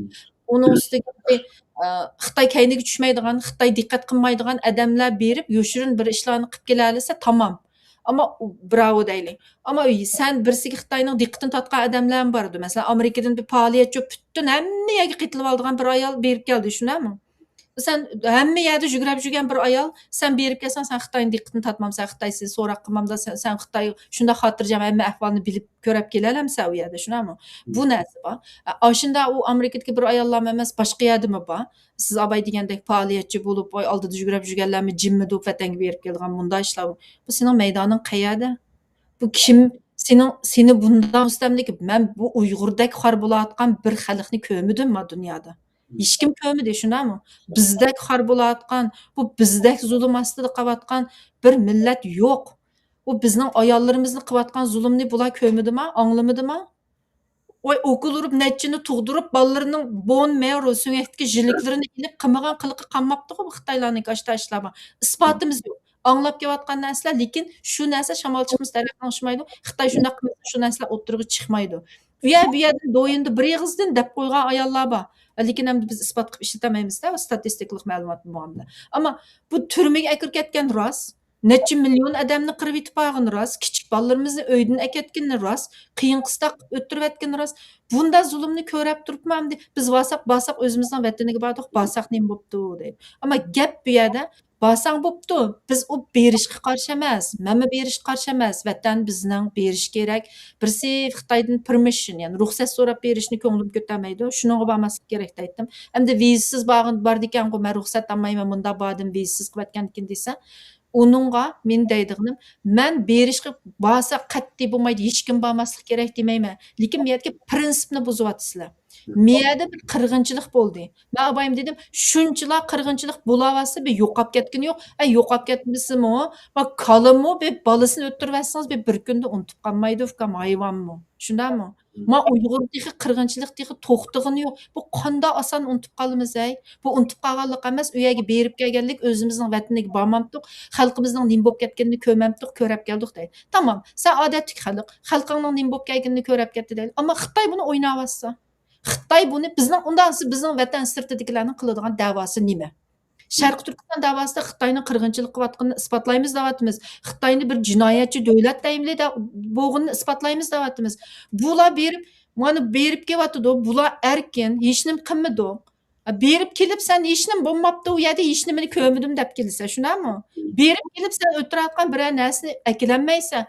ئۇنىڭ ئۈستىگە، ئە، خىتاي كەينىگە چۈشمەيدىغان، خىتاي دىققەت قىلمايدىغان ئادەملەر بېرىپ، يوشۇرۇن بىر ئىشلارنى قىلىپ كېلەلىسە تامام. ئەمما ئۇ، براۋو دەيلى. ئەمما سەن بىرسىگە خىتاينىڭ دىققىتىنى تارتقان ئادەملەرمۇ بارىدۇ. مەسىلەن، ئامېرىكىدىن بىر پائالىيەتچى پۈتۈن ھەممە يەرگە قېتىلىۋالىدىغان بىر ئايال بېرىپ كەلدى، شۇنداقمۇ؟ سەن ھەممە يەردە يۈگرەپ يۈرگەن بىر ئايال، سەن بېرىپ كەلسەڭ، سەن خىتاينىڭ دىققىتىنى تارتمامسەن، خىتاي سېنى سوراق قىلمامدا، سەن، سەن خىتاي شۇنداق خاتىرجەم ھەممە ئەھۋالنى بىلىپ كۆرەپ كېلەلەمسەن ئۇ يەردە، شۇنداقمۇ؟ بۇ نەرسە بار. ئە، ئاشۇنداق ئۇ ئامېرىكىدىكى بىر ئاياللارمۇ ئەمەس، باشقا يەردىمۇ بار. سىز ئاباي دېگەندەك پائالىيەتچى بولۇپ، ئاي ئالدىدا يۈگرەپ يۈرگەنلەرمۇ جىممىدۇ، ۋەتەنگە بېرىپ كېلىدىغان مۇنداق ئىشلار. بۇ سېنىڭ مەيدانىڭ قەيەردە؟ بۇ كىم؟ سېنىڭ، سېنى بۇنداق مۇستەملىكە، مەن بۇ ئۇيغۇردەك خار بولۇۋاتقان بىر خەلقنى كۆرمىدىم ما دۇنيادا. ھېچكىم كۆرمىدى، شۇنداقمۇ؟ بىزدەك خار بولۇۋاتقان، بۇ بىزدەك زۇلۇم ئاستىدا قېلىۋاتقان بىر مىللەت يوق. ئۇ بىزنىڭ ئاياللىرىمىزنى قىلىۋاتقان زۇلۇمنى بۇلار كۆرمىدىما، ئاڭلىمىدىما؟ ۋاي، ئوكۇل ئۇرۇپ، نەچچىنى تۇغدۇرۇپ، بالىلىرىنىڭ بون مېرو سۆڭەكتىكى ژىلىكلىرىنى ئېلىپ قىلمىغان قىلىقى قالماپتىغۇ بۇ خىتايلارنىڭكى ئاشتا ئىشلار بار. ئىسپاتىمىز يوق. ئاڭلاپ كېلىۋاتقان نەرسىلەر، لېكىن شۇ نەرسە شامال چىقمىسا تەرەققىنىڭ ئۇشمايدۇ. خىتاي شۇنداق قىلمىسا شۇ نەرسىلەر ئوتتۇرىغا چىقمايدۇ. ئۇ يەر، بۇ يەردىن دويۇندا بىر ئېغىزدىن دەپ قويغان ئاياللار بار. لېكىن ئەمدى بىز ئىسپات قىلىپ ئىشلىتەلمەيمىزدە، ئۇ ستاتىستىكىلىق مەلۇمات بولغان بىلەن. ئەمما بۇ تۈرمىگە ئەكىرىپ كەتكەن راست. نەچچە مىليون ئادەمنى قىرىۋېتىپ بارغىنى راست، كىچىك بالىلىرىمىزنى ئۆيدىن ئەكەتكىنى راست، قىيىن قىستاق ئۆتتۈرۈۋەتكىنى راست. بۇنداق زۇلۇمنى كۆرەپ تۇرۇپمۇ ئەمدى بىز بارساق، بارساق ئۆزىمىزنىڭ ۋەتىنىگە باردۇق، بارساق نېمە بوپتۇ دەيدۇ. ئەمما گەپ بۇ يەردە، بارساڭ بوپتۇ، بىز ئۇ بېرىشقا قارشى ئەمەس، مەنمۇ بېرىشقا قارشى ئەمەس، ۋەتەن بىزنىڭ، بېرىش كېرەك. بىرسى خىتايدىن پېرمىشن، يەنى رۇخسەت سوراپ بېرىشنى كۆڭلۈم كۆتەرمەيدۇ، شۇنىڭغا بارماسلىق كېرەك دەيتتىم. ئەمدى ۋىزىسىز بارغان، باردىكەنغۇ، مەن رۇخسەت ئالمايمەن، مۇنداق باردىم، ۋىزىسىز قىلىۋەتكەنكىن دېسە، ئۇنىڭغا مېنىڭ دەيدىغىنىم، مەن بېرىشقا، بارسا قەتئىي بولمايدۇ، ھېچكىم بارماسلىق كېرەك دېمەيمەن. لېكىن بۇ يەردىكى پرىنسىپنى بۇزۇۋاتىسىلەر. مۇ يەردە بىر قىرغىنچىلىق بولدى. مەن ئابايىم دېدىم، شۇنچىلا قىرغىنچىلىق بولاۋاتسا، بىر يوقاپ كەتكىنى يوق. ئە، يوقاپ كەتمىسىمۇ، ما كالىمۇ، بىر بالىسىنى ئۆلتۈرۈۋەتسىڭىز، بىر، بىر كۈندە ئۇنتۇپ قالمايدۇ، ئۇكام، ھايۋانمۇ. شۇنداقمۇ؟ ما ئۇيغۇر تېخى قىرغىنچىلىق تېخى توختىغىنى يوق. بۇ قانداق ئاسان ئۇنتۇپ قالىمىز ھەي؟ بۇ ئۇنتۇپ قالغانلىق ئەمەس، ئۇ يەرگە بېرىپ كەلگەنلىك، ئۆزىمىزنىڭ ۋەتىنىگە بارمامتۇق، خەلقىمىزنىڭ نېمە بولۇپ كەتكىنىنى كۆرمەمتۇق، كۆرەپ كەلدۇق دەيدۇ. تامام، سەن ئادەتتىكى خەلق، خەلقىڭنىڭ نېمە بولۇپ كەلگىنىنى كۆرەپ كەتتى دەيلى. ئەمما خىتاي بۇنى ئويناۋاتسا، خىتاي بۇنى بىزنىڭ، ئۇنداق دېسە بىزنىڭ ۋەتەن سىرتىدىكىلەرنىڭ قىلىدىغان دەۋاسى نېمە؟ شەرقىي تۈركىستان دەۋاسىدا خىتاينىڭ قىرغىنچىلىق قىلىۋاتقىنىنى ئىسپاتلايمىز دەۋاتىمىز. خىتاينى بىر جىنايەتچى دۆلەت دەيمىلى دە-، بولغىنىنى ئىسپاتلايمىز دەۋاتىمىز. بۇلار بېرىپ، مانا بېرىپ كېلىۋاتىدۇ، بۇلار ئەركىن، ھېچنېمە قىلمىدۇق. بېرىپ كېلىپ سەن ھېچنېمە بولماپتۇ، ئۇ يەردە ھېچنېمىنى كۆرمىدىم دەپ كېلىسەن، شۇنداقمۇ؟ بېرىپ كېلىپ سەن ئۆتتۈرۈۋاتقان بىرەر نەرسىنى ئەكېلەلمەيسەن.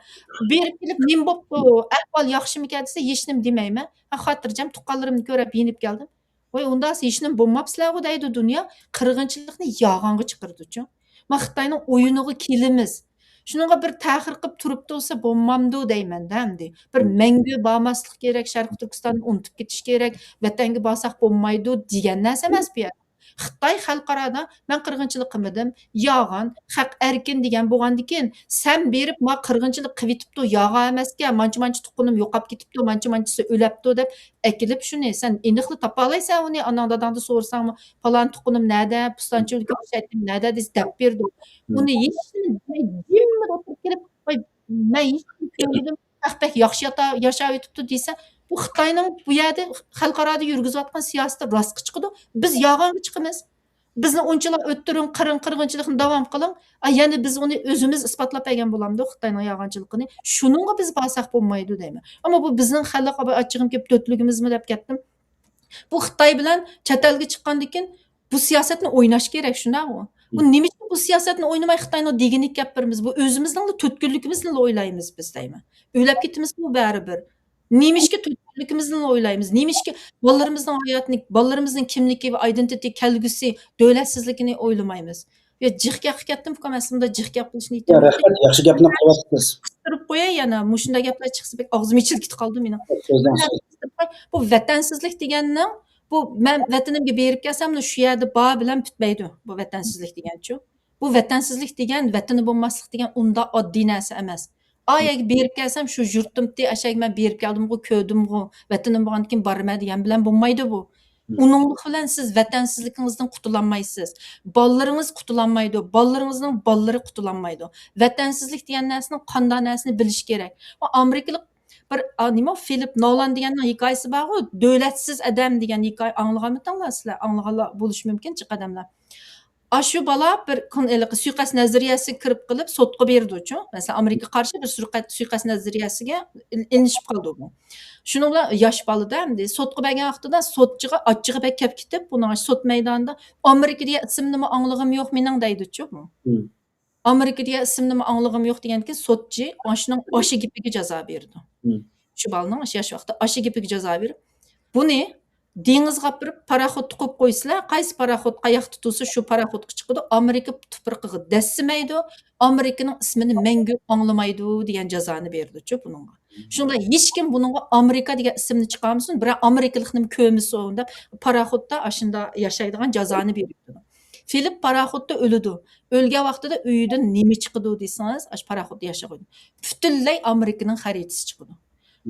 بېرىپ كېلىپ نېمە بوپتۇ، ئەھۋال ياخشىمىكەن دېسە ھېچنېمە دېمەيمەن. ھە، خاتىرجەم تۇغقانلىرىمنى كۆرۈپ يېنىپ كەلدىم. ۋاي، ئۇنداق ھېچنېمە بولماپسىلەرغۇ دەيدۇ دۇنيا. قىرغىنچىلىقنى ياغانغا چىقىرىدۇچۇ. ما خىتاينىڭ ئويۇنىغا كېلىمىز. شۇنىڭغا بىر تەخىر قىلىپ تۇرۇپ تۇرسا بولمامدۇ دەيمەن-دە ئەمدى. بىر مەڭگۈ بارماسلىق كېرەك، شەرقىي تۈركىستاننى ئۇنتۇپ كېتىش كېرەك، ۋەتەنگە بارساق بولمايدۇ دېگەن نەرسە ئەمەس بۇ يەر. خىتاي خەلقئارادا مەن قىرغىنچىلىق قىلمىدىم، ياغان، خەق ئەركىن دېگەن بولغاندىكىن، سەن بېرىپ ما قىرغىنچىلىق قىلىۋېتىپتۇ، ياغان ئەمەسكەن، مانچە-مانچە تۇغقىنىم يوقاپ كېتىپتۇ، مانچە-مانچىسى ئۆلەپتۇ دەپ ئەكېلىپ شۇنى سەن ئېنىقلا تاپالايسەن ئۇنى، ئاناڭ داداڭدا سورىساڭمۇ، پالان تۇغقىنىم نەدە، پۇستانچى ئۆلكە شەيتىم نەدە دېسە دەپ بېرىدۇ. ئۇنى ھېچنېمە دېمەي، جىممىدە ئولتۇرۇپ كېلىپ، ۋاي، مەن ھېچنېمە كۆرمىدىم، خەق بەك ياخشى ياتا-، ياشاۋېتىپتۇ دېسە، بۇ خىتاينىڭ بۇ يەردە خەلقئارادا يۈرگۈزۈۋاتقان سىياسىتى راستقا چىقىدۇ. بىز ياغانغا چىقىمىز. بىزنى ئۇنچىلا ئۆتتۈرۈڭ، قىرىڭ، قىرغىنچىلىقنى داۋام قىلىڭ. ئا، يەنە بىز ئۇنى ئۆزىمىز ئىسپاتلاپ بەرگەن بولامدۇ، خىتاينىڭ ياغانچىلىقىنى؟ شۇنىڭغا بىز بارساق بولمايدۇ دەيمەن. ئەمما بۇ بىزنىڭ خەلق، ئاچچىقىم كېلىپ، تۆتلۈكىمىزمۇ دەپ كەتتىم. بۇ خىتاي بىلەن چەت ئەلگە چىققاندىن كېيىن بۇ سىياسەتنى ئويناش كېرەك، شۇنداقغۇ؟ بۇ نېمىشقا بۇ سىياسەتنى ئوينىماي خىتاينىڭ دېگىنىگە كەپ بېرىمىز؟ بۇ ئۆزىمىزنىڭلا تۆت كۈنلۈكىمىزنىلا ئويلايمىز بىز دەيمەن. ئۆلەپ كېتىمىزمۇ بەرىبىر. نېمىشقا تۆت كۈنلۈكىمىزنىلا ئويلايمىز؟ نېمىشقا بالىلىرىمىزنىڭ ھاياتىنى، بالىلىرىمىزنىڭ كىملىكى ۋە ئايدېنتىتى، كەلگۈسى، دۆلەتسىزلىكىنى ئويلىمايمىز؟ يا جىق گەپ قىلىپ كەتتىمكۇ مەن سىلەر بۇنداق جىق گەپ قىلىشنى؟ يا، ئېيتىۋاتىمەن. رەھمەت، ياخشى گەپنى قىلىۋاتىسىز. قىستۇرۇپ قوياي يەنە، مۇشۇنداق گەپلەر چىقسا بەك ئاغزىم ئېچىلىپ كېتىپ قالدى مېنىڭ. سۆزلەڭ، سۆزلەڭ. بۇ ۋەتەنسىزلىك دېگەننىڭ، بۇ مەن ۋەتىنىمگە بېرىپ كەلسەم، شۇ يەردە بار بىلەن پۈتمەيدۇ، بۇ ۋەتەنسىزلىك دېگەنچۇ. بۇ ۋەتەنسىزلىك دېگەن، ۋەتىنى بولماسلىق دېگەن ئۇنداق ئاددىي نەرسە ئەمەس. ئا يەرگە بېرىپ كەلسەم، شۇ يۇرتۇمتى، ئەشەگە مەن بېرىپ كەلدىمغۇ، كۆردۈمغۇ، ۋەتىنىم بولغاندىكىن بارىمەن دېگەن بىلەن بولمايدۇ بۇ. مم. ئۇنىڭلىق بىلەن سىز ۋەتەنسىزلىكىڭىزدىن قۇتۇلالمايسىز. بالىلىرىڭىز قۇتۇلالمايدۇ، بالىلىرىڭىزنىڭ بالىلىرى قۇتۇلالمايدۇ. ۋەتەنسىزلىك دېگەن نەرسىنىڭ قانداق نەرسىنى بىلىش كېرەك. ئۇ ئامېرىكىلىق بىر، ئا، نېمە، فىلىپ نولان دېگەننىڭ ھېكايىسى بارغۇ، دۆلەتسىز ئادەم دېگەن ھېكايە ئاڭلىغانمىدىڭلار سىلەر؟ ئاڭلىغانلار بولۇشى مۇمكىن جىق ئادەملەر. ئاشۇ بالا بىر كون-، ھېلىقى سۇيىقەست نەزەرىيەسىگە كىرىپ قېلىپ سوتقا بېرىدۇچۇ. مەسىلەن، ئامېرىكىغا قارشى بىر سۇيىقەست، سۇيىقەست نەزەرىيەسىگە ئىل-، ئېلىنىشىپ قالىدۇ بۇ. شۇنىڭ بىلەن ياش بالىدا ئەمدى سوتقا بەرگەن ۋاقتىدا سوتچىغا ئاچچىقى بەك كەپ كېتىپ، بۇنىڭ سوت مەيدانىدا «ئامېرىكا دېگەن ئىسىمنىمۇ ئاڭلىغۇم يوق مېنىڭ» دەيدۇچۇ بۇ. مم. «ئامېرىكا دېگەن ئىسىمنىمۇ ئاڭلىغۇم يوق» دېگەندىكىن سوتچى ئاشۇنىڭ ئاشۇ گېپىگە جازا بېرىدۇ. مم. شۇ بالىنىڭ ئاشۇ ياش ۋاقتىدا ئاشۇ گېپىگە جازا بېرىپ، بۇنى دېڭىزغا ئاپىرىپ، پاراخوتتا قويۇپ قويسىلەر، قايسى پاراخوت قاياقتا تۇرسا، شۇ پاراخوتقا چىقىدۇ، ئامېرىكا تۇپرىقىغا دەسسىمەيدۇ، ئامېرىكىنىڭ ئىسمىنى مەڭگۈ ئاڭلىمايدۇ دېگەن جازانى بېرىدۇچۇ بۇنىڭغا. شۇنىڭ بىلەن ھېچكىم بۇنىڭغا ئامېرىكا دېگەن ئىسىمنى چىقارمىسۇن، بىرەر ئامېرىكىلىقنىمۇ كۆرمىسۇن دەپ، پاراخوتتا ئاشۇنداق ياشايدىغان جازانى بېرىدۇ. فىلىپ پاراخوتتا ئۆلىدۇ. ئۆلگەن ۋاقتىدا ئۆيىدىن نېمە چىقىدۇ دېسىڭىز، ئاشۇ پاراخوتتا ياشىغان پۈتۈنلەي ئامېرىكىنىڭ خەرىتىسى چىقىدۇ.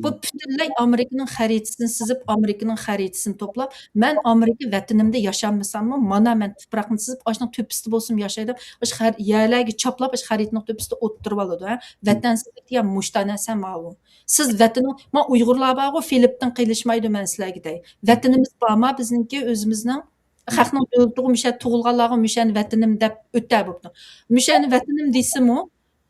بۇ پۈتۈنلەي ئامېرىكىنىڭ خەرىتىسىنى سىزىپ، ئامېرىكىنىڭ خەرىتىسىنى توپلاپ، مەن ئامېرىكا ۋەتىنىمدە ياشانمىساممۇ، مانا مەن تۇپراقنى سىزىپ، ئاشۇنىڭ تۆپىسىدە بولسىمۇ ياشاي دەپ، ئاشۇ خەر-، يەرلەرگە چاپلاپ، ئاشۇ خەرىتىنىڭ تۆپىسىدە ئولتۇرۇۋالىدۇ، ھە. ۋەتەنسىزلىك دېگەن مۇشۇنداق نەرسە ماۋۇ. سىز ۋەتىنىڭ، ما ئۇيغۇرلار بارغۇ، فىلىپتىن قېلىشمايدۇ مەن سىلەرگە دەي. ۋەتىنىمىز بارما بىزنىڭكى ئۆزىمىزنىڭ؟ خەقنىڭ دۆلىتىغۇ مۇشۇ يەردە تۇغۇلغانلارغا مۇشۇ يەرنى ۋەتىنىم دەپ ئۆتە بوپتۇ. مۇشۇ يەرنى ۋەتىنىم دېسىمۇ،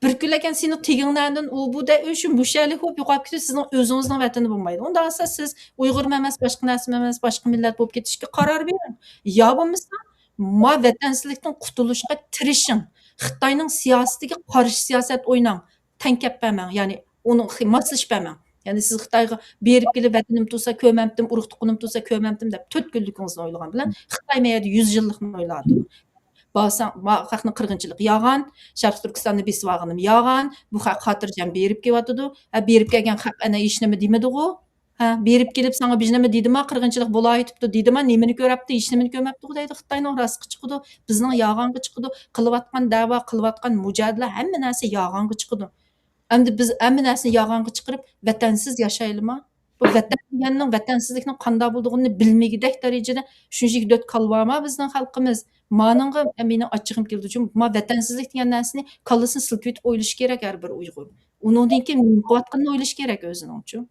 بىر كۈنلەكەن سېنىڭ تېگىڭ نەدىن ئۇ بۇ دە-، شۇ مۇشۇ يەرلىك بولۇپ يوقاپ كېتىپ، سىزنىڭ ئۆزىڭىزنىڭ ۋەتىنى بولمايدۇ. ئۇنداق بولسا سىز ئۇيغۇرمۇ ئەمەس، باشقا نەرسىمۇ ئەمەس، باشقا مىللەت بولۇپ كېتىشكە قارار بېرىڭ. يا بولمىسا ما ۋەتەنسىزلىكتىن قۇتۇلۇشقا تىرىشىڭ. خىتاينىڭ سىياسىتىگە قارشى سىياسەت ئويناڭ. تەڭ كەپ بەرمەڭ، يەنى ئۇنىڭ خى-، ماسلىشىپ بەرمەڭ. يەنى سىز خىتايغا بېرىپ كېلىپ ۋەتىنىم تۇرسا كۆرمەمتىم، ئۇرۇق تۇغقىنىم تۇرسا كۆرمەمتىم دەپ تۆت كۈنلۈكىڭىزنى ئويلىغان بىلەن خىتاي مەيەردە يۈز يىللىقنى ئويلاۋاتىدۇ. بارساڭ، ما-، خەقنىڭ قىرغىنچىلىقى ياغان، شەرقىي تۈركىستاننى بېسىۋالغىنىم ياغان، بۇ خەق خاتىرجەم بېرىپ كېلىۋاتىدۇ. ھە، بېرىپ كەلگەن خەق ئەنە ھېچنېمە دېمىدىغۇ. ھە، بېرىپ كېلىپ ساڭا بىژنېمە دېدىما، قىرغىنچىلىق بولاۋېتىپتۇ دېدىما، نېمىنى كۆرەپتۇ، ھېچنېمىنى كۆرمەپتىغۇ دەيدۇ. خىتاينىڭ راستقا چىقىدۇ، بىزنىڭ ياغانغا چىقىدۇ، قىلىۋاتقان دەۋا، قىلىۋاتقان مۇجادىلە، ھەممە نەرسە ياغانغا چىقىدۇ. ئەمدى بىز ھەممە نەرسىنى ياغانغا چىقىرىپ، ۋەتەنسىز ياشايلىما؟ بۇ ۋەتەن دېگەننىڭ، ۋەتەنسىزلىكنىڭ قانداق بولىدىغىنىنى بىلمىگۈدەك دەرىجىدە شۇنچىلىك دۆت كاللا بارما بىزنىڭ خەلقىمىز؟ مانىڭغا مېنىڭ ئاچچىقىم كېلىدۇ. چۈنكى ما ۋەتەنسىزلىك دېگەن نەرسىنى كاللىسىنى سىلكىۋېتىپ ئويلىشى كېرەك ھەر بىر ئۇيغۇر. ئۇنىڭدىن كېيىن نېمە قىلىۋاتقىنىنى ئويلىشى كېرەك ئۆزىنىڭچۇ.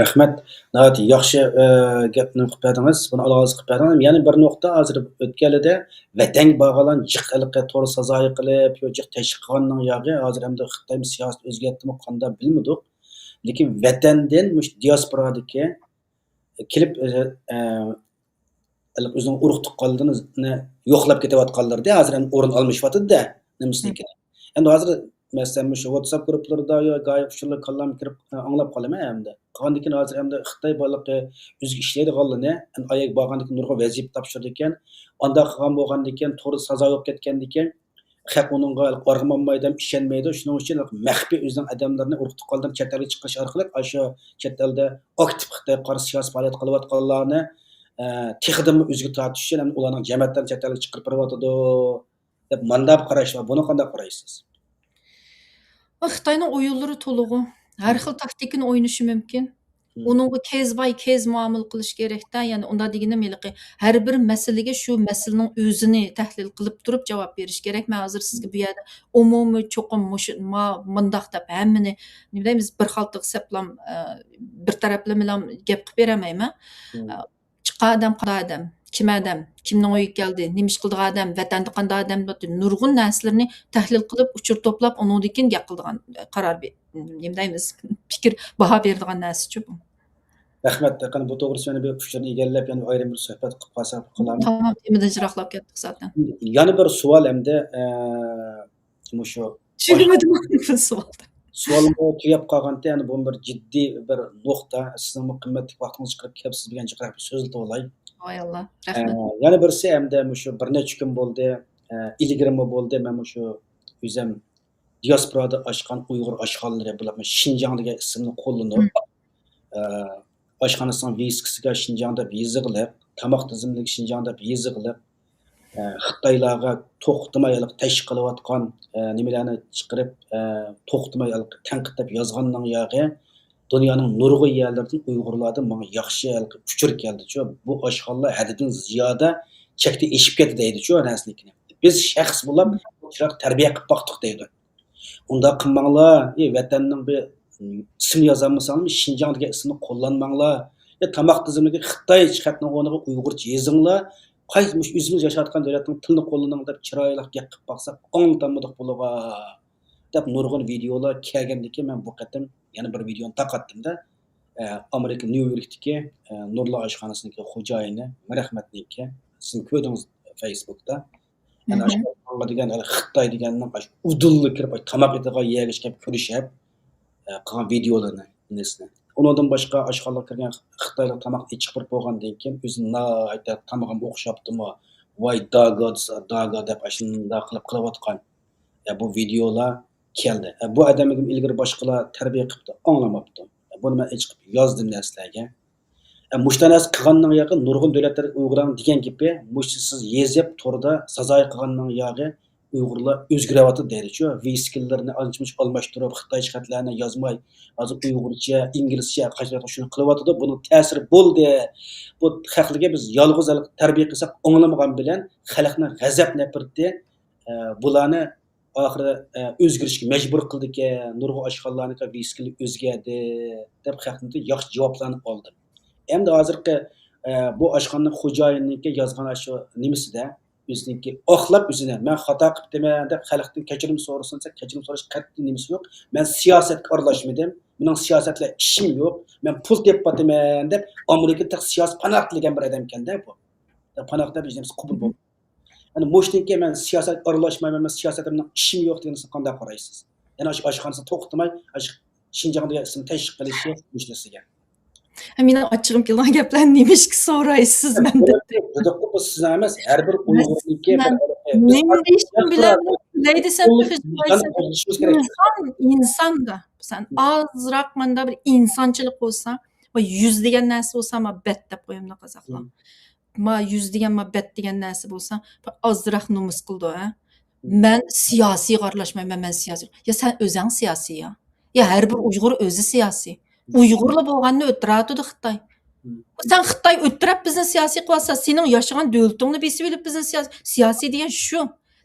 رەھمەت. ناھايىتى ياخشى، ئە، گەپنى قىلىپ بەردىڭىز. بۇنى ئالاھىدە قىلىپ بەردىڭىز. يەنە بىر نۇقتا، ھازىر ئۆتكەلىدە ۋەتەنگە بارغانلار جىق ھېلىقى تور سازايى قىلىپ، يو جىق تەشۋىق قىلغاننىڭ ياغى، ھازىر ئەمدى خىتايمۇ سىياسەت ئۆزگەرتتىمۇ قانداق بىلمىدۇق. لېكىن ۋەتەندىن مۇشۇ دىياسپورادىكى كېلىپ، ئە، ئە، ئۆزىنىڭ ئۇرۇق تۇغقانلىرىنى يوقلاپ كېتىۋاتقانلىرىدە، ھازىر ئەمدى ئورۇن ئالمىشىۋاتىدۇ-دە، نېمىسىنىڭكى. ئەمدى ھازىر، مەسىلەن، مۇشۇ ۋاتساپ گۇرۇپپىلىرىدا يا گاھى ئۇچۇرلار كاللامغا كىرىپ، ئاڭلاپ قالىمەن ئەمدى. قالغاندىكىن ھازىر ئەمدى خىتاي بارلىقى ئۆزىگە ئىشلەيدىغانلىرىنى، ئەمدى ئاياغ بارغاندىكىن نۇرغۇن ۋەزىپە تاپشۇرىدىكەن. ئانداق قىلغان بولغاندىكىن، توردا سازا بولۇپ كەتكەندىكىن، خەق ئۇنىڭغا ئارغىماقمايدۇ، ئىشەنمەيدۇ. شۇنىڭ ئۈچۈن مەخپىي ئۆزىنىڭ ئادەملىرىنى، ئۇرۇق تۇغقانلىرىنى چەت ئەلگە چىقىرىش ئارقىلىق، ئاشۇ چەت ئەلدە ئاكتىپ خىتايغا قارشى سىياسىي پائالىيەت قىلىۋاتقانلارنى، ئە، تېخىدىنمۇ ئۆزىگە تارتىش ئۈچۈن ئۇلارنىڭ جەمەتلىرىنى چەت ئەلگە چىقىرىپ بېرىۋاتىدۇ، دەپ مانداق قاراش بار. بۇنى قانداق قارايسىز؟ خىتاينىڭ ئويۇنلىرى تولىغۇ. ھەر خىل تاكتىكىنى ئوينىشى مۇمكىن. ئۇنىڭغا كەيس باي كەيس مۇئامىلە قىلىش كېرەكتە. يەنى ئۇنداق دېگىنىم ھېلىقى ھەر بىر مەسىلىگە شۇ مەسىلىنىڭ ئۆزىنى تەھلىل قىلىپ تۇرۇپ جاۋاب بېرىش كېرەك. مەن ھازىر سىزگە بۇ يەردە ئومۇمىي چوقۇم مۇشۇ، ما-، مۇنداق دەپ ھەممىنى، نېمە دەيمىز، بىر خالتىغا سەپلام، ئە، بىر تەرەپلىمىلام گەپ قىلىپ بېرەلمەيمەن. ئە، چىققان ئادەم قانداق ئادەم، كىم ئادەم، كىمنىڭ ئۆيىگە كەلدى، نېمە ئىش قىلىدىغان ئادەم، ۋەتەندە قانداق ئادەم، نۇرغۇن نەرسىلەرنى تەھلىل قىلىپ، ئۇچۇر توپلاپ، ئۇنىڭدىن كېيىن گەپ قىلىدىغان، قارار بې-، نېمە دەيمىز، پىكىر، باھا بېرىدىغان نەرسىچۇ بۇ. رەھمەت. يېقىن بۇ توغرىسىدا يەنە بىر ئۇچۇرنى ئىگىلەپ، يەنە ئايرىم بىر سۆھبەت قىلىپ قالساق قىلامىز. تامام، تېمىدىن يىراقلاپ كەتتۇق زاتەن. يەنە بىر سوئال ئەمدى، ئە، مۇشۇ چۈشىنىۋېتىمەن بۇ سوئالنى. سوئالمۇ تۈگەپ قالغانتى، يەنە بۇ بىر جىددىي بىر نۇقتا. سىزنىڭمۇ قىممەتلىك ۋاقتىڭىزنى چىقىرىپ كەپ سىز بىلەن جىقراق بىر سۆزلىتىۋالاي. ۋاي ئاللا، ئە، رەھمەت. يەنە بىرسى ئەمدى مۇشۇ بىر نەچچە كۈن بولدى، ئە، ئىلگىرىمۇ بولدى. مەن مۇشۇ ئۆزۈم دىياسپورادا ئاچقان ئۇيغۇر ئاشخانىلىرى بولۇپ، شىنجاڭ دېگەن ئىسىمنى قوللىنىپ، ئە، ئاشخانىسىنىڭ ۋىۋىسكىسىگە شىنجاڭ دەپ يېزىقلىق، تاماق تىزىملىكى شىنجاڭ دەپ يېزىقلىق، ئە، خىتايلارغا توختىماي ھېلىقى تەشۋىق قىلىۋاتقان، ئە، نېمىلەرنى چىقىرىپ، ئە، توختىماي ھېلىقى تەنقىد دەپ يازغاننىڭ ياغى، دۇنيانىڭ نۇرغۇن يەرلىرىدىن ئۇيغۇرلاردىن ماڭا ياخشى ھېلىقى ئۇچۇر كەلدىچۇ. بۇ ئاشخانىلار ھەددىدىن زىيادە چەكتىن ئېشىپ كەتتى دەيدىچۇ نەرسىنىڭكىنى. بىز شەخس بولۇپ، چىراغ تەربىيە قىلىپ باقتۇق دەيدۇ. ئۇنداق قىلماڭلار، ئى، ۋەتەننىڭ بىر، ئىسمىنى يازالمىساڭلار، شىنجاڭ دېگەن ئىسىمنى قوللانماڭلار. يا تاماق تىزىملىكى خىتايچە خەتنىڭ ئورنىغا ئۇيغۇرچە يېزىڭلار. قايسى مۇشۇ ئۆزىمىز ياشاۋاتقان دۆلەتنىڭ تىلىنى قوللىنىڭ دەپ چىرايلىق گەپ قىلىپ باقساق، ئاڭلىتالمىدۇق بۇلارغا، دەپ نۇرغۇن ۋىدېئولار كەلگەندىكىن، مەن بۇ قېتىم يەنە بىر ۋىدېئونى تارقاتتىم-دە. ئە، ئامېرىكا نيۇ يوركتىكى، ئە، نۇرلا ئاشخانىسىنىڭكى خوجايىنى مىررەھمەتنىڭكى، سىز كۆردىڭىز فېيسبۇكتا. يەنى ئاشۇ ماڭا دېگەن، ھېلى خىتاي دېگەننىڭ ئاشۇ ئۇدۇللا كىرىپ، ئاشۇ تاماق يەيدىغان يەرگىچە كەپ كۆرۈشۈپ، ئە، قىلغان ۋىدېئولىرىنى، نېمىسىنى. ئۇنىڭدىن باشقا ئاشخانىغا كىرگەن خىتايلىق تاماق ئېچىقىپ بولغاندىن كېيىن، ئۆزىنى ناھايىتى تامىقىم ئوخشاپتىمۇ، ۋاي داگا دېسە، داگا دەپ ئاشۇنداق قىلىپ قىلىۋاتقان. يا، بۇ ۋىدېئولار كەلدى. ئە، بۇ ئادەمگىمۇ ئىلگىرى باشقىلار تەربىيە قىپتۇ، ئاڭلىماپتۇ. ئە، بۇنى مەن ئېچىقىپ يازدىم دە سىلەرگە. ئە، مۇشۇنداق نەرسە قىلغاننىڭ ياقى نۇرغۇن دۆلەتلەر ئۇيغۇرلارنىڭ دېگەن گېپى، مۇشۇ سىز يېزىپ توردا سازايى قىلغاننىڭ ياقى ئۇيغۇرلار ئۆزگىرىۋاتىدۇ دەيدىچۇ. ۋىسكىلىرىنى ئانچە-مۇنچە ئالماشتۇرۇپ، خىتايچە خەتلەرنى يازماي، ھازىر ئۇيغۇرچە، ئىنگلىزچە قاچىلاپ شۇنى قىلىۋاتىدۇ. بۇنىڭ تەسىرى بولدى. بۇ خەقلەرگە بىز يالغۇز ھېلىقى تەربىيە قىلساق ئاڭلىمىغان بىلەن خەلقنىڭ غەزەپ نەپرىتى، ئە، بۇلارنى ئاخىرى، ئە، ئۆزگىرىشكە مەجبۇر قىلدىكەن، نۇرغۇن ئاشخانىلارنىڭكى ۋىسكىلىرى ئۆزگەردى، دەپ خەقتىن ياخشى جاۋابلارنى ئالدىم. ئەمدى ھازىرقى، ئە، بۇ ئاشخانىنىڭ خوجايىنىنىڭكى يازغان ئاشۇ نېمىسىدە، ئۆزىنىڭكى ئاقلاپ ئۆزىنى، مەن خاتا قىپتىمەن دەپ خەلقتىن كەچۈرۈم سورىسۇن دېسە، كەچۈرۈم سوراش قەتئىي نېمىسى يوق. مەن سىياسەتكە ئارىلاشمىدىم، مېنىڭ سىياسەت بىلەن ئىشىم يوق، مەن پۇل تېپىۋاتىمەن دەپ ئامېرىكىدا تېخى سىياسىي پاناھ تىلىگەن بىر ئادەمكەن-دە بۇ. پاناھ دەپ ھېچ نېمىسى قوبۇل بولمىدى. يەنى مۇشتىكى مەن سىياسەتكە ئارىلاشمايمەن، مەن سىياسەتتە مېنىڭ ئىشىم يوق دېگەنسىز قانداق قارايسىز؟ يەنى ئاشۇ ئاشخانىسىنى توختىماي، ئاشۇ شىنجاڭ دېگەن ئىسىمنى تەشۋىق قىلىشى مۇشۇ سىزگە. مېنىڭ ئاچچىقىم كېلىدىغان گەپلەر نېمىشقا سورايسىز مەندىن؟ دېدۇققۇ، بۇ سىزنىڭ ئەمەس، ھەر بىر ئۇيغۇرنىڭكى بىر نېمە دېيىشىم بىلەن كۈلەي دېسەم، ئىنسان، ئىنساندا سەن ئازراق ماندا بىر ئىنسانچىلىق بولسا، ۋە يۈز دېگەن نەرسە بولسا، ما بەت دەپ قويامدۇ قازاقلار. ما يۈز دېگەن، ما بەت دېگەن نەرسە بولسا، بىر ئازراق نومۇس قىلىدۇ، ھە؟ مەن سىياسىيغا ئارىلاشمايمەن، مەن سىياسىي. يا سەن ئۆزەڭ سىياسىي يا. يا ھەر بىر ئۇيغۇر ئۆزى سىياسىي. ئۇيغۇرلا بولغاننى ئۆتتۈرۈۋاتىدۇ خىتاي. سەن خىتاي ئۆتتۈرۈپ بىزنى سىياسىي قىلىۋاتسا، سېنىڭ ياشىغان دۆلىتىڭنى بېسىۋېلىپ بىزنى سىياسىي، سىياسىي دېگەن شۇ.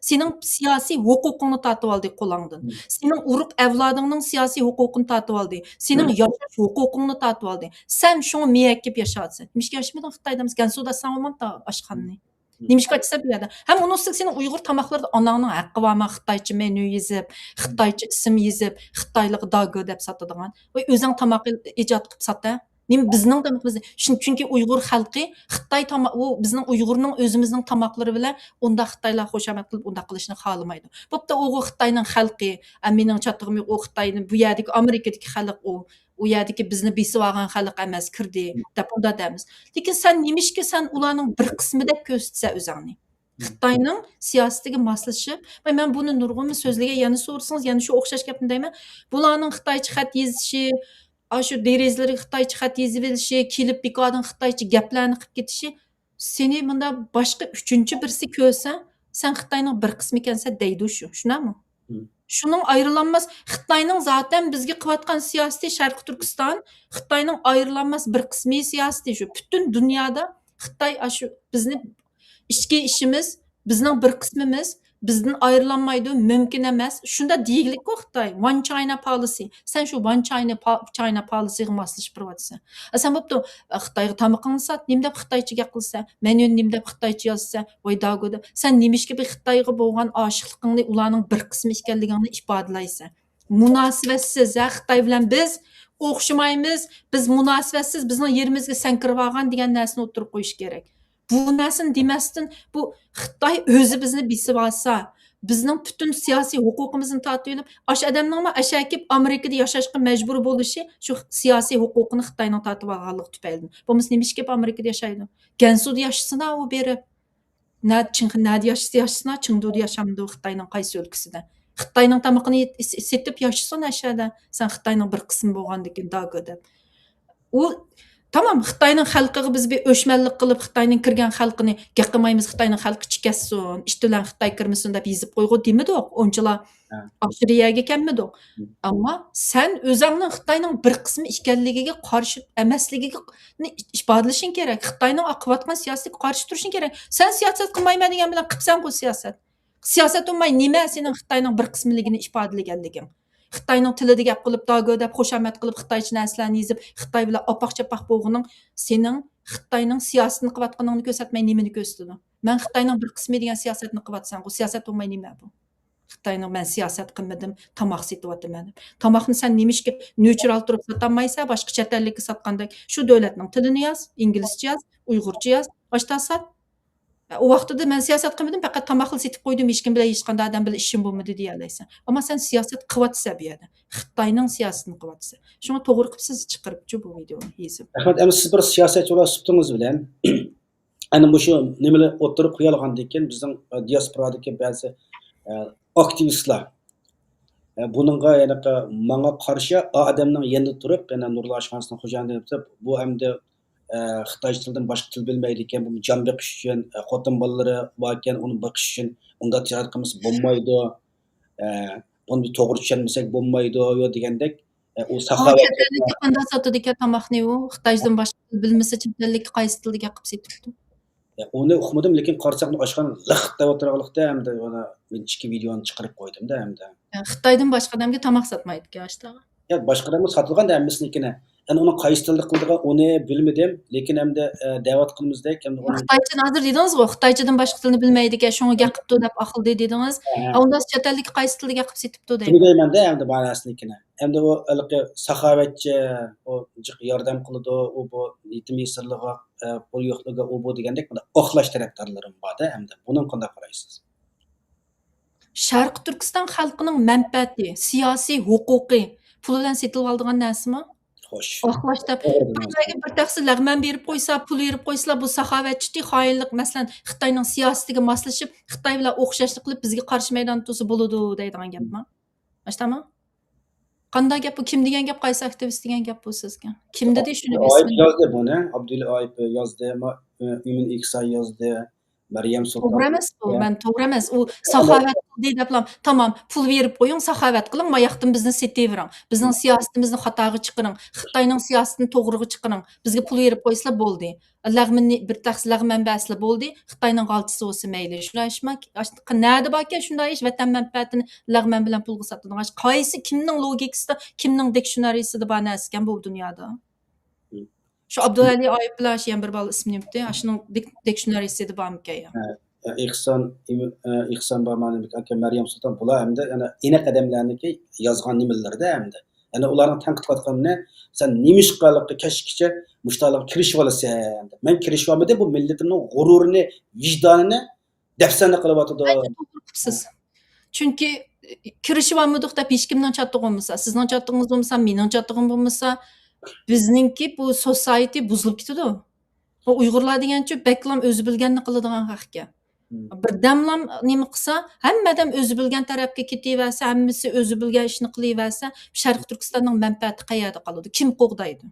سېنىڭ سىياسىي ھوقۇقۇڭنى تارتىۋالدى قولۇڭدىن. سېنىڭ ئۇرۇق ئەۋلادىڭنىڭ سىياسىي ھوقۇقىنى تارتىۋالدى. سېنىڭ ياشاش ھوقۇقۇڭنى تارتىۋالدى. سەن شۇڭا مۇيەككىپ ياشاۋاتىسەن. نېمىشقا ياشىمىدىڭ خىتايدا؟ گەنسۇدا ئاشساڭ بولمامتۇ ئاشخانىنى؟ نېمىشقا ئاچىسەن بۇ يەردە؟ ھەم ئۇنىڭ ئۈستىگە سېنىڭ ئۇيغۇر تاماقلىرىدا ئاناڭنىڭ ھەققى بارمۇ؟ خىتايچە مېنيۇ يېزىپ، خىتايچە ئىسىم يېزىپ، خىتايلارغا داگو دەپ ساتىدىغان. ۋاي، ئۆزۈڭ تاماق ئىجاد قىلىپ سات ھە. نېمە بىزنىڭ تامىقىمىز؟ چۈن-، چۈنكى ئۇيغۇر خەلقى خىتاي تاما-، ئۇ بىزنىڭ ئۇيغۇرنىڭ ئۆزىمىزنىڭ تاماقلىرى بىلەن ئۇنداق خىتايلار خۇشامەت قىلىپ ئۇنداق قىلىشنى خالىمايدۇ. بوپتۇ، ئۇ خىتاينىڭ خەلقى، ئە، مېنىڭ چاتىقىم يوق، ئۇ خىتاينى، بۇ يەردىكى ئامېرىكىدىكى خەلق ئۇ. ئۇ يەردىكى بىزنى بېسىۋالغان خەلق ئەمەس، كىردى، دەپ ئۇنداق دەيمىز. لېكىن سەن نېمىشقا سەن ئۇلارنىڭ بىر قىسمىدەك كۆرسىتىسەن ئۆزۈڭنى؟ خىتاينىڭ سىياسىتىگە ماسلىشىپ، ۋە مەن بۇنى نۇرغۇنمۇ سۆزلىگەن، يەنە سورىسىڭىز، يەنە شۇ ئوخشاش گەپنى دەيمەن. بۇلارنىڭ خىتايچە خەت يېزىشى، ئاشۇ دېرىزىلىرىگە خىتايچە خەت يېزىۋېلىشى، كېلىپ بىكاردىن خىتايچە گەپلەرنى قىلىپ كېتىشى، سېنى مۇنداق باشقا ئۈچىنچى بىرسى كۆرسە، سەن خىتاينىڭ بىر قىسمى ئىكەنسەن دەيدۇ شۇ، شۇنداقمۇ؟ مم. شۇنىڭ ئايرىلانماس، خىتاينىڭ زاتەن بىزگە قىلىۋاتقان سىياسىتى شەرقىي تۈركىستان، خىتاينىڭ ئايرىلانماس بىر قىسمى سىياسىتى شۇ. پۈتۈن دۇنيادا خىتاي ئاشۇ بىزنى ئىچكى ئىشىمىز، بىزنىڭ بىر قىسمىمىز، بىزدىن ئايرىلالمايدۇ، مۇمكىن ئەمەس. شۇنداق دېگىلىككۇ خىتاي، One China Policy. سەن شۇ One China پا-، China Policyغا ماسلىشىپ بېرىۋاتىسەن. ئە، سەن بوپتۇ، ئە، خىتايغا تامىقىڭنى سات، نېمە دەپ خىتايچە گەپ قىلىسەن؟ مەن يەنە نېمە دەپ خىتايچە يازىسەن؟ ۋاي داگۇ دەپ. سەن نېمىشقا بىر خىتايغا بولغان ئاشىقلىقىڭنى، ئۇلارنىڭ بىر قىسمى ئىكەنلىكىڭنى ئىپادىلەيسەن؟ مۇناسىۋەتسىز، ھە، خىتاي بىلەن بىز ئوخشىمايمىز، بىز مۇناسىۋەتسىز، بىزنىڭ يېرىمىزگە سەن كىرىۋالغان دېگەن نەرسىنى ئوتتۇرىغا قويۇش كېرەك. بۇ نەرسىنى دېمەستىن، بۇ خىتاي ئۆزى بىزنى بېسىۋالسا، بىزنىڭ پۈتۈن سىياسىي ھوقۇقىمىزنى تارتىۋېلىپ، ئاشۇ ئادەمنىڭمۇ ئەشەكىپ ئامېرىكىدا ياشاشقا مەجبۇر بولۇشى شۇ سىياسىي ھوقۇقىنى خىتاينىڭ تارتىۋالغانلىقى تۈپەيلىدىن. بولمىسا نېمىشقا كېلىپ ئامېرىكىدا ياشايدۇ؟ گەنسۇدا ياشىسىنا ئۇ بېرىپ. نە چىڭ-، نەدە ياشىسا ياشىسىنا، چېڭدۇدا ياشامدۇ، خىتاينىڭ قايسى ئۆلكىسىدە؟ خىتاينىڭ تامىقىنى يېت-، س-، سېتىپ ياشىسۇن ئەشەدە. سەن خىتاينىڭ بىر قىسمى بولغاندىكىن داگو دەپ. ئۇ، تامام، خىتاينىڭ خەلقىگە بىز بىر ئۆچمەنلىك قىلىپ، خىتاينىڭ كىرگەن خەلقىنى گەپ قىلمايمىز، خىتاينىڭ خەلقى چىكەتسۇن، ئىت بىلەن خىتاي كىرمىسۇن دەپ يېزىپ قويغۇ دېمىدۇق. ئۇنچىلا ئاشۇ رىيەگە كەلمىدۇق. ئەمما سەن ئۆزۈڭنىڭ خىتاينىڭ بىر قىسمى ئىكەنلىكىگە قارشى ئەمەسلىكىگە ئىپادىلىشىڭ كېرەك. خىتاينىڭ قىلىۋاتقان سىياسىتىگە قارشى تۇرۇشۇڭ كېرەك. سەن سىياسەت قىلمايمەن دېگەن بىلەن قىپسەنغۇ سىياسەت. سىياسەت بولماي نېمە سېنىڭ خىتاينىڭ بىر قىسمىلىكىنى ئىپادىلىگەنلىكىڭ؟ خىتاينىڭ تىلىدا گەپ قىلىپ، داگو دەپ خۇشامەت قىلىپ، خىتايچە نەرسىلەرنى يېزىپ، خىتاي بىلەن ئاپاق-چاپاق بولغىنىڭ سېنىڭ خىتاينىڭ سىياسىتىنى قىلىۋاتقىنىڭنى كۆرسەتمەي نېمىنى كۆرسىتىدۇ؟ مەن خىتاينىڭ بىر قىسمى دېگەن سىياسەتنى قىلىۋاتىسەنغۇ، سىياسەت بولماي نېمە بۇ؟ خىتاينىڭ مەن سىياسەت قىلمىدىم، تاماق سېتىۋاتىمەن دەپ. تاماقنى سەن نېمىشقا نېچۇرال تۇرۇپ ساتالمايسەن، باشقا چەت ئەللىككە ساتقاندەك؟ شۇ دۆلەتنىڭ تىلىنى ياز، ئىنگلىزچە ياز، ئۇيغۇرچە ياز، ئاشتا سات. ئۇ ۋاقتىدا مەن سىياسەت قىلمىدىم، پەقەت تاماقلا سېتىپ قويدۇم، ھېچكىم بىلەن ھېچقانداق ئادەم بىلەن ئىشىم بولمىدى دېيەلەيسەن. ئەمما سەن سىياسەت قىلىۋاتىسەن بۇ يەردە. خىتاينىڭ سىياسىتىنى قىلىۋاتىسەن. شۇڭا توغرا قىلىپسىز چىقىرىپچۇ بۇ ۋىدېونى يېزىپ. رەھمەت، ئەمما سىز بىر سىياسەتچى بولغان سۈپىتىڭىز بىلەن، ئەنە مۇشۇ نېمىلەر ئوتتۇرىغا قويۇلغاندىن كېيىن بىزنىڭ، ئە، دىياسپورادىكى بەزى، ئە، ئاكتىۋىستلار، ئە، بۇنىڭغا، يەنى ماڭا قارشى ئادەمنىڭ يېنىدا تۇرۇپ، يەنە نۇرۇللا ئاشخانىسىنىڭ خوجايىنى دەپ، بۇ ئەمدى، ئە، خىتايچە تىلدىن باشقا تىل بىلمەيدىكەن، بۇ جان بېقىش ئۈچۈن، ئە، خوتۇن بالىلىرى باركەن، ئۇنى بېقىش ئۈچۈن ئۇنداق تىجارەت قىلمىسا بولمايدۇ، ئە، بۇنى توغرا چۈشەنمىسەك بولمايدۇ، يو دېگەندەك، ئە، ئۇ ئۇ ساخاۋەت. چەت ئەللىككە قانداق ساتىدىكەن تاماقنى ئۇ؟ خىتايچىدىن باشقا تىل بىلمىسە، چەت ئەللىككە قايسى تىلدا گەپ قىلىپ سېتىپتۇ؟ يا، ئۇنى ئۇقمىدىم، لېكىن قارىساق، ئاشخانا لىق دەپ ئولتۇرغانلىقتا، ئەمدى مانا مەن ئىككى ۋىدېونى چىقىرىپ قويدۇم-دە، ئەمدى. يا، خىتايدىن باشقا ئادەمگە تاماق ساتمايدىكەن ئاشتاغا. يا، باشقا ئادەمگە ساتىدىغان-دە ھەممىسىنىڭكىنى. ئەنە ئۇنىڭ قايسى تىلدا قىلىدىغان، ئۇنى بىلمىدىم، لېكىن ئەمدى، ئە، دەۋاتقىنىمىزدەك، ئەمدى ئۇنىڭ خىتايچىنى ھازىر دېدىڭىزغۇ، خىتايچىدىن باشقا تىلنى بىلمەيدىكەن، شۇڭا گەپ قىپتۇ دەپ ئاقىلدى دېدىڭىز. ھە. ئە، ئۇنداق چەت ئەلدىكى قايسى تىلدا گەپ قىلىپ سېتىپتۇ دەيمەن. شۇنى دەيمەن-دە، ئەمدى بارىسىنىڭكىنى. ئەمدى ئۇ ھېلىقى ساخاۋەتچى، ئۇ جىق ياردەم قىلىدۇ، ئۇ بۇ يېتىم يېسىرلىغا، ئە، پۇل يوقلىغا، ئۇ بۇ دېگەندەك، مۇنداق ئاقلاش تەرەپدارلىرىمۇ بار-دە، ئەمدى بۇنىڭغا قانداق قارايسىز؟ شەرقىي تۈركىستان خەلقىنىڭ مەنپەئەتى، سىياسىي ھوقۇقى پۇل بىلەن سېتىلىۋالىدىغان نەرسىمۇ؟ خوش. ئاقلاش دەپ، توغرا دېدىڭىز. بىر يەرگە بىر تەخسە لەغمەن بېرىپ قويسا، پۇل بېرىپ قويسىلا، بۇ ساخاۋەتچى، خائىنلىق، مەسىلەن، خىتاينىڭ سىياسىتىگە ماسلىشىپ، خىتاي بىلەن ئوخشاشلىق قىلىپ، بىزگە قارشى مەيداندا تۇرسا بولىدۇ دەيدىغان گەپمۇ؟ ئاشتامۇ؟ قانداق گەپ بۇ؟ كىم دېگەن گەپ؟ قايسى ئاكتىۋىست دېگەن گەپ بۇ سىزگە؟ كىم دېدى شۇنى؟ ئابدۇللا ئايپ يازدى بۇنى. ئابدۇللا ئايپ يازدى. ما-، ئۈمۈن ئېكساي يازدى. مەريەم سۇلتان. توغرا ئەمەس بۇ، مەن توغرا ئەمەس. ئۇ ساخاۋەت قىلدى دەپلا، تامام، پۇل بېرىپ قويۇڭ، ساخاۋەت قىلىڭ، ماياقتىن بىزنى سېتىۋېرىڭ. بىزنىڭ سىياسىتىمىزنى خاتاغا چىقىرىڭ. خىتاينىڭ سىياسىتىنى توغرىغا چىقىرىڭ. بىزگە پۇل بېرىپ قويسىلا بولدى. لەغمىنى بىر تەخسە لەغمەن بەرسىلا بولدى. خىتاينىڭ غالتىسى بولسا مەيلى. شۇنداق ئىشما، نەدە باركەن شۇنداق ئىش؟ ۋەتەن مەنپەئەتىنى لەغمەن بىلەن پۇلغا ساتىدىغان ئىش. قايسى، كىمنىڭ لوگىكىسىدا، كىمنىڭ دىكشنارىسىدا بار نەرسىكەن بۇ دۇنيادا؟ شۇ ئابدۇئەلى ئايۇپ بىلەن شۇ يەنە بىر بالا ئىسمىنى ئۇنتۇپتۇ. ئاشۇنىڭ دىك-، دىكشنارىسىدا بارمىكەن يا؟ ھە، ئېھسان، ئىم-، ئە، ئېھسان بارمانىمىك ئاكا، مەريەم سۇلتان، بۇلار ھەمدە يەنە ئېنىق ئادەملەرنىكى يازغان نېمىلىرىدە ھەمدە. يەنە ئۇلارنىڭ تەنقىد قىلىۋاتقىنى، سەن نېمىشقا ھېلىقى كەچكىچە مۇشتالىغا كىرىشىۋالىسەن؟ مەن كىرىشىۋالمىدىم، بۇ مىللىتىمنىڭ غۇرۇرىنى، ۋىجدانىنى دەپسەندە قىلىۋاتىدۇ. بەلكى توغرا قىپسىز. چۈنكى، ئى، كىرىشىۋالمىدۇق دەپ ھېچكىمنىڭ چاتىقى بولمىسا، سىزنىڭ چاتىقىڭىز بولمىسا، مېنىڭ چاتىقىم بولمىسا، بىزنىڭكى بۇ سوسايتى بۇزۇلۇپ كېتىدۇ. بۇ ئۇيغۇرلار دېگەنچۇ بەكلام ئۆزى بىلگەننى قىلىدىغان خەقكەن. مم. بىردەملام نېمە قىلسا، ھەممە ئادەم ئۆزى بىلگەن تەرەپكە كېتىۋەرسە، ھەممىسى ئۆزى بىلگەن ئىشنى قىلىۋەرسە، شەرقىي تۈركىستاننىڭ مەنپەئەتى قەيەردە قالىدۇ؟ كىم قوغدايدۇ؟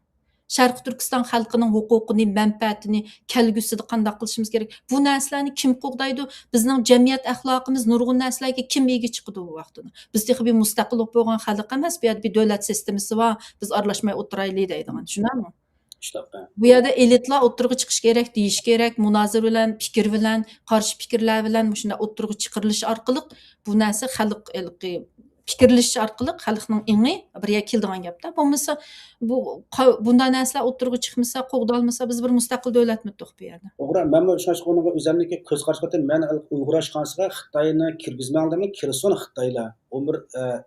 شەرقىي تۈركىستان خەلقىنىڭ ھوقۇقىنى، مەنپەئەتىنى كەلگۈسىدە قانداق قىلىشىمىز كېرەك؟ بۇ نەرسىلەرنى كىم قوغدايدۇ؟ بىزنىڭ جەمئىيەت ئەخلاقىمىز، نۇرغۇن نەرسىلەرگە كىم ئىگە چىقىدۇ بۇ ۋاقتىدا؟ بىز تېخى بىر مۇستەقىل بولۇپ بولغان خەلق ئەمەس، بۇ يەردە بىر دۆلەت سىستېمىسى بار، بىز ئارىلاشماي ئولتۇرايلى دەيدىغان، شۇنداقمۇ؟ شۇنداق، ھە. بۇ يەردە ئېلىتلار ئوتتۇرىغا چىقىش كېرەك، دېيىش كېرەك، مۇنازىرە بىلەن، پىكىر بىلەن، قارشى پىكىرلەر بىلەن مۇشۇنداق ئوتتۇرىغا چىقىرىلىش ئارقىلىق بۇ نەرسە خەلق ھېلىقى پىكىرلىشىش ئارقىلىق خەلقنىڭ ئېڭى بىر يەرگە كېلىدىغان گەپتە. بولمىسا بۇ قا-، بۇنداق نەرسىلەر ئوتتۇرىغا چىقمىسا، قوغدالمىسا، بىز بىر مۇستەقىل دۆلەتمۇ يوق بۇ يەردە. توغرا، مەنمۇ شۇڭلاشقا ئۇنىڭغا ئۆزۈمنىڭكى كۆز قارىشى قىلىپ، مەن ئۇيغۇر ئاشخانىسىغا خىتاينى كىرگۈزمەڭ دېمەي، كىرسۇن خىتايلار. ئۇ بىر، ئە،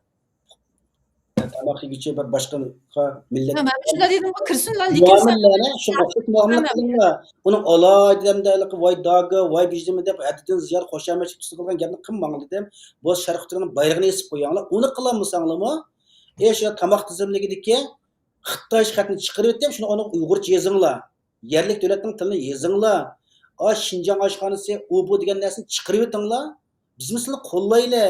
تاماق يېگۈچى بىر باشقا مىللەت. ھە، مەن شۇنداق دېدىمغۇ، كىرسۇنلا، لېكىن سەن مۇئامىلىلەرنى شۇ مۇئامىلە قىلىڭلار. ئۇنىڭ ئالاھىدە ۋاي داگا، ۋاي بىجلىمى دەپ ھەددىدىن زىيادە خۇشامەت تۇتسا قىلغان گەپنى قىلماڭلار دېدىم. بولسا شەرقىي تۈركنى بايرىقىنى ئېسىپ قويۇڭلار. ئۇنى قىلالمىساڭلارمۇ، ئەي شۇ تاماق تىزىملىكىدىكى خىتاي خەتنى چىقىرىۋېتىپ، شۇنى ئۇنىڭ ئۇيغۇرچە يېزىڭلار. يەرلىك دۆلەتنىڭ تىلىنى يېزىڭلار. ئا، شىنجاڭ ئاشخانىسى، ئۇ بۇ دېگەن نەرسىنى چىقىرىۋېتىڭلار. بىزمۇ سىلەرنى قوللايلى.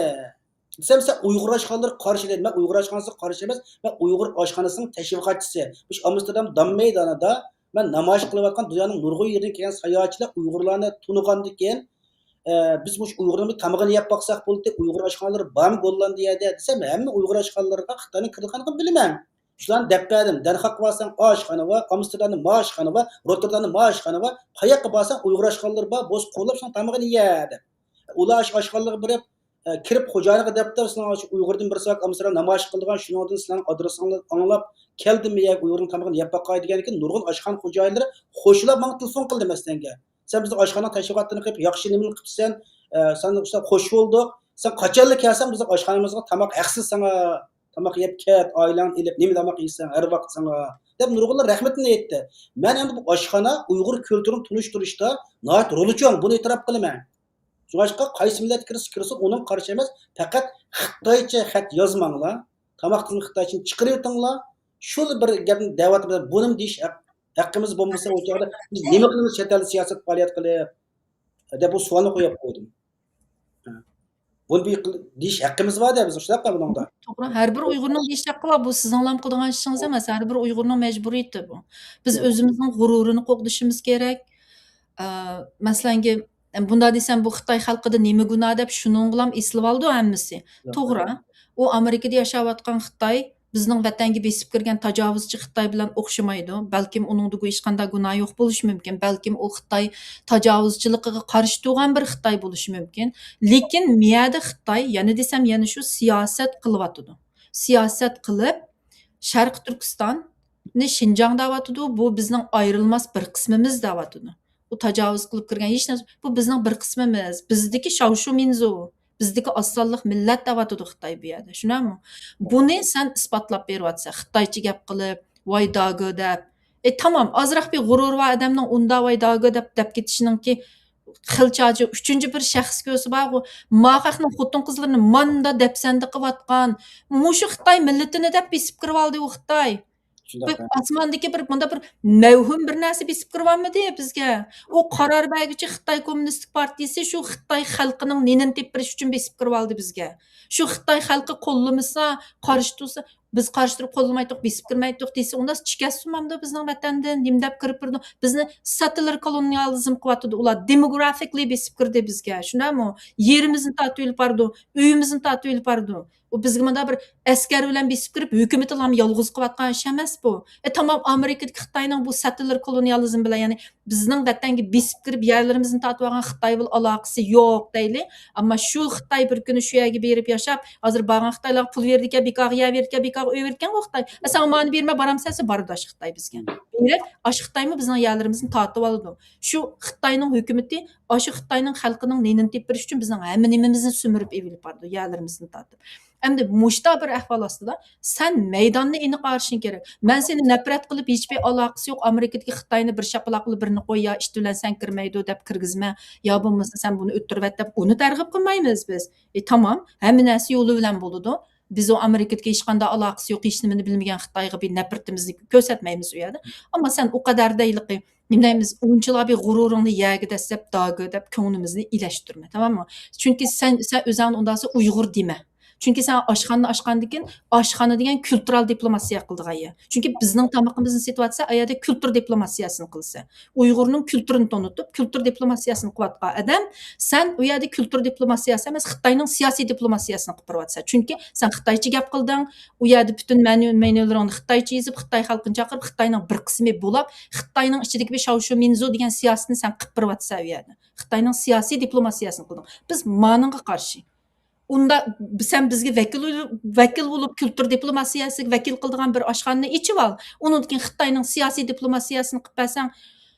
دېسەم، سەن ئۇيغۇر ئاشخانىلىرىغا قارشى دەيدۇ. مەن ئۇيغۇر ئاشخانىسىغا قارشى ئەمەس. مەن ئۇيغۇر ئاشخانىسىنىڭ تەشۋىقاتچىسى. مۇشۇ ئامستېردام دام مەيدانىدا مەن نامايىش قىلىۋاتقان دۇنيانىڭ نۇرغۇن يېرىدىن كەلگەن ساياھەتچىلەر ئۇيغۇرلارنى تونۇغاندىكىن، ئە، بىز مۇشۇ ئۇيغۇرنىڭ بىر تامىقىنى يەپ باقساق بولدى، ئۇيغۇر ئاشخانىلىرى بارمۇ گوللاندىيەدە دېسەم، ھەممە ئۇيغۇر ئاشخانىلىرىغا خىتاينىڭ كىرىدىغانلىقىنى بىلىمەن. شۇلارنى دەپ بەردىم. دەنخاغقا بارساڭ ئاشخانا بار، ئامستېردامدا ما ئاشخانا بار، روتتېردامدا ما ئاشخانا بار، قاياققا بارساڭ ئۇيغۇر ئاشخانىلىرى بار، بولسا قوللاپ سېنىڭ تامىقىنى يە دەپ. ئۇلار ئاشۇ ئاشخانىلارغا بېرىپ، ئە، كىرىپ خوجايىنغا دەپتۇ، سېنىڭ ئاشۇ ئۇيغۇردىن بىرسى بار ئامستېردامدا نامايىش قىلىدىغان، شۇنىڭدىن سېنىڭ ئادرېسىڭنى ئاڭلاپ كەلدىم، يە ئۇيغۇرنىڭ تامىقىنى يەپ باقاي دېگەندىكىن نۇرغۇن ئاشخانا خوجايىنلىرى خوشلاپ ماڭا تېلېفون قىلدى مەسىلەنگە. سەن بىزنىڭ ئاشخانىنىڭ تەشۋىقاتىنى قىلىپ، ياخشى نېمىنى قىپسەن، ئە، سەن ئىشتا خوش بولدۇق. سەن قاچانلا كەلسەڭ بىزنىڭ ئاشخانىمىزغا تاماق ھەقسىز ساڭا. تاماق يەپ كەت، ئائىلەڭنى ئېلىپ، نېمە تاماق يەيسەن، ھەر ۋاقىت ساڭا، دەپ نۇرغۇنلار رەھمىتىنى ئېيتتى. مەن ئەمدى بۇ ئاشخانا ئۇيغۇر كۈلتۈرىنى تونۇشتۇرۇشتا ناھايىتى رولى چوڭ، بۇنى ئېتىراپ قىلىمەن. شۇڭلاشقا قايسى مىللەت كىرسە كىرسۇن، ئۇنىڭ قارىشى ئەمەس، پەقەت خىتايچە خەت يازماڭلار، تاماق تىزىمى خىتايچىنى چىقىرىۋېتىڭلار. شۇلا بىر گەپنى دەۋاتىمىز، بۇنىمۇ دېيىش ھەق-، ھەققىمىز بولمىسا، ئۇ چاغدا بىز نېمە قىلىمىز، چەت ئەلدە سىياسەت پائالىيەت قىلىپ، دەپ بۇ سوئالنى قويۇپ قويدۇم. بۇنى بىر قىل-، دېيىش ھەققىمىز بار-دە بىز، شۇنداقمۇ بۇنىڭدا؟ توغرا، ھەر بىر ئۇيغۇرنىڭ دېيىش ھەققى بار. بۇ سىزنىڭلام قىلىدىغان ئىشىڭىز ئەمەس، ھەر بىر ئۇيغۇرنىڭ مەجبۇرىيىتى بۇ. بىز توغرا. ئۆزىمىزنىڭ غۇرۇرىنى قوغدىشىمىز كېرەك. ئە، مەسىلەنگە، بۇنداق دېسەم، بۇ خىتاي خەلقىدە نېمە گۇناھ دەپ شۇنىڭغىلا ئېسىلىۋالىدۇ ھەممىسى. توغرا. ئۇ ئامېرىكىدا ياشاۋاتقان خىتاي بىزنىڭ ۋەتەنگە بېسىپ كىرگەن تاجاۋۇزچى خىتاي بىلەن ئوخشىمايدۇ. بەلكىم ئۇنىڭدا ھېچقانداق گۇناھ يوق بولۇشى مۇمكىن. بەلكىم ئۇ خىتاي تاجاۋۇزچىلىقىغا قارشى تۇرغان بىر خىتاي بولۇشى مۇمكىن. لېكىن مىيەدە خىتاي، يەنە دېسەم، يەنە شۇ سىياسەت قىلىۋاتىدۇ. سىياسەت قىلىپ، شەرقىي تۈركىستاننى شىنجاڭ دەۋاتىدۇ، بۇ بىزنىڭ ئايرىلماس بىر قىسمىمىز دەۋاتىدۇ. ئۇ تاجاۋۇز قىلىپ كىرگەن ھېچ نەرسە، بۇ بىزنىڭ بىر قىسمىمىز، بىزدىكى شاۋشۇمىنزۇ، بىزدىكى ئاز سانلىق مىللەت دەۋاتىدۇ خىتاي بۇ يەردە، شۇنداقمۇ؟ بۇنى سەن ئىسپاتلاپ بېرىۋاتىسەن، خىتايچە گەپ قىلىپ، ۋاي داگې دەپ. ئە، تامام، ئازراق بىر غۇرۇرى بار ئادەمنىڭ ئۇندا ۋاي داگې دەپ، دەپ كېتىشىنىڭكى خىل چاجى. ئۈچىنچى بىر شەخس كۆرسە بارغۇ، ما خەقنىڭ خوتۇن قىزلىرىنى ماندا دەپسەندە قىلىۋاتقان، مۇشۇ خىتاي مىللىتىنى دەپ بېسىپ كىرىۋالدى ئۇ خىتاي. شۇنداق، بىر ھە. ئاسماندىكى بىر، مۇنداق بىر مەۋھۇم بىر نەرسە بېسىپ كىرىۋالمىدى بىزگە. ئۇ قارار بەرگۈچى خىتاي كوممۇنىستىك پارتىيىسى شۇ خىتاي خەلقىنىڭ نېنىنى تېپىپ بېرىش ئۈچۈن بېسىپ كىرىۋالدى بىزگە. شۇ خىتاي خەلقى قوللىمىسا، قارشى تۇرسا، بىز قارشى تۇرۇپ قوللىمايتتۇق، بېسىپ كىرمەيتتۇق دېسە، ئۇنداق چىكەسسۇ مامدا بىزنىڭ ۋەتەندىن نېمە دەپ كىرىپ بېرىدۇ؟ بىزنى ساتىلىر كولونىيالىزم قىلىۋاتىدۇ ئۇلار، دېموگرافىكلى بېسىپ كىردى بىزگە، شۇنداقمۇ؟ يېرىمىزنى تارتىۋېلىپ بارىدۇ، ئۆيىمىزنى تارتىۋېلىپ بارىدۇ. ئۇ بىزگە مۇنداق بىر ئەسكەر بىلەن بېسىپ كىرىپ، ھۆكۈمىتىلا يالغۇز قىلىۋاتقان ئىش ئەمەس بۇ. ئە، تامام ئامېرىكىدىكى خىتاينىڭ بۇ ساتىلىر كولونىيالىزم بىلەن، يەنى بىزنىڭ ۋەتەنگە بېسىپ كىرىپ، يەرلىرىمىزنى تارتىۋالغان خىتاي بىلەن ئالاقىسى يوق دەيلى. ئەمما شۇ خىتاي بىر كۈنى شۇ يەرگە بېرىپ ياشاپ، ھازىر بارغان خىتايلارغا پۇل بېرىدىكەن، بىكارغا يەر بېرىدىكەن، بىكارغا ئۆي بېرىدىكەنغۇ خىتاي. ئە، ساڭا مانى بېرىمەن، بارامسەن دېسە، بارىدۇ ئاشۇ خىتاي بىزگە. بېرىپ، ئاشۇ خىتايمۇ بىزنىڭ يەرلىرىمىزنى تارتىۋالىدۇ. شۇ خىتاينىڭ ھۆكۈمىتى ئاشۇ خىتاينىڭ خەلقىنىڭ نېنىنى تېپىپ بېرىش ئۈچۈن بىزنىڭ ھەممە نېمىمىزنى سۈمۈرۈپ ئېلىپ بارىدۇ، يەرلىرىمىزنى تارتىپ. ئەمدى مۇشۇنداق بىر ئەھۋال ئاستىدا سەن مەيداننى ئېنىق ئايرىشىڭ كېرەك. مەن سېنى نەپرەت قىلىپ، ھېچبىر ئالاقىسى يوق ئامېرىكىدىكى خىتاينى بىر شاپىلاق قىلىپ بىرنى قوي، يا ئىت بىلەن سەن كىرمەيدۇ دەپ كىرگۈزمە، يا بولمىسا سەن بۇنى ئۆتتۈرۈۋەت دەپ ئۇنى تەرغىب قىلمايمىز بىز. ئى، تامام، ھەممە نەرسە يولى بىلەن بولىدۇ. بىز ئۇ ئامېرىكىدىكى ھېچقانداق ئالاقىسى يوق، ھېچنېمىنى بىلمىگەن خىتايغا بىر نەپرىتىمىزنى كۆرسەتمەيمىز ئۇ يەردە. ئەمما سەن ئۇ قەدەر دەيلىقى، نېمە دەيمىز، ئۇنچىلا بىر غۇرۇرۇڭنى يەرگە دەسسەپ، داگۆ دەپ كۆڭلىمىزنى ئىلەشتۈرمە، تاماممۇ؟ چۈنكى سەن، سەن ئۆزۈڭنى ئۇنداقسا ئۇيغۇر دېمە. چۈنكى سەن ئاشخانىنى ئاچقاندىن كېيىن، ئاشخانا دېگەن كۇلتۇرال دىپلوماتىيە قىلىدىغان يەر. چۈنكى بىزنىڭ تامىقىمىزنى سېتىۋاتسا، ئۇ يەردە كۇلتۇر دىپلوماتىيەسىنى قىلىسەن. ئۇيغۇرنىڭ كۈلتۈرىنى تونۇتۇپ، كۈلتۇر دىپلوماتىيەسىنى قىلىۋاتقان ئادەم، سەن ئۇ يەردە كۈلتۇر دىپلوماتىيەسى ئەمەس، خىتاينىڭ سىياسىي دىپلوماتىيەسىنى قىلىپ بېرىۋاتىسەن. چۈنكى سەن خىتايچە گەپ قىلدىڭ، ئۇ يەردە پۈتۈن مەنۇ-، مېنيۇلىرىڭنى خىتايچە يېزىپ، خىتاي خەلقىنى چاقىرىپ، خىتاينىڭ بىر قىسمى بولاپ، خىتاينىڭ ئىچىدىكى بىر شاۋشۇمىنزۇ دېگەن سىياسىتىنى سەن قىلىپ بېرىۋاتىسەن ئۇ يەردە. خىتاينىڭ سىياسىي دىپلوماتىيەسىنى قىلدىڭ. بىز مانىڭغا قارشى. ئۇندا سەن بىزگە ۋەكىل، ۋەكىل بولۇپ، كۈلتۈر دىپلوماتىيەسىگە ۋەكىل قىلىدىغان بىر ئاشخانىنى ئېچىۋال. ئۇنىڭدىن كېيىن خىتاينىڭ سىياسىي دىپلوماتىيەسىنى قىلىپ بەرسەڭ،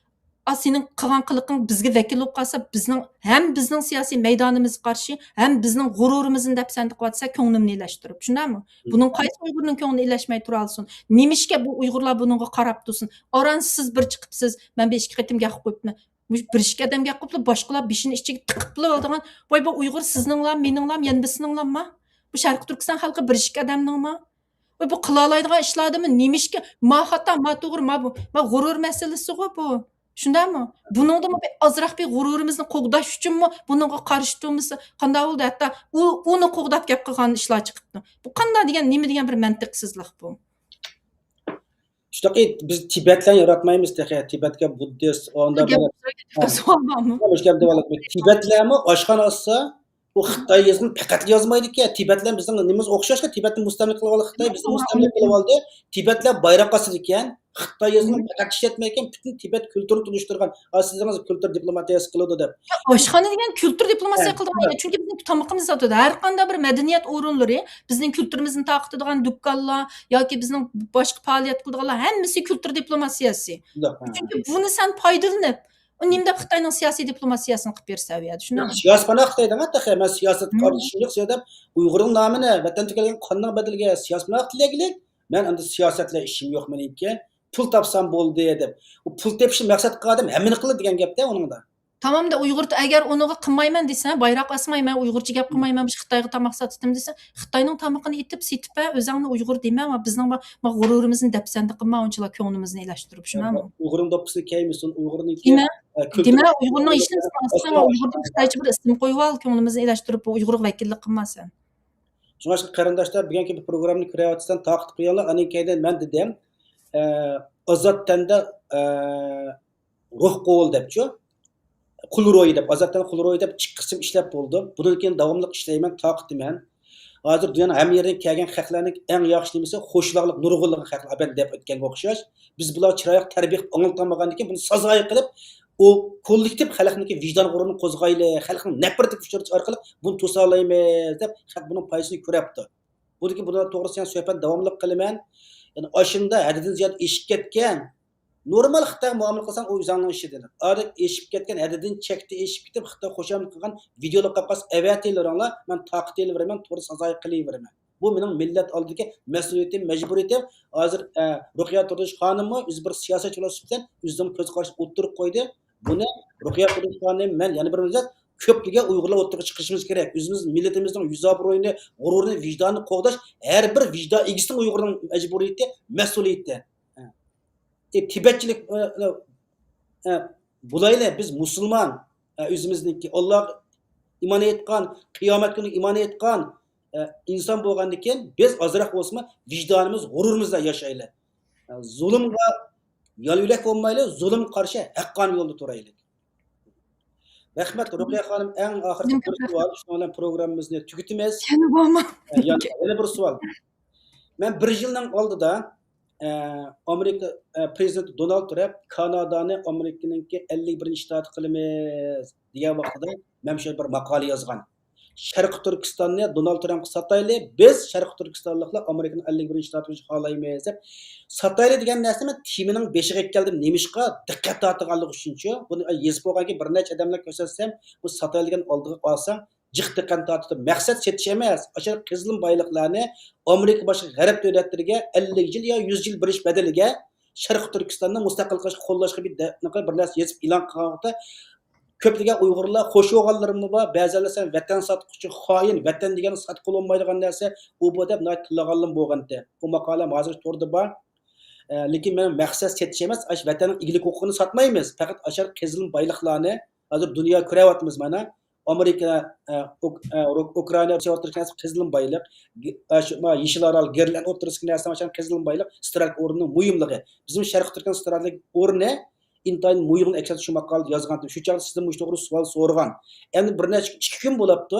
ئا، سېنىڭ قىلغان قىلىقىڭ بىزگە ۋەكىل بولۇپ قالسا، بىزنىڭ، ھەم بىزنىڭ سىياسىي مەيدانىمىزغا قارشى، ھەم بىزنىڭ غۇرۇرىمىزنى دەپسەندە قىلىۋاتسا، كۆڭلۈمنى ئىلەشتۈرۈپ. شۇنداقمۇ؟ بۇنىڭ قايسى ئۇيغۇرنىڭ كۆڭلىنى ئىلەشمەي تۇرالىسۇن؟ نېمىشقا بۇ ئۇيغۇرلار بۇنىڭغا قاراپ تۇرسۇن؟ ئاران سىز بىر چىقىپسىز، مەن بىر ئىككى قېتىم گەپ قىلىپ قويۇپتىمەن. مۇشۇ بىر ئىككى ئادەم گەپ قىلىپلا، باشقىلار بېشىنى ئىچىگە تىقىپلا ئالىدىغان، ۋاي، بۇ ئۇيغۇر سىزنىڭلا، مېنىڭلام، يەنە بىرسىنىڭلامما؟ بۇ شەرقىي تۈركىستان خەلقى بىر ئىككى ئادەمنىڭما؟ ۋاي، بۇ قىلالايدىغان ئىشلاردىمۇ؟ نېمىشقا؟ ما خاتا، ما توغرا، ما بۇ، ما غۇرۇر مەسىلىسىغۇ بۇ. شۇنداقمۇ؟ بۇنىڭدىمۇ بىر ئازراق بىر غۇرۇرىمىزنى قوغداش ئۈچۈنمۇ بۇنىڭغا قارشى تۇرمىسا قانداق بولدى؟ ھەتتا ئۇ، ئۇنى قوغداپ گەپ قىلغان ئىشلار چىقىپتۇ. بۇ قانداق دېگەن، نېمە دېگەن بىر مەنتىقسىزلىق بۇ. شۇنداق، بىز تىبەتلەرنى ياراتمايمىز تېخى. تىبەتكە بۇددىست، ئۇندا گەپ بىر، سوئال بارمۇ؟ مۇشۇ گەپ دەۋالىدۇ. تىبەتلەرمۇ ئاشخانا ئاچسا، ئۇ خىتاي يېزىقىنى پەقەت يازمايدىكەن. تىبەتلەر بىزنىڭ نېمىمىز ئوخشاشلا، تىبەتنى مۇستەملىكە قىلىۋالدى خىتاي، بىزنى مۇستەملىكە قىلىۋالدى. تىبەتلەر بايراق ئاسىدىكەن، خىتاي يېزىقىنى پەقەت ئىشلەتمەيدىكەن، پۈتۈن تىبەت كۈلتۈرىنى تونۇشتۇرغان. ئا، سىز دېدىڭىز، كۈلتۈر دىپلوماتىيەسى قىلىدۇ دەپ. ياق، ئاشخانا دېگەن كۈلتۈر دىپلوماتىيە قىلىدىغان يەر. چۈنكى بىزنىڭ تامىقىمىز ساتىدۇ. ھەر قانداق بىر مەدەنىيەت ئورۇنلىرى، بىزنىڭ كۈلتۈرىمىزنى تارقىتىدىغان دۇكانلار ياكى بىزنىڭ باشقا پائالىيەت قىلىدىغانلار ھەممىسى كۈلتۈر دىپلوماتىيەسى. شۇنداق، ھە. چۈنكى بۇنى سەن پايدىلىنىپ، ئۇ نېمە دەپ خىتاينىڭ سىياسىي دىپلوماتىيەسىنى قىلىپ بېرىسەن ئۇ يەردە، شۇنداقمۇ؟ سىياسىي پاناھ تىلەيدىغان تېخى، مەن سىياسەتكە ئارىلىشىشىم يوق، سەۋەب ئۇيغۇرنىڭ نامىنى، ۋەتەندە كەلگەن قاننىڭ بەدىلىگە سىياسىي پاناھ تىلەيلىك، مەن ئەمدى سىياسەت بىلەن ئىشىم يوق مېنىڭكى، پۇل تاپسام بولدى دەپ. ئۇ پۇل تېپىشنى مەقسەت قىلغان ئادەم ھەممىنى قىلىدۇ دېگەن گەپتە ئۇنىڭدا. تامامدا ئۇيغۇر، ئەگەر ئۇنىڭغا قىلمايمەن دېسە، بايراق ئاسمايمەن، ئۇيغۇرچە گەپ قىلمايمەن، مۇشۇ خىتايغا تاماق ساتتىم دېسە، خىتاينىڭ تامىقىنى ئېتىپ سېتىپ بەر، ئۆزۈڭنى ئۇيغۇر دېمە، ما بىزنىڭ ما، ما غۇرۇرىمىزنى دەپسەندە قىلما، ئۇنچىلا كۆڭلىمىزنى ئىلەشتۈرۈپ، شۇنداقمۇ؟ ئۇيغۇرنىڭ دوپپىسىنى كىيمىسۇن، ئۇيغۇرنىڭكى، دېمە، ئە، كۈلتۈر دېمە، ئۇيغۇرنىڭ ئىشىنى سىناسىنا، ئۇيغۇردىن خىتايچە بىر ئىسىم قويۇۋال، كۆڭلىمىزنى ئىلەشتۈرۈپ، بۇ ئۇيغۇرغا ۋەكىللىك قىلما سەن. شۇڭلاشقا قېرىنداشلار، بۈگۈنكى بۇ پروگراممىنى كۆرۈۋاتىسەن، تارقىتىپ قويۇڭلار. ئاندىن كېيىن مەن دېدىم، ئە، ئازاد تەندە، ئە، روھ قوۋۇل دەپچۇ، قۇل روھى دەپ، ئازاد تەندە قۇل روھى دەپ ئىككى قىسىم ئىشلەپ بولدۇم. بۇنىڭدىن كېيىن داۋاملىق ئىشلەيمەن، تارقىتىمەن. ھازىر دۇنيانىڭ ھەممە يېرىدىن كەلگەن خەقلەرنىڭ ئەڭ ياخشى نېمىسى، خۇشلاقلىق، نۇرغۇنلىغان خەقلەر ئەبەدىن دەپ ئۆتكەنگە ئوخشاش. بىز بۇلارغا چىرايلىق تەربىيە قىلىپ ئاڭلىتالمىغاندىكىن، بۇنى سازايى قىلىپ، ئۇ كوللېكتىپ خەلقنىڭكى ۋىجدان غۇرۇرىنى قوزغايلى، خەلقنىڭ نەپرىتىگە ئۇچرىتىش ئارقىلىق بۇنى توسالايمىز دەپ، خەق بۇنىڭ پايدىسىنى كۆرەپتۇ. بۇنىڭكى بۇنىڭ توغرىسىدا يەنە سۆھبەتنى داۋاملىق قىلىمەن. يەنى ئاشۇنداق ھەددىدىن زىيادە ئېشىپ كەتكەن، نورمال خىتايغا مۇئامىلە قىلساڭ، ئۇ ئۆزۈڭنىڭ ئىشى دېدى. ئارىدىن ئېشىپ كەتكەن، ھەددىدىن چەكتە ئېشىپ كېتىپ، خىتاي خۇشامەت قىلغان ۋىدىيولار قالىپ قالسا، ئەۋەتىۋېرىڭلار، مەن تارقىتىۋېرىمەن، توغرا سازايى قىلىۋېرىمەن. بۇ مېنىڭ مىللەت ئالدىدىكى مەسئۇلىيىتىم، مەجبۇرىيىتىم. ھازىر، ئە، رۇقىيە تۇردۇش خانىممۇ ئۆزى بىر سىياسەتچى بولۇش سۈپىتىدىن ئۆزىنىڭ كۆز قارىشىنى ئوتتۇرىغا قويدى. بۇنى رۇقىيە تۇردۇش خانىم، مەن يەنە بىر مىللەت كۆپلىگەن ئۇيغۇرلار ئوتتۇرىغا چىقىشىمىز كېرەك. ئۆزىمىز مىللىتىمىزنىڭ يۈز ئابرۇيىنى، غۇرۇرىنى، ۋىجدانىنى قوغداش ھەر بىر ۋىجدان ئىگىسىنىڭ، ئۇيغۇرنىڭ مەجبۇرىيىتى، مەسئۇلىيىتى. ئە، تىبەتچىلىك، ئە، ئە، بولايلى، بىز مۇسۇلمان، ئە، ئۆزىمىزنىڭكى ئاللاغا ئىمان ئېيتقان، قىيامەت كۈنىگە ئىمان ئېيتقان، ئە، ئىنسان بولغاندىن كېيىن بىز ئازراق بولسىمۇ ۋىجدانىمىز، غۇرۇرىمىزدا ياشايلى. ئە، زۇلۇمغا يالۋۇيلەك بولمايلى، زۇلۇمغا قارشى ھەققانىي يولدا تۇرايلى. رەھمەت، رۇقىيە خانىم، ئەڭ ئاخىرقى بىر سوئال، شۇنىڭ بىلەن پروگراممىمىزنى تۈگىتىمىز. يەنە بولما. ئە، يەنە، يەنە بىر سوئال. مەن بىر يىلنىڭ ئالدىدا، ئە، ئامېرىكا، ئە، پرېزىدېنتى دونالد ترامپ كانادانى ئامېرىكىنىڭكى ئەللىك بىرىنچى شتاتى قىلىمىز دېگەن ۋاقتىدا مەن شۇ بىر ماقالە يازغان. شەرقىي تۈركىستاننى دونالد ترامپقا ساتايلى، بىز شەرقىي تۈركىستانلىقلار ئامېرىكىنىڭ ئەللىك بىرىنچى شتاتى بولۇشىنى خالايمىز دەپ ساتايلى دېگەن نەرسىنى مەن تېمىنىڭ بېشىغا ئەكەلدىم. نېمىشقا؟ دىققەت تارتىدىغانلىقى ئۈچۈنچۇ. بۇنى يېزىپ بولغاندىن كېيىن بىر نەچچە ئادەملەرگە كۆرسەتسەم، بۇ ساتايلى دېگەن ئالدىغا ئالساڭ، جىق دىققەتنى تارتىدۇ. مەقسەت سېتىش ئەمەس، ئاشۇ قىزىل بايلىقلارنى ئامېرىكا باشقا غەرب دۆلەتلىرىگە ئەللىك يىل يا يۈز يىل بېرىش بەدىلىگە شەرقىي تۈركىستاننى مۇستەقىل قىلىشقا قوللاشقا بىر دە-، بىر نەرسە يېزىپ ئېلان قىلغان ۋاقىتتا، كۆپلىگەن ئۇيغۇرلار خوش بولغانلىرىمۇ بار، بەزىلەر سەن ۋەتەن ساتقۇچى، خائىن، ۋەتەن دېگەننى ساتقىلى بولمايدىغان نەرسە، ئۇ بۇ دەپ ناھايىتى تىللىغانلىرىمۇ بولغانتى. ئۇ ماقالەم ھازىر توردا بار. ئە، لېكىن مېنىڭ مەقسەت سېتىش ئەمەس، ئاشۇ ۋەتەننىڭ ئىگىلىك ھوقۇقىنى ساتمايمىز. پەقەت ئاشۇ قىزىل بايلىقلارنى ھازىر دۇنيا كۆرۈۋاتىمىز مانا. ئامېرىكا، ئە، ئۇك-، ئە، رۇ-، ئۇكرائىنا، روسىيە ئوتتۇرىسىدىكى نەرسە قىزىل بايلىق. گې-، ئە، شۇ، ما، يېشىل ئارال، گرېنلاند ئوتتۇرىسىدىكى نەرسە، مانا قىزىل بايلىق، ستراتېگىك ئورنىنىڭ مۇھىملىقى. بىزنىڭ شەرقىي تۈركىستان ستراتېگىك ئورنى ئىنتايىن مۇھىملىقىنى ئەكس ئەتتۈرۈپ شۇ ماقالىدا يازغانتىم. شۇ چاغدا سىزدىن مۇشۇ توغرىدا سوئال سورىغان. ئەمدى بىر نەچچە، ئىككى كۈن بولاپتۇ.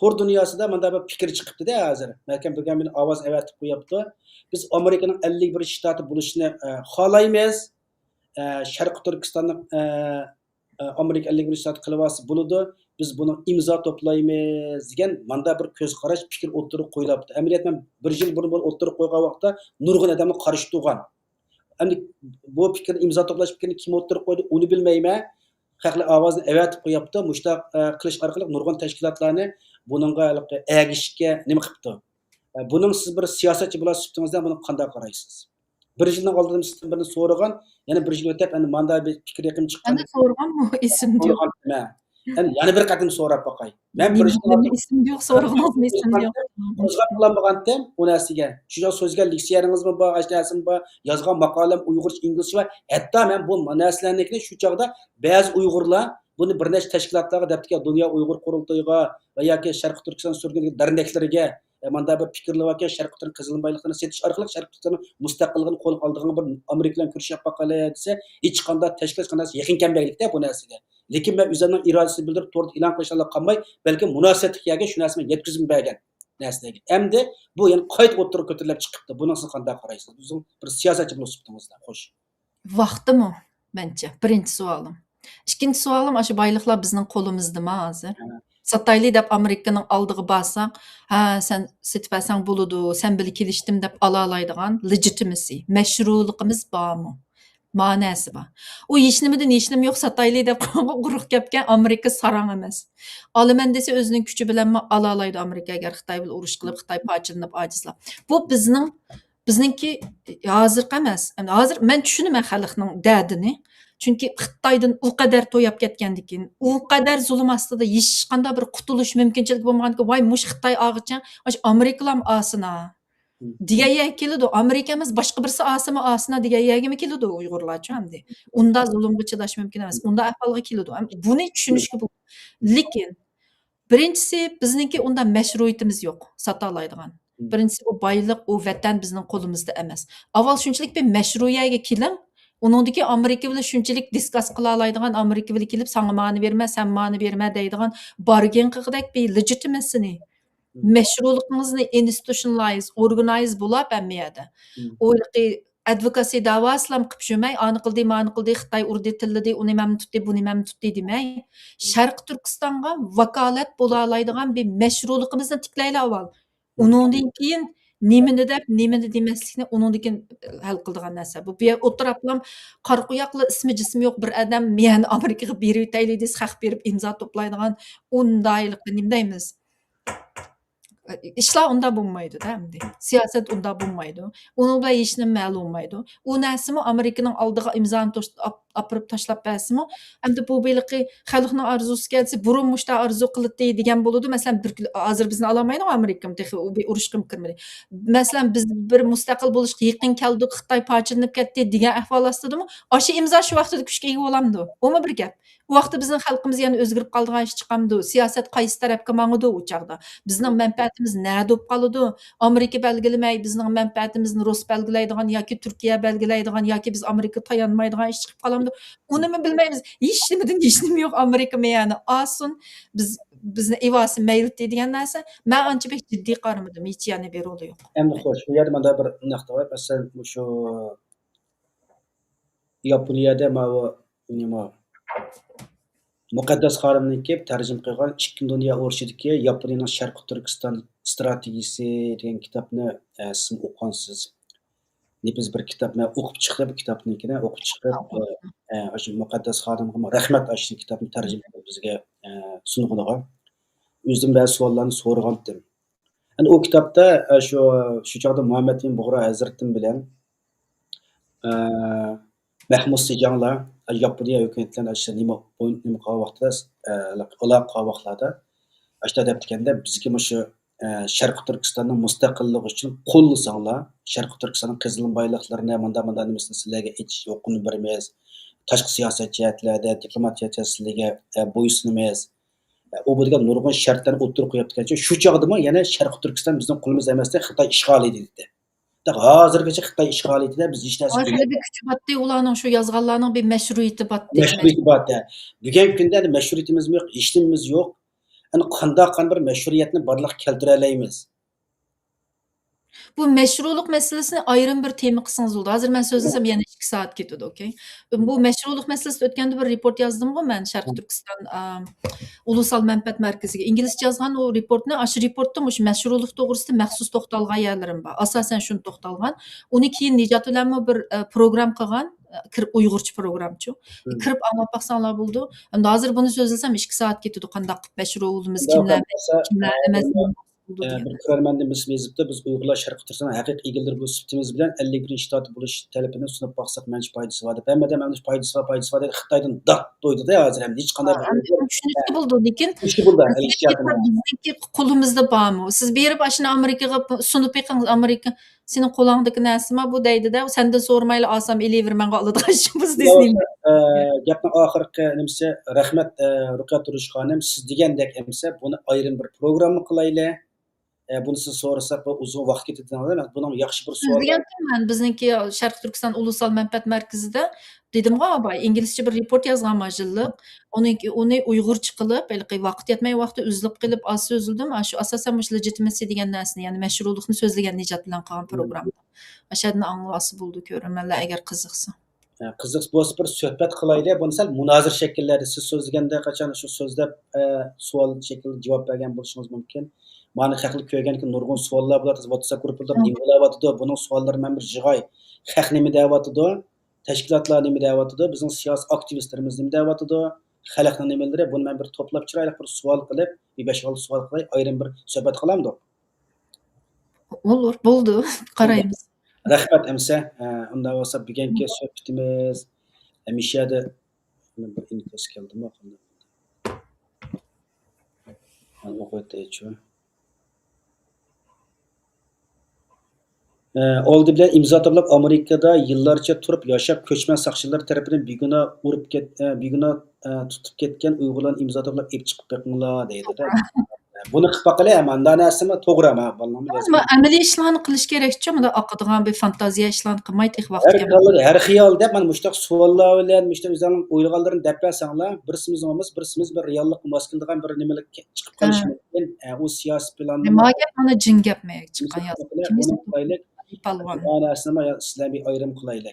تور دۇنياسىدا مۇنداق بىر پىكىر چىقىپتۇ-دە ھازىر. مەلكەم بۈگۈن مېنى ئاۋازنى ئەۋەتىپ قويۇپتۇ. بىز ئامېرىكىنىڭ ئەللىك بىرىنچى شتاتى بولۇشىنى، ئە، خالايمىز. ئە، شەرقىي تۈركىستاننىڭ، ئە، ئە، ئامېرىكا ئەللىك بىرىنچى شتاتى قىلىۋالسا بولىدۇ. بىز بۇنىڭ ئىمزا توپلايمىز دېگەن مۇنداق بىر كۆز قاراش، پىكىر ئوتتۇرىغا قويۇلۇپتۇ. ئەمەلىيەتتە مەن بىر يىل بۇرۇن بۇنى ئوتتۇرىغا قويغان ۋاقىتتا نۇرغۇن ئادەملەر قارشى تۇرغان. ئەمدى بۇ پىكىرنى، ئىمزا توپلاش پىكرىنى كىم ئوتتۇرىغا قويدى، ئۇنى بىلمەيمەن. خەقلەر ئاۋازىنى ئەۋەتىپ قويۇپتۇ. مۇشۇنداق، ئە، قىلىش ئارقىلىق نۇرغۇن تەشكىلاتلارنى بۇنىڭغا ھېلىقى ئەگىشىشكە نېمە قىپتۇ؟ ئە، بۇنىڭ سىز بىر سىياسەتچى بولاش سۈپىتىڭىزدە بۇنىڭغا قانداق قارايسىز؟ بىر يىلنىڭ ئالدىدا سىزدىن بىرنى سورىغان، يەنە بىر يىل ئۆتۈپ، ئەمدى ماندا بىر پىكىر ئېقىمى چىققان. ئەمدى سورىغانمۇ؟ ئېسىمدە يوق. سورىغان، مە. ئەمدى يەنە بىر قېتىم سوراپ باقاي. مەن بىر يىل ئالدىن ئېسىمدە يوق، سورىغىنىڭىزمۇ ئېسىمدە يوق. قوزغاپ قالمىغانتىم ئۇ نەرسىگە. شۇ چاغ سۆزگە لېكسىيەلىرىڭىزمۇ بار، ئاشۇ نەرسىمۇ بار، يازغان ماقالەم ئۇيغۇرچە، ئىنگلىزچە بار. ھەتتا مەن بۇ نەرسىلەرنىڭكىنى شۇ چاغدا بەزى ئۇيغۇرلار بۇنى بىر نەچچە تەشكىلاتلارغا دەپتىكەن، دۇنيا ئۇيغۇر قۇرۇلتىيىغا ۋە ياكى شەرقىي تۈركىستان سۈرگۈندىكى دەرنەكلىرىگە، ئە، مانداق بىر پىكىرلەر باركەن، شەرقىي تۈركىستان قىزىل بايلىقلىرىنى سېتىش ئارقىلىق شەرقىي تۈركىستاننىڭ مۇستەقىللىقىنى قولغا ئالىدىغان بىر ئامېرىكا بىلەن كۆرۈشۈپ باقايلى دېسە، ھېچقانداق تەشكىلات، ھېچقانداق يېقىن كەلمەيلىكتە بۇ نەرسىگە. لېكىن مەن ئۆزۈمنىڭ ئىرادىسىنى بىلدۈرۈپ، توردا ئېلان قىلىشلا قالماي، بەلكىم مۇناسىۋەتلىك يەرگە شۇ نەرسىنى يەتكۈزۈپ بەرگەن نەرسىلەرگە. ئەمدى بۇ يەنە قايتا ئوتتۇرىغا كۆتۈرۈلۈپ چىقىپتۇ. بۇنىڭغا سىز قانداق قارايسىز؟ بىزنىڭ بىر سىياسەتچى بولۇش سۈپىتىڭىزدە. خوش. ۋاقتىمۇ؟ مەنچە. بىرىنچى سوئالىم. ئىككىنچى سوئالىم، ئاشۇ بايلىقلار بىزنىڭ قولىمىزدىما ھازىر؟ ھە. ساتايلى دەپ ئامېرىكىنىڭ ئالدىغا بارساق، ھە، سەن سېتىپ بەرسەڭ بولىدۇ، سەن بىلەن كېلىشتىم دەپ ئالالايدىغان لېجىتىمىسى، مەشرۇلۇقىمىز بارمۇ؟ مانەسى بار. ئۇ ھېچنېمىدىن ھېچنېمە يوق، ساتايلى دەپ قۇرۇق گەپكەن، ئامېرىكا ساراڭ ئەمەس. ئالىمەن دېسە ئۆزىنىڭ كۈچى بىلەنمۇ ئالالايدۇ ئامېرىكا، ئەگەر خىتاي بىلەن ئۇرۇش قىلىپ، خىتاي پارچىلىنىپ ئاجىزلاپ. بۇ بىزنىڭ، بىزنىڭكى ھازىرقى ئەمەس. ئەمدى ھازىر مەن چۈشىنىمەن خەلقنىڭ دەردىنى. چۈنكى خىتايدىن ئۇ قەدەر توياپ كەتكەندىن كېيىن، ئۇ قەدەر زۇلۇم ئاستىدا ھېچقانداق بىر قۇتۇلۇش مۇمكىنچىلىكى بولمىغاندىكىن، ۋاي، مۇشۇ خىتاي ئالغىچە، مۇشۇ ئامېرىكىلارمۇ ئالسىنا دېگەن يەرگە كېلىدۇ. ئامېرىكا ئەمەس، باشقا بىرسى ئالسىمۇ ئالسىنا دېگەن يەرگىمۇ كېلىدۇ ئۇيغۇرلارچۇ ئەمدى. ئۇنداق زۇلۇمغا چىداش مۇمكىن ئەمەس. ئۇنداق ئەھۋالغا كېلىدۇ. ئەم، بۇنى چۈشىنىشكە بولىدۇ. لېكىن، بىرىنچىسى، بىزنىڭكى ئۇنداق مەشرۇئىيىتىمىز يوق، ساتالايدىغان. بىرىنچىسى، ئۇ بايلىق، ئۇ ۋەتەن بىزنىڭ قولىمىزدا ئەمەس. ئاۋۋال شۇنچىلىك بىر مەشرۇئىيەگە كېلىڭ، ئۇنىڭدىن كېيىن ئامېرىكا بىلەن شۇنچىلىك دىسكاس قىلالايدىغان، ئامېرىكا بىلەن كېلىپ، ساڭا مانى بېرىمەن، سەن مانى بېرىمەن دەيدىغان، بارگىنقىدەك بىر لېجىتىمىسىنى، مەشرۇلۇقىڭىزنى ئىنستىتۇشنلايز، ئورگانايز بولاپ ھەممە يەردە. ئۇ ھېلىقى ئادۋوكاسىي داۋاسىلام قىلىپ يۈرمەي، ئانى قىلدى، مانى قىلدى، خىتاي ئۇردى، تىللىدى، ئۇنى مەن تۇتتى، بۇنى مەن تۇتتى دېمەي، شەرقىي تۈركىستانغا ۋاكالەت بولالايدىغان بىر مەشرۇلۇقىمىزنى تىكلەيلى ئاۋۋال. ئۇنىڭدىن كېيىن نېمىنى دەپ، نېمىنى دېمەسلىكنى ئۇنىڭدىن كېيىن ھەل قىلىدىغان نەرسە. بۇ بۇ يەر ئوتتۇرا ئاپلام قارا قوياقلا ئىسمى جىسمى يوق بىر ئادەم، مەن ئامېرىكىغا بېرىۋېتەيلى دېسە، خەق بېرىپ ئىمزا توپلايدىغان ئۇنداق ھېلىقى نېمە دەيمىز؟ ئىشلار ئۇنداق بولمايدۇ-دە ئەمدى. سىياسەت ئۇنداق بولمايدۇ. ئۇنىڭ بىلەن ھېچنېمە ھەل بولمايدۇ. ئۇ نەرسىمۇ ئامېرىكىنىڭ ئالدىغا ئىمزانى توش-، ئاپ-، ئاپىرىپ تاشلاپ بەرسىمۇ، ئەمدى بۇ ھېلىقى خەلقنىڭ ئارزۇسى كەلسە، بۇرۇن مۇشۇنداق ئارزۇ قىلاتتى دېگەن بولىدۇ. مەسىلەن، بىر كۈن، ھازىر بىزنى ئالالمايدىغۇ ئامېرىكىمۇ، تېخى ئۇ بىر ئۇرۇشقىمۇ كىرمىدى. مەسىلەن، بىز بىر مۇستەقىل بولۇشقا يېقىن كەلدۇق، خىتاي پارچىلىنىپ كەتتى دېگەن ئەھۋال ئاستىدىمۇ، ئاشۇ ئىمزا شۇ ۋاقتىدا كۈچكە ئىگە بولامدۇ؟ ئۇمۇ بىر گەپ. ئۇ ۋاقىتتا بىزنىڭ خەلقىمىز يەنە ئۆزگىرىپ قالىدىغان ئىش چىقامدۇ؟ سىياسەت قايسى تەرەپكە ماڭىدۇ ئۇ چاغدا؟ بىزنىڭ مەنپەئەت مەنپەئەتىمىز نەدە بولۇپ قالىدۇ؟ ئامېرىكا بەلگىلىمەي، بىزنىڭ مەنپەئەتىمىزنى رۇس بەلگىلەيدىغان ياكى تۈركىيە بەلگىلەيدىغان ياكى بىز ئامېرىكىغا تايانمايدىغان ئىش چىقىپ قالامدۇ؟ ئۇنىمۇ بىلمەيمىز. ھېچ نېمىدىن ھېچ نېمە يوق. ئامېرىكىمۇ يەنى ئالسۇن، بىز، بىزنى ئېۋالسۇن مەيلىتى دېگەن نەرسە. مەن ئانچە بەك جىددىي قارىمىدىم. ھېچ يەنى بىر رولى يوق. ئەمدى خوش، بۇ يەردە مۇنداق بىر نۇقتا بار. مەسىلەن، مۇشۇ ياپونىيەدە ماۋۇ نېمە، مۇقەددەس خانىمنىڭكى تەرجىمە قىلغان ئىككىنچى دۇنيا ئۇرۇشىدىكى ياپونىيەنىڭ شەرقىي تۈركىستان ئىستراتېگىيىسى دېگەن كىتابنى، ئە، سىزمۇ ئوقۇغانسىز. نېپىز بىر كىتاب، مەن ئوقۇپ چىقتىم، كىتابنىڭكىنى ئوقۇپ چىقىپ، ئە، ئە، ئاشۇ مۇقەددەس خانىمغىمۇ رەھمەت، ئاشۇ كىتابنى تەرجىمە قىلىپ بىزگە، ئە، سۇنغىنىغا. ئۆزۈم بەزى سوئاللارنى سورىغانتىم. ئەنە ئۇ كىتابتا، ئە، شۇ، شۇ چاغدا مۇھەممەدئىمىن بۇغرا ھەزرىتىم بىلەن، ئە، مەھمۇد سىجاڭلار، ئە، ياپونىيە ھۆكۈمىتى بىلەن ئاشۇ نېمە، نېمە قىلغان ۋاقتىدا، ئە، ئالاقە قىلغان ۋاقىتلاردا، ئاشۇنداق دەپتىكەندە، بىزگە مۇشۇ، ئە، شەرقىي تۈركىستاننىڭ مۇستەقىللىقى ئۈچۈن قوللىساڭلار، شەرقىي تۈركىستاننىڭ قېزىلما بايلىقلىرىنى، مۇنداق، مۇنداق نېمىسىنى سىلەرگە ئېچىش ھوقۇقىنى بېرىمىز، تاشقى سىياسەت جەھەتلەردە، دىپلومات جەھەتتە سىلەرگە، ئە، بويسۇنىمىز. ئە، ئۇ بۇ دېگەن نۇرغۇن شەرتلەرنى ئوتتۇرىغا قويۇپتىكەن. شۇ چاغدىمۇ يەنە شەرقىي تۈركىستان بىزنىڭ قولىمىزدا ئەمەستى، خىتاي ئىشغالىيىتى دېدى. ھازىرغىچە خىتاي ئىشغالىيىتىدە بىز ھېچ نەرسە، ھازىر بىر كۈچى باتتى، ئۇلارنىڭ شۇ يازغانلارنىڭ بىر مەشرۇئىيىتى باتتى. مەشرۇئىيىتى بار. بۈگۈنكى كۈندە ئەمدى مەشرۇئىيىتىمىزمۇ يوق، ھېچنېمىمىز يوق. ئەمدى قانداق قان بىر مەشرۇئىيەتنى بارلىققا كەلتۈرەلەيمىز؟ بۇ مەشرۇلۇق مەسىلىسىنى ئايرىم بىر تېما قىلسىڭىز بولىدۇ. ھازىر مەن سۆزلىسەم يەنە ئىككى سائەت كېتىدۇ، ئوكەي. بۇ مەشرۇلۇق مەسىلىسىدە ئۆتكەندە بىر رېپورت يازدىمغۇ مەن شەرقىي تۈركىستان، ئام، ئۇلۇسال مەنپەئەت مەركىزىگە ئىنگلىزچە يازغان ئۇ رېپورتنى. ئاشۇ رېپورتتا مۇشۇ مەشرۇلۇق توغرىسىدا مەخسۇس توختالغان يەرلىرىم بار. ئاساسەن شۇنى توختالغان. ئۇنى كېيىن نىجات بىلەنمۇ بىر، ئە، پروگرام قىلغان، ئە، كىرىپ، ئۇيغۇرچە پروگرامچۇ. كىرىپ ئاڭلاپ باقساڭلار بولىدۇ. ئەمدى ھازىر بۇنى سۆزلىسەم ئىككى سائەت كېتىدۇ. قانداق قىلىپ مەشرۇلىمىز، كىملەر، كىملەر ئەمەس. ئە، بىر كۆرەرمەندىمىز يېزىپتۇ، بىز ئۇيغۇرلار شەرقىي تۈركىستاننىڭ ھەقىقىي ئىگىلىرى بولۇش سۈپىتىمىز بىلەن ئەللىك بىرىنچى شتاتى بولۇش تەلىپىنى سۇنۇپ باقساق مەنچە پايدىسى بار دەپ. ھەممە ئادەم ئەمدى پايدىسى بار، پايدىسى بار دەيدۇ. خىتايدىن داپ تويدى-دە ھازىر ئەمدى ھېچقانداق بىر ئەمدى چۈشىنىشكە بولىدۇ، لېكىن بىزنىڭكى قولىمىزدا بارمۇ؟ سىز بېرىپ ئاشۇنى ئامېرىكىغا سۇنۇپ بېقىڭ، ئامېرىكا سېنىڭ قولۇڭدىكى نەرسىما بۇ دەيدۇ-دە، سەندىن سورىمايلا ئالسام ئېلىۋېرىمەنغۇ ئالىدىغان ئىشىمىز دېسىلى. ئە، گەپنىڭ ئاخىرقى نېمىسى، رەھمەت، ئە، رۇقىيە تۇرۇش خانىم، سىز دېگەندەك ئەمسە بۇنى ئايرىم بىر پروگرامما قىلايلى. ئە، بۇنى سىز سورىساق بۇ ئۇزۇن ۋاقىت كېتىدىغان ئەمەس. بۇنىڭ ياخشى بىر سوئال. سۆزلىگەنتىم مەن، بىزنىڭكى شەرقىي تۈركىستان ئۇلۇسال مەنپەئەت مەركىزىدە دېدىمغۇ، ئاباي، ئىنگلىزچە بىر رېپورت يازغانما يىللىق. ئۇنىڭكى، ئۇنى ئۇيغۇرچە قىلىپ، ھېلىقى ۋاقىت يەتمەي ۋاقتى ئۈزۈلۈپ قېلىپ، ئاز سۆزلىدىم. ئاشۇ ئاساسەن مۇشۇ لېجىتىمىسى دېگەن نەرسىنى، يەنى مەشرۇلۇقنى سۆزلىگەن نىجات بىلەن قىلغان پروگرامما. ئاشۇ يەردىن ئاڭلىۋالسا بولىدۇ، كۆرۈرمەنلەر ئەگەر قىزىقسا. ئە، قىزىق بولسا بىر سۆھبەت قىلايلى. بۇنى سەل مۇنازىرە شەكىللەردە سىز سۆزلىگەندە قاچان شۇ سۆزلەپ، ئە، سوئال شەكلىدە جاۋاب بەرگەن بولۇشىڭىز مۇمكىن. مانا خەقلەر كۆرگەنكى نۇرغۇن سوئاللار بولاتتى، ۋاتساپ گۇرۇپپىلىرىدا نېمە بولۇۋاتىدۇ، بۇنىڭ سوئاللىرى مەن بىر يىغاي. خەق نېمە دەۋاتىدۇ؟ تەشكىلاتلار نېمە دەۋاتىدۇ؟ بىزنىڭ سىياسىي ئاكتىۋىستلىرىمىز نېمە دەۋاتىدۇ؟ خەلقنىڭ نېمىلىرى؟ بۇنى مەن بىر توپلاپ چىرايلىق بىر سوئال قىلىپ، بىر بەش-ئالتە سوئال قىلاي، ئايرىم بىر سۆھبەت قىلامدۇق؟ بولۇر، بولدى، قارايمىز. رەھمەت ئەمسە. ئە، ئۇنداق بولسا بۈگۈنكى سۆھبىتىمىز ھەمىشە يەردە بىر ئىنكاس كەلدىمۇ؟ قانداق؟ مانا ئوقۇۋېتەيچۇ. ئە، ئالدى بىلەن ئىمزا توپلاپ، ئامېرىكىدا يىللارچە تۇرۇپ ياشاپ، كۆچمەن ساقچىلىرى تەرىپىدىن بىگۇناھ ئۇرۇپ كەت-، ئە، بىگۇناھ، ئە، تۇتۇپ كەتكەن ئۇيغۇرلارنى ئىمزا توپلاپ ئېلىپ چىقىپ بېقىڭلار دەيدۇ-دە. بۇنى قىلىپ باققىلى، مانداق نەرسىمۇ توغرا، مانا بالىلارمۇ يازغان. ئەمەلىي ئىشلارنى قىلىش كېرەكچۇ، مۇنداق ئاقىدىغان بىر فانتازىيە ئىشلارنى قىلماي، تېخى ۋاقىت ھەر كەلمىدى. خىيال، ھەر خىيال دەپ، مانا مۇشۇنداق سوئاللار بىلەن، مۇشۇنداق ئۆزلەرنىڭ ئويلىغانلىرىنى دەپ بەرسەڭلار، بىرسىمىز بولمىسا، بىرسىمىز بىر رېئاللىققا ماس كېلىدىغان بىر نېمىلەر كە-، چىقىپ قېلىشى مۇمكىن. ئە، ئۇ سىياسىي پىلاننىمۇ، ما گەپ مانا جىڭ گەپ، مە چىققان يازغان. ئۇنى قىلايلى. پالۋان. مانا سىلەر بىر ئايرىم قىلايلى.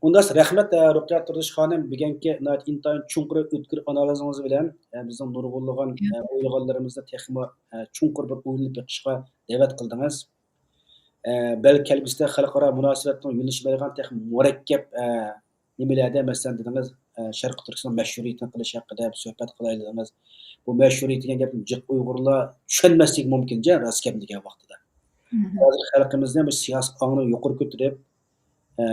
ئۇنداق رەھمەت، ئە، رۇقىيە تۇردۇش خانىم، بۈگۈنكى ناھايىتى ئىنتايىن چوڭقۇر ئۆتكۈر ئانالىزىڭىز بىلەن، ئە، بىزنىڭ نۇرغۇنلىغان، ئە، ئويلىغانلىرىمىزنى تېخىمۇ، ئە، چوڭقۇر بىر ئويلىنىپ بېقىشقا دەۋەت قىلدىڭىز. ئە، بەلكى كەلگۈسىدە خەلقئارا مۇناسىۋەتنىڭ يۆنىلىشى بولىدىغان تېخىمۇ مۇرەككەپ، ئە، نېمىلەردە، مەسىلەن، دېدىڭىز، ئە، شەرقىي تۈركىستان مەشھۇرىيىتىنى قىلىش ھەققىدە بىر سۆھبەت قىلايلى دېدىڭىز. بۇ مەشھۇرىيىت دېگەن گەپنى جىق ئۇيغۇرلار چۈشەنمەسلىكى مۇمكىن، جە، راست گەپنى دېگەن ۋاقتىدا. ھازىر خەلقىمىزنى بۇ سىياسىي ئاڭنى يۇقىرى كۆتۈرۈپ، ئە،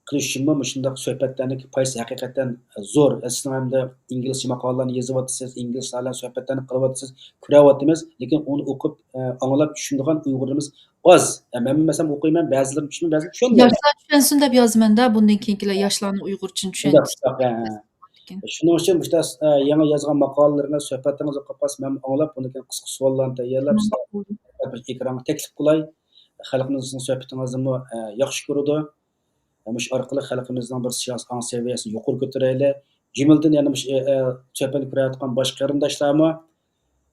قىلىش ئۈچۈنمۇ مۇشۇنداق سۆھبەتلەرنىڭكى پايدىسى ھەقىقەتەن زور. سىزنىڭ ئەمدى ئىنگلىزچە ماقالىلارنى يېزىۋاتىسىز، ئىنگلىزلار بىلەن سۆھبەتلەرنى قىلىۋاتىسىز، كۆرۈۋاتىمىز، لېكىن ئۇنى ئوقۇپ، ئە، ئاڭلاپ چۈشىنىدىغان ئۇيغۇرلىرىمىز ئاز. ئە، مەنمۇ مەسىلەن ئوقۇيمەن، بەزىلىرىنى چۈشىنىمەن، بەزىلىرىنى چۈشەنمەيمەن. ياشلار چۈشەنسۇن دەپ يازىمەن-دە، بۇندىن كېيىنكىلەر ياشلارنى ئۇيغۇرچىنى چۈشەنسۇن. شۇنداق، شۇنداق، ھە. شۇنىڭ ئۈچۈن مۇشۇنداق، ئە، يېڭى يازغان ماقالىلىرىڭىز، سۆھبەتلىرىڭىز بولۇپ قالسا، مەن ئاڭلاپ، ئۇنىڭدىن كېيىن قىسقا سوئاللارنى تەييارلاپ، سىلەرگە ئېكرانغا تەكلىپ قىلاي. خەلقىمىزنىڭ سۆھبىتىڭىزنىمۇ، ئە، ياخشى كۆرىدۇ. مۇشۇ ئارقىلىق خەلقىمىزنىڭ بىر سىياسىي ئاڭ سەۋىيەسىنى يۇقىرى كۆتۈرەيلى. جۈملىدىن يەنە مۇشۇ، ئە، ئە، سۆھبەتنى كۆرۈۋاتقان باشقا قېرىنداشلارمۇ،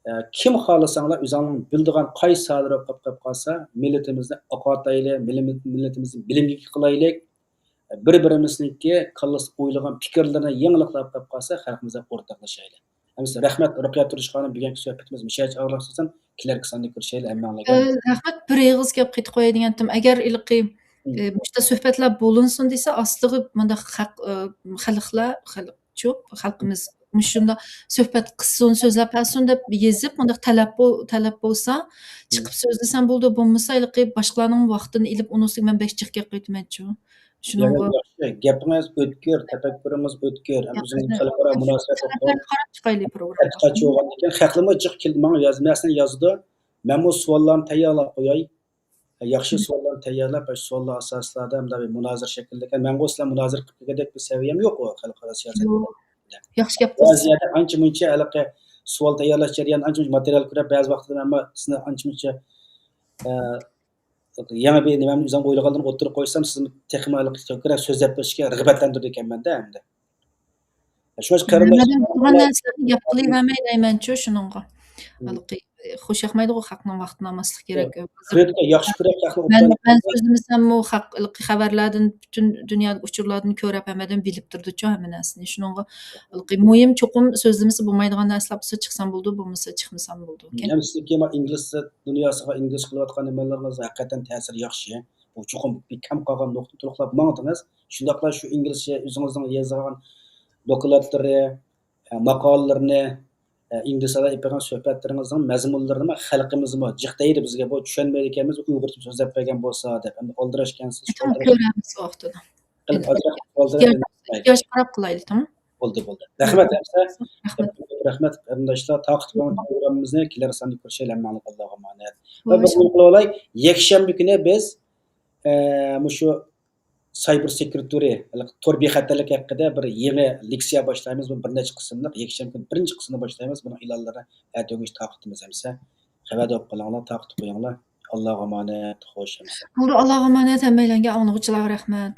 ئە، كىم خالىساڭلار ئۆزۈڭلارنىڭ بىلىدىغان قايسى ساھەلەر بولۇپ قېلىپ قالسا، مىللىتىمىزنى ئاقارتايلى، مىللىمىز-، مىللىتىمىزنى بىلىمگە ئىگە قىلايلى. بىر-بىرىمىزنىڭكى كاللىسىدا ئويلىغان پىكىرلىرىنى يېڭىلىقلار قېلىپ قالسا، خەلقىمىز بىلەن ئورتاقلىشايلى. ئەمىسە رەھمەت، رۇقىيە تۇرۇش خانىم، بۈگۈنكى سۆھبىتىمىز مۇشۇ يەرگىچە ئاخىرلاشسۇن. كېلەركى ساندا كۆرۈشەيلى ھەممەڭلارگە. ئە، رەھمەت، بىر ئېغىز گەپ قېتىپ قوياي دېگەنتىم. ئەگەر ھېلىقى، مم. ئە، مۇشۇنداق سۆھبەتلەر بولۇنسۇن دېسە، ئاستىغا مۇنداق خەق-، ئە، خەلقلەر، خەلق-، چۇ، خەلقىمىز مۇشۇنداق سۆھبەت قىلسۇن، سۆزلەپ بەرسۇن دەپ يېزىپ، مۇنداق تەلەپ بو-، تەلەپ بولسا، مم. چىقىپ سۆزلىسەم بولىدۇ، بولمىسا ھېلىقى باشقىلارنىڭ ۋاقتىنى ئېلىپ، ئۇنىڭ ئۈستىگە مەن بەك جىق گەپ قېتىمەنچۇ. شۇنىڭغا ياخشى، گېپىڭىز ئۆتكۈر، تەپەككۇرىڭىز ئۆتكۈر، ھەم ئۆزىڭىز خەلقئارا مۇناسىۋەت ئوقۇغان، قاراپ چىقايلى پروگراممىغا. تەتقىقاتچى بولغاندىن كېيىن خەقلىرمۇ جىق كېلىپ ماڭا ياز-، نەرسىنى يازىدۇ. مەنمۇ سوئاللارنى تەييارلاپ قوياي. ياخشى سوئاللارنى تەييارلاپ، شۇ سوئاللار ئاساسىدا مۇنداق بىر مۇنازىرە شەكىللەنگەن. مەنغۇ سىلەر مۇنازىرە قىلىپ كەلگۈدەك بىر سەۋىيەم يوق خەلقئارا سىياسەتتە. ياخشى گەپ قىلىسىز. بەزى يەردە ئانچە مۇنچە ھېلىقى سوئال تەييارلاش جەريانىدا ئانچە مۇنچە ماتېرىيال كۆرۈپ، بەزى ۋاقىتتا مەنمۇ سىزنى ئانچە مۇنچە، ئە، يېڭى بىر نېمەمنى ئۆزۈم ئويلىغانلىرىمنى ئوتتۇرىغا قويسام، سىزمۇ تېخىمۇ ھېلىقى كۆپرەك سۆزلەپ بېرىشكە رىغبەتلەندۈرىدىكەنمەن-دە ئەمدى. شۇڭا قېرىنداش، مەن بولغان نەرسىلەرنى گەپ قىلىۋەرمەي دەيمەنچۇ شۇنىڭغا. مم. ھېلىقى، خوش ياقمايدىغۇ، خەقنىڭ ۋاقتىنى ئالماسلىق كېرەك. كۆرىدىكەن، ياخشى كۆرۈپ خەقنى مەن، ئوبدان مەن سۆزلىمىسەممۇ خەق ھېلىقى خەۋەرلەردىن، پۈتۈن دۇنيادىكى ئۇچۇرلاردىن كۆرۈپ ھەممىدىن بىلىپ تۇرىدۇچۇ ھەممە نەرسىنى. شۇنىڭغا ھېلىقى مۇھىم چوقۇم سۆزلىمىسە بولمايدىغان نەرسىلەر بولسا چىقسام بولىدۇ، بولمىسا چىقمىسام بولىدۇ. كەم سىزنىڭكى ما ئىنگلىز دۇنياسىغا ئىنگلىز قىلىۋاتقان نېمىلىرىڭىز ھەقىقەتەن تەسىرى ياخشى. بۇ چوقۇم بىر كەم قالغان نۇقتىنى تولۇقلاپ ماڭدىڭىز. شۇنداقلا شۇ ئىنگلىزچە ئۆزىڭىزنىڭ يېزىغان دوكلاتلىرى، ماقالىلىرىنى، ئىنگلىز تىلىدا ئېلىپ بەرگەن سۆھبەتلىرىڭىزنىڭ مەزمۇنلىرىنىمۇ خەلقىمىزمۇ جىق دەيدۇ بىزگە، بۇ چۈشەنمەيدىكەنمىز، ئۇيغۇرچە سۆزلەپ بەرگەن بولسا دەپ. ئەمدى ئالدىراشكەنسىز، شۇ چوڭ ئالدىراش-، كۆرەمىز ۋاقتىدا. قىلىپ ئازراق ئالدىراش ئېھتىياج، ئېھتىياجغا قاراپ قىلايلى، تامام؟ بولدى، بولدى. رەھمەت، ھەمسە. رەھمەت. رەھمەت، قېرىنداشلار. تارقىتىپ قويۇڭ پروگراممىمىزنى، كېلەر ساندا كۆرۈشەيلى، ھەممەڭلارغا ئاللاغا ئامانەت. ۋە بىر نېمە قىلىۋالاي، يەكشەنبە كۈنى بىز، ئە، مۇشۇ سايبېر سېكيۇرىتى، تور بىخەتەرلىكى ھەققىدە بىر يېڭى لېكسىيە باشلايمىز. بۇ بىر نەچچە قىسىملىق، يەكشەنبە كۈنى بىرىنچى قىسمىنى باشلايمىز. بۇنىڭ ئېلانلىرىنى ئەتە ئۆگۈنۈش تارقىتىمىز ھەمسە. خەۋەردار بولۇپ قېلىڭلار، تارقىتىپ قويۇڭلار. ئاللاغا ئامانەت، خوش ھەمسە. بولدى، ئاللاغا ئامانەت، ھەممەيلەنگە، ئاڭلىغۇچىلارغا رەھمەت.